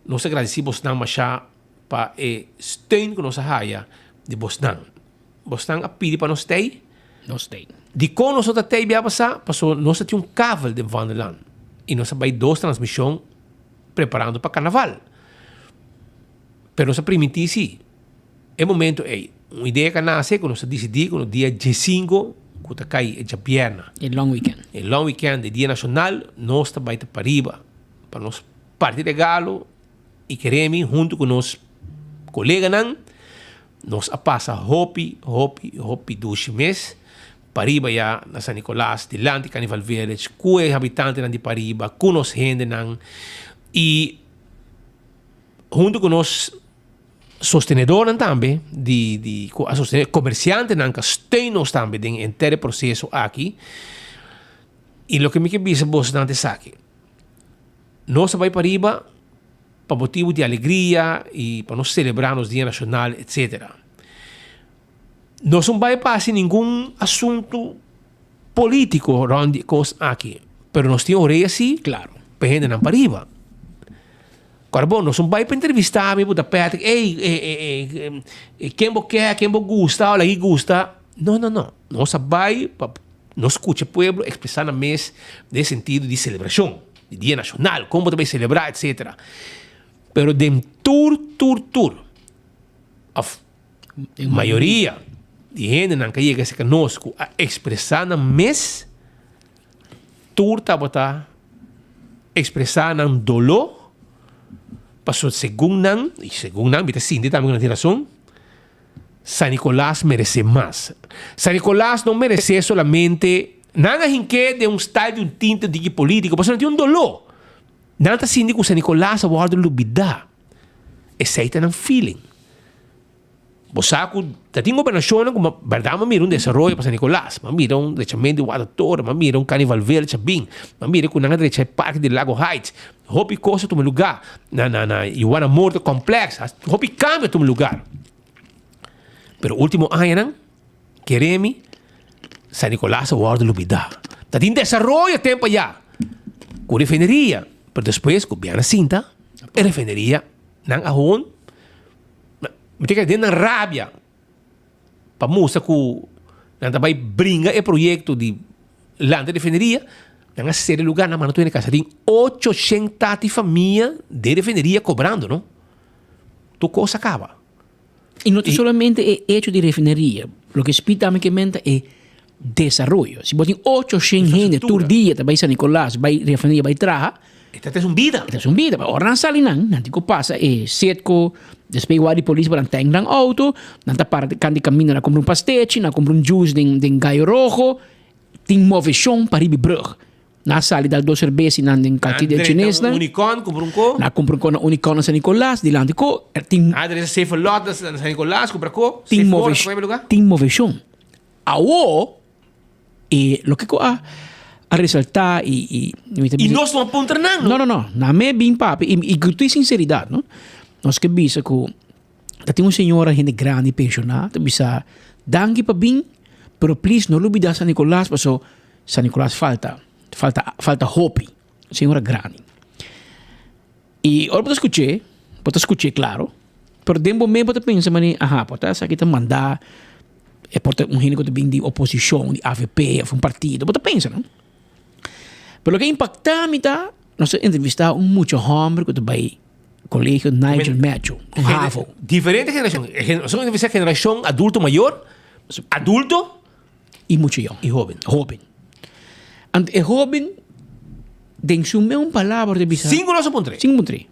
nos ta gradisí bosnan mashá pa e steun ku nos a haya di bosnan. Bosnan a pidi pa nos tei. Nos tei. Dikon nos no ta tei bia pasá? Pasobra nos a tin un kavel den Vanderland i nos a bai dos transmishon preparando pa karnaval. Pero nos a primintí sí. E momento ei, un idea ka nase ku nos a disidí ku no dia diesinko ku ta kai e djabièrnè. E long weekend. E long weekend, e dia nashonal, nos ta bai ta pariba pa nos parti regalo i keremi huntu ku nos koleganan. Nos a pasa hopi, hopi, hopi dushi mes pariba ya na San Nicolas, dilanti Carnival Village, ku e habitantenan di pariba, ku nos hendenan i huntu ku nos. Sostenedornan tambe di di ku a sostene komersiantenan ka steun nos tambe den henter e proseso aki. I loke mi ke bisa bosonan ta esaki, nos a bai pariba pa motibu di alegria i pa nos selebrá nos dia nashonal etsetera. Nos no bai pa hasi ningun asuntu polítiko rònt di e kos aki, pero nos tin orea si pa e hendenan pariba. Kòrda bon, nos un bai pa entrevistá mi, bo ta Patrick, ey, ken bo ke, ken bo gusta, o laki gusta. No, no, no. Nos a bai pa nos skucha e pueblo ekspresá nan mes den sentido di selebrashon, di dia nashonal, kon bo ta bai selebrá, etsetera. Pero den tur, tur, tur, òf mayoria di hendenan ku a yega serka nos ku a ekspresá nan mes, Tur tabata expresa nan doló, pasobra segun nan, y segun nan, mi ta sinti tambe cu nan tin razon, San Nicolas merece mas. San Nicolas no merece solamente, nan a hink'é den un style di un tinta diki politico, pasobra nan tin un doló. Nan ta sinti cu San Nicolas a wordo lubida. Esey ta nan feeling. Bo sa ku ta tin gobernashonnan ku bèrdat m'a mira un desaroyo pa San Nicolas, m'a mira un drechamentu di Watertoren, m'a mira un Carnival Village a bin, m'a mira ku nan a drecha e parke di Lago Heights. Hopi kos a tuma lugá na na na Juana Morto Complex, hopi kambio a tuma lugar. Pero último añanan, kere mi, San Nicolas a wòrdu lubidá. Ta tin desaroyo tempu ayá ku refineria, pero despues gobièrnu a sinta e refineria nan a hon, mi ta kere den nan rabia pa mustra ku nan ta bai bringa e proyekto di lanta refineria, nan a sera e lugá, nan manda tur hende kasa. Tin ocho shentati famia den refineria kobrando, no? Tur kos a kaba. I no ta solamente e hecho di refineria, loke Speed tambe ke menta e desaroyo. Si bo tin 800 hende tur dia ta bai San Nicolas, bai refineria, bai traha. E ta un bida. E ta un bida. Ora nan sali nan, nan tin ku pasa e Citgo, despues wak di polis pa nan tank nan auto, nan ta para kant di kaminda nan kumpra un pastechi, nan kumpra un juice den Gallo Rojo, tin moveshon pa riba e brug. Nan a sali dal dos serbes y nan den kaki den chinesnan. Nan Unicorn kumpra un ko. Nan a kumpra un ko na Unicorn na San Nicolas dilanti ko. Tin. Nan a drenta Safe Lot na San Nicolas kumpra ko. Tin tin moveshon. Awo e loke ku a a resalta y y mi ta bisa. Y nos no a puntra nan no. No no no nan me bin papia y y ku tur sinseridat no nos ke bisa ku ta tin un señora hende grandi penshona ta bisa danki pa bin pero please no lubida San Nicolas paso San Nicolas falta, falta, falta hopi. Señora grandi. Y ora bo ta scuché, bo ta scuché claro, pero den bo mente bo ta pensa mane, aha, por ta esaki ta manda, e por ta un hende cu ta bin di oposicion, di avp of un partido, bo ta pensa no. Pero loke a impacta mi ta, nos a entrevista un mucha homber cu ta bay colegio Nigel Matthew, un havo. Diferente generacion, nos a entrevista generacion adulto mayor, adulto, Y mucho yong. Y hoben. Hoben. Anto e hoben den su meun palabra ta bisa. Sin ku nos a puntr'é. Sin ku puntr'é.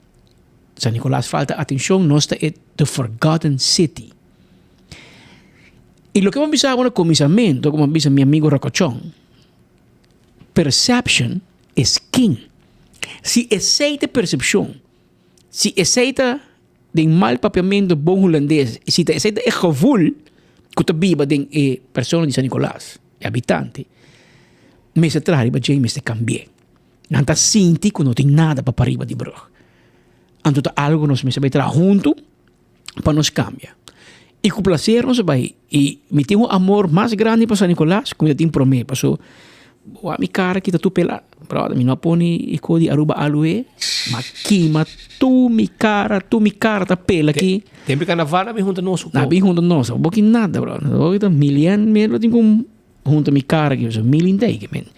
San Nicolas falta atencion, nos ta e the forgotten city. Y loke bo a bisa bo na kuminsamentu, como a bisa mi amigo Rocochon, perception is king. Si esei ta e percepcion, si esei ta Den mal papiamento bon hulandes i si ta esei ta e gevoel ku ta biba den e persona di San Nicolas, e habitante, mester traha riba dje i mester kambi'é. Nan ta sinti ku no tin nada pa pariba di brug. Anto ta algu ku nos mester bai traha huntu pa nos kambia. I ku plaser nos a bai i mi tin un amor mas grandi pa San Nicolas ku mi ta tin promé paso wak mi kara kita tur pela brother mi no a pone e ko di Aruba Aloe ma kima tur mi kara tur mi kara ta pela aki. Tempo di carnaval a bin hunta nos ku. A bin hunta nos bo ki nada brother bo ki ta milian mi lo tin ku hunta mi kara aki pasobra milin ta aki men.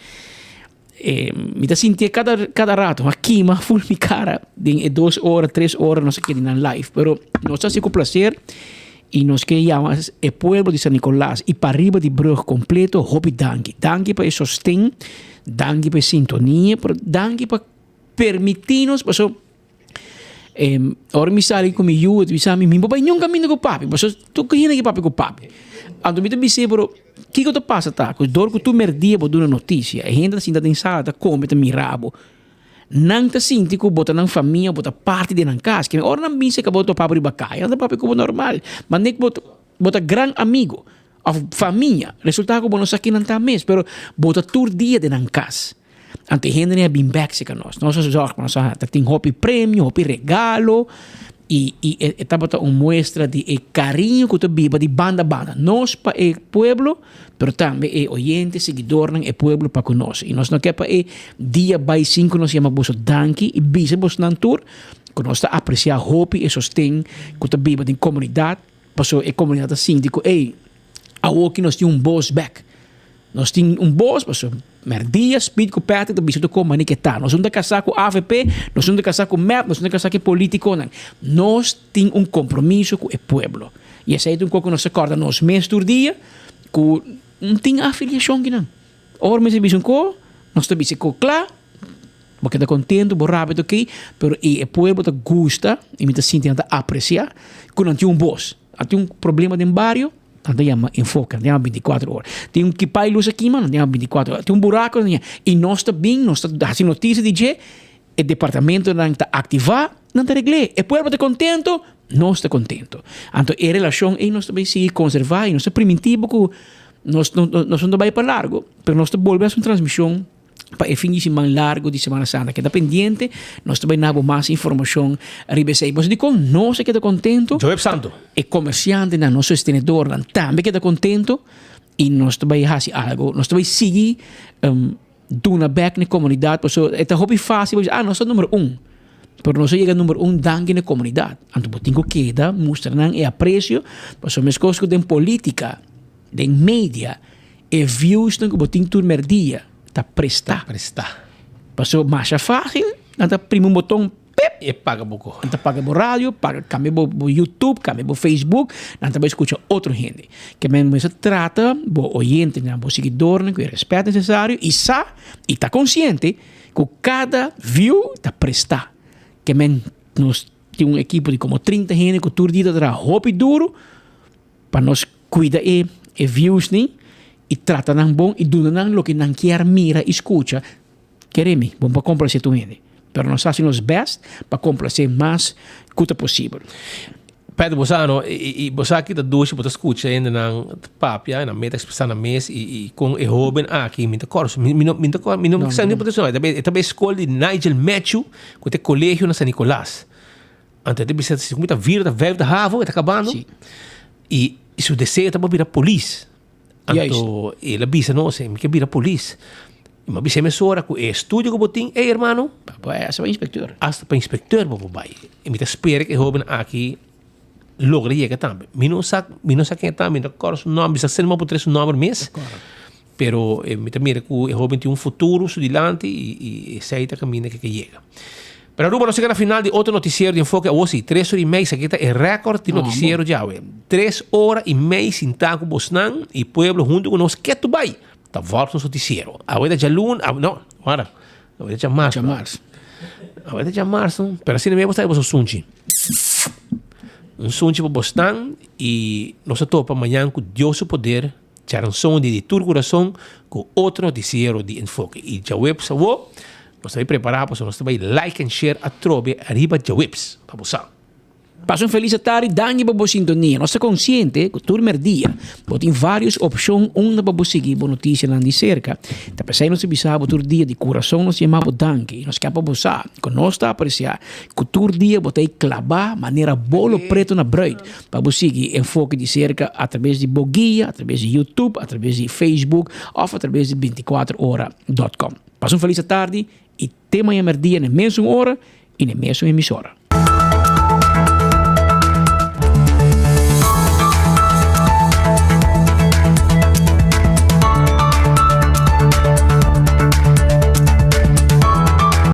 E mi ta sintié kada kada rato a kima ful mi kara den e dos ora tres ora nos a keda nan live pero nos ta hasi ku plaser i nos ke yama e pueblo di San Nicolas i pariba di brug kompleto hopi danki danki pa e sosten danki pa e sintonia pero danki pa permiti nos paso ora mi sali ku mi yu e ta bisa mi mi no por bai niun kaminda ku papi pasobra tur hende ke papia ku papi anto mi ta bis'é pero kiko ta pasa ta ku dor ku tur merdia bo duna notisia e hende ta sinta den sala ta kome ta mira bo nan ta sinti ku bo ta nan famia bo ta parti di nan kas keme ora nan bin seka bo topa bo riba kaya nan ta papia ku bo normal manera ku bo ta gran amigo òf famia resulta ku bo no sa kinan ta mes pero bo ta tur dia den nan kas. Anto e hendenan a bin bek cerca nos. Nos a zorg pa nos a ta tin hopi premio, hopi regalo y y e tabata un muestra di e cariño cu ta biba di banda banda. Nos pa e pueblo, pero tambe e oyente, siguidornan, e pueblo pa cu nos. Y nos no ke pa e dia bay sin cu nos yama boso danki y bisa bosnan tur cu nos ta aprecia hopi e sosten cu ta biba den comunidad, pasobra e comunidad ta sinti cu ey, awoki nos tin un bos bek. Nos tin un bos, pasobra merdia Speed ku Patrick ta bisa tur kon mane ke ta. Nos no ta kasá ku avp, nos no ta kasá ku mep, nos no ta kasá ku e politikonan. Nos tin un kompromiso ku e pueblo. I esei ta un kos ku nos ta kòrda nos mes tur dia ku no tin afiliashon kinan. Ora mester bisa un kos, nos ta bisa e kos kla, bo keda kontentu, bo rabia ta okey, pero e pueblo ta gusta i mi ta sinti nan ta apresiá ku nan tin un bos. A tin un problema den bario. Nan ta yama enfoke, nan ta yama binticuatro ora. Tin un kipai lus a kima, nan ta yama binticuatro ora. Tin un buraco, nan ta yama. I nos ta bin, nos ta hasi noticia di dje, e departamentonan ta activa, nan ta regl'é. E pueblo ta contento, Nos ta contento. Anto e relacion ey nos ta bay sigui conserva y nos ta priminti bo cu nos no nos no ta bay pa largo, pero nos ta bolbe haci un transmision pa e fin di siman largo di Semana Santa. Keda pendiente, nos ta bay na bo mas informacion riba esey. Pasobra dicon nos a keda contento? Joep Santo. E comerciantenan, nos sostenedornan tambe keda contento y nos ta bay haci algo, nos ta bay sigui duna bek na e komunidat pasobra e ta hopi fásil pa bisa ah nos ta number un pero nos a yega number un danki na e komunidat anto bo tin ku keda mustra nan e apresio pasobra meskos ku den polítika den media e viewsnan ku bo tin tur merdia ta presta pasobra masha fásil nan ta primi un boton. Pip! E paga bo ko. Nan ta paga bo radio, paga kambia bo bo YouTube, kambia bo Facebook, nan ta bai skucha otro hende. Ke men mester trata bo oyentenan, bo siguidornan ku e rèspèt nesesario i sa i ta konsiente ku kada view ta prestá. Ke men nos tin un ekipo di komo 30 hende ku tur dia ta traha hopi duru pa nos kuida e e viewsnan i trata nan bon i duna nan loke nan kier mira i skucha. Kere mi, bon pa komplase tur hende, pero nos hasi nos best pa komplase mas ku ta posibel. Pedro, bo sa no, i bo sa ki ta dushi bo ta skucha hendenan ta papia, nan meta ekspresá nan mes i i kon e hóben aki, mi ta kòrda su, mi no mi ta kòrda, mi no sa ni por ta su nòmber, e ta bai skol di Nigel Matthew ku ta e kolegio na San Nicolas. Anto e ta bisa si ku mi ta vira ta vijfde havo e ta kabando i su deseo ta pa bira polis. Anto el a bisa nos, mi ke bira polis. Mi a bisa mesora ku e estudio ku bo tin, ey hermano, Hasta pa inspecteur. Hasta pa inspecteur bo por bai. I mi ta spera ku e hoben aki logra yega tambe. Mi no sa, mi no sa ken e ta, mi no ta kòrda su nòmber, mi sa sèn bo por trae su nòmber mes. Pero mi ta mira ku e hoben tin un futuro su dilanti i esei ta kaminda ku e ke yega. Pero Aruba nos yega na final di otro noticiero di Enfoke Awo si, tres ora y mei, esaki ta e record di noticiero djawe. Tres ora y mei sintá ku bosnan y pueblo huntu ku nos ketu bai ta volg nos noticiero. Awe ta djalun, awe no, wara, awe ta djamars. Djamars. Awe ta djamars no, pero asina mi a bosta boso sunchi. Un sunchi pa bosnan y nos a topa mañan ku Dios su poder. Charanson di di tur kurason ku otro notisiero di Enfoke. I djaweps awo nos ta bai prepará pasobra nos ta bai like and share atrobe ariba djaweps pa bo sa. Pasa un felis atardi, danki pa bo sintonia. Nos ta konsiente ku tur merdia bo tin vários opshon unda pa bo sigui bo notisianan di serka. Ta p'esei nos ta bisa bo tur dia di kurason nos yama bo danki i nos ke pa bo sa ku nos ta apresiá ku tur dia bo ta ei klabá manera bolo pretu na bruid. Pa bo sigui Enfoke di serka atrabes di bo guia, atrabes di YouTube, atrabes di Facebook of atrabes di 24 ora dot com. Pasa un felis atardi y te maña merdia na e mesun ora y na e mesun emisora.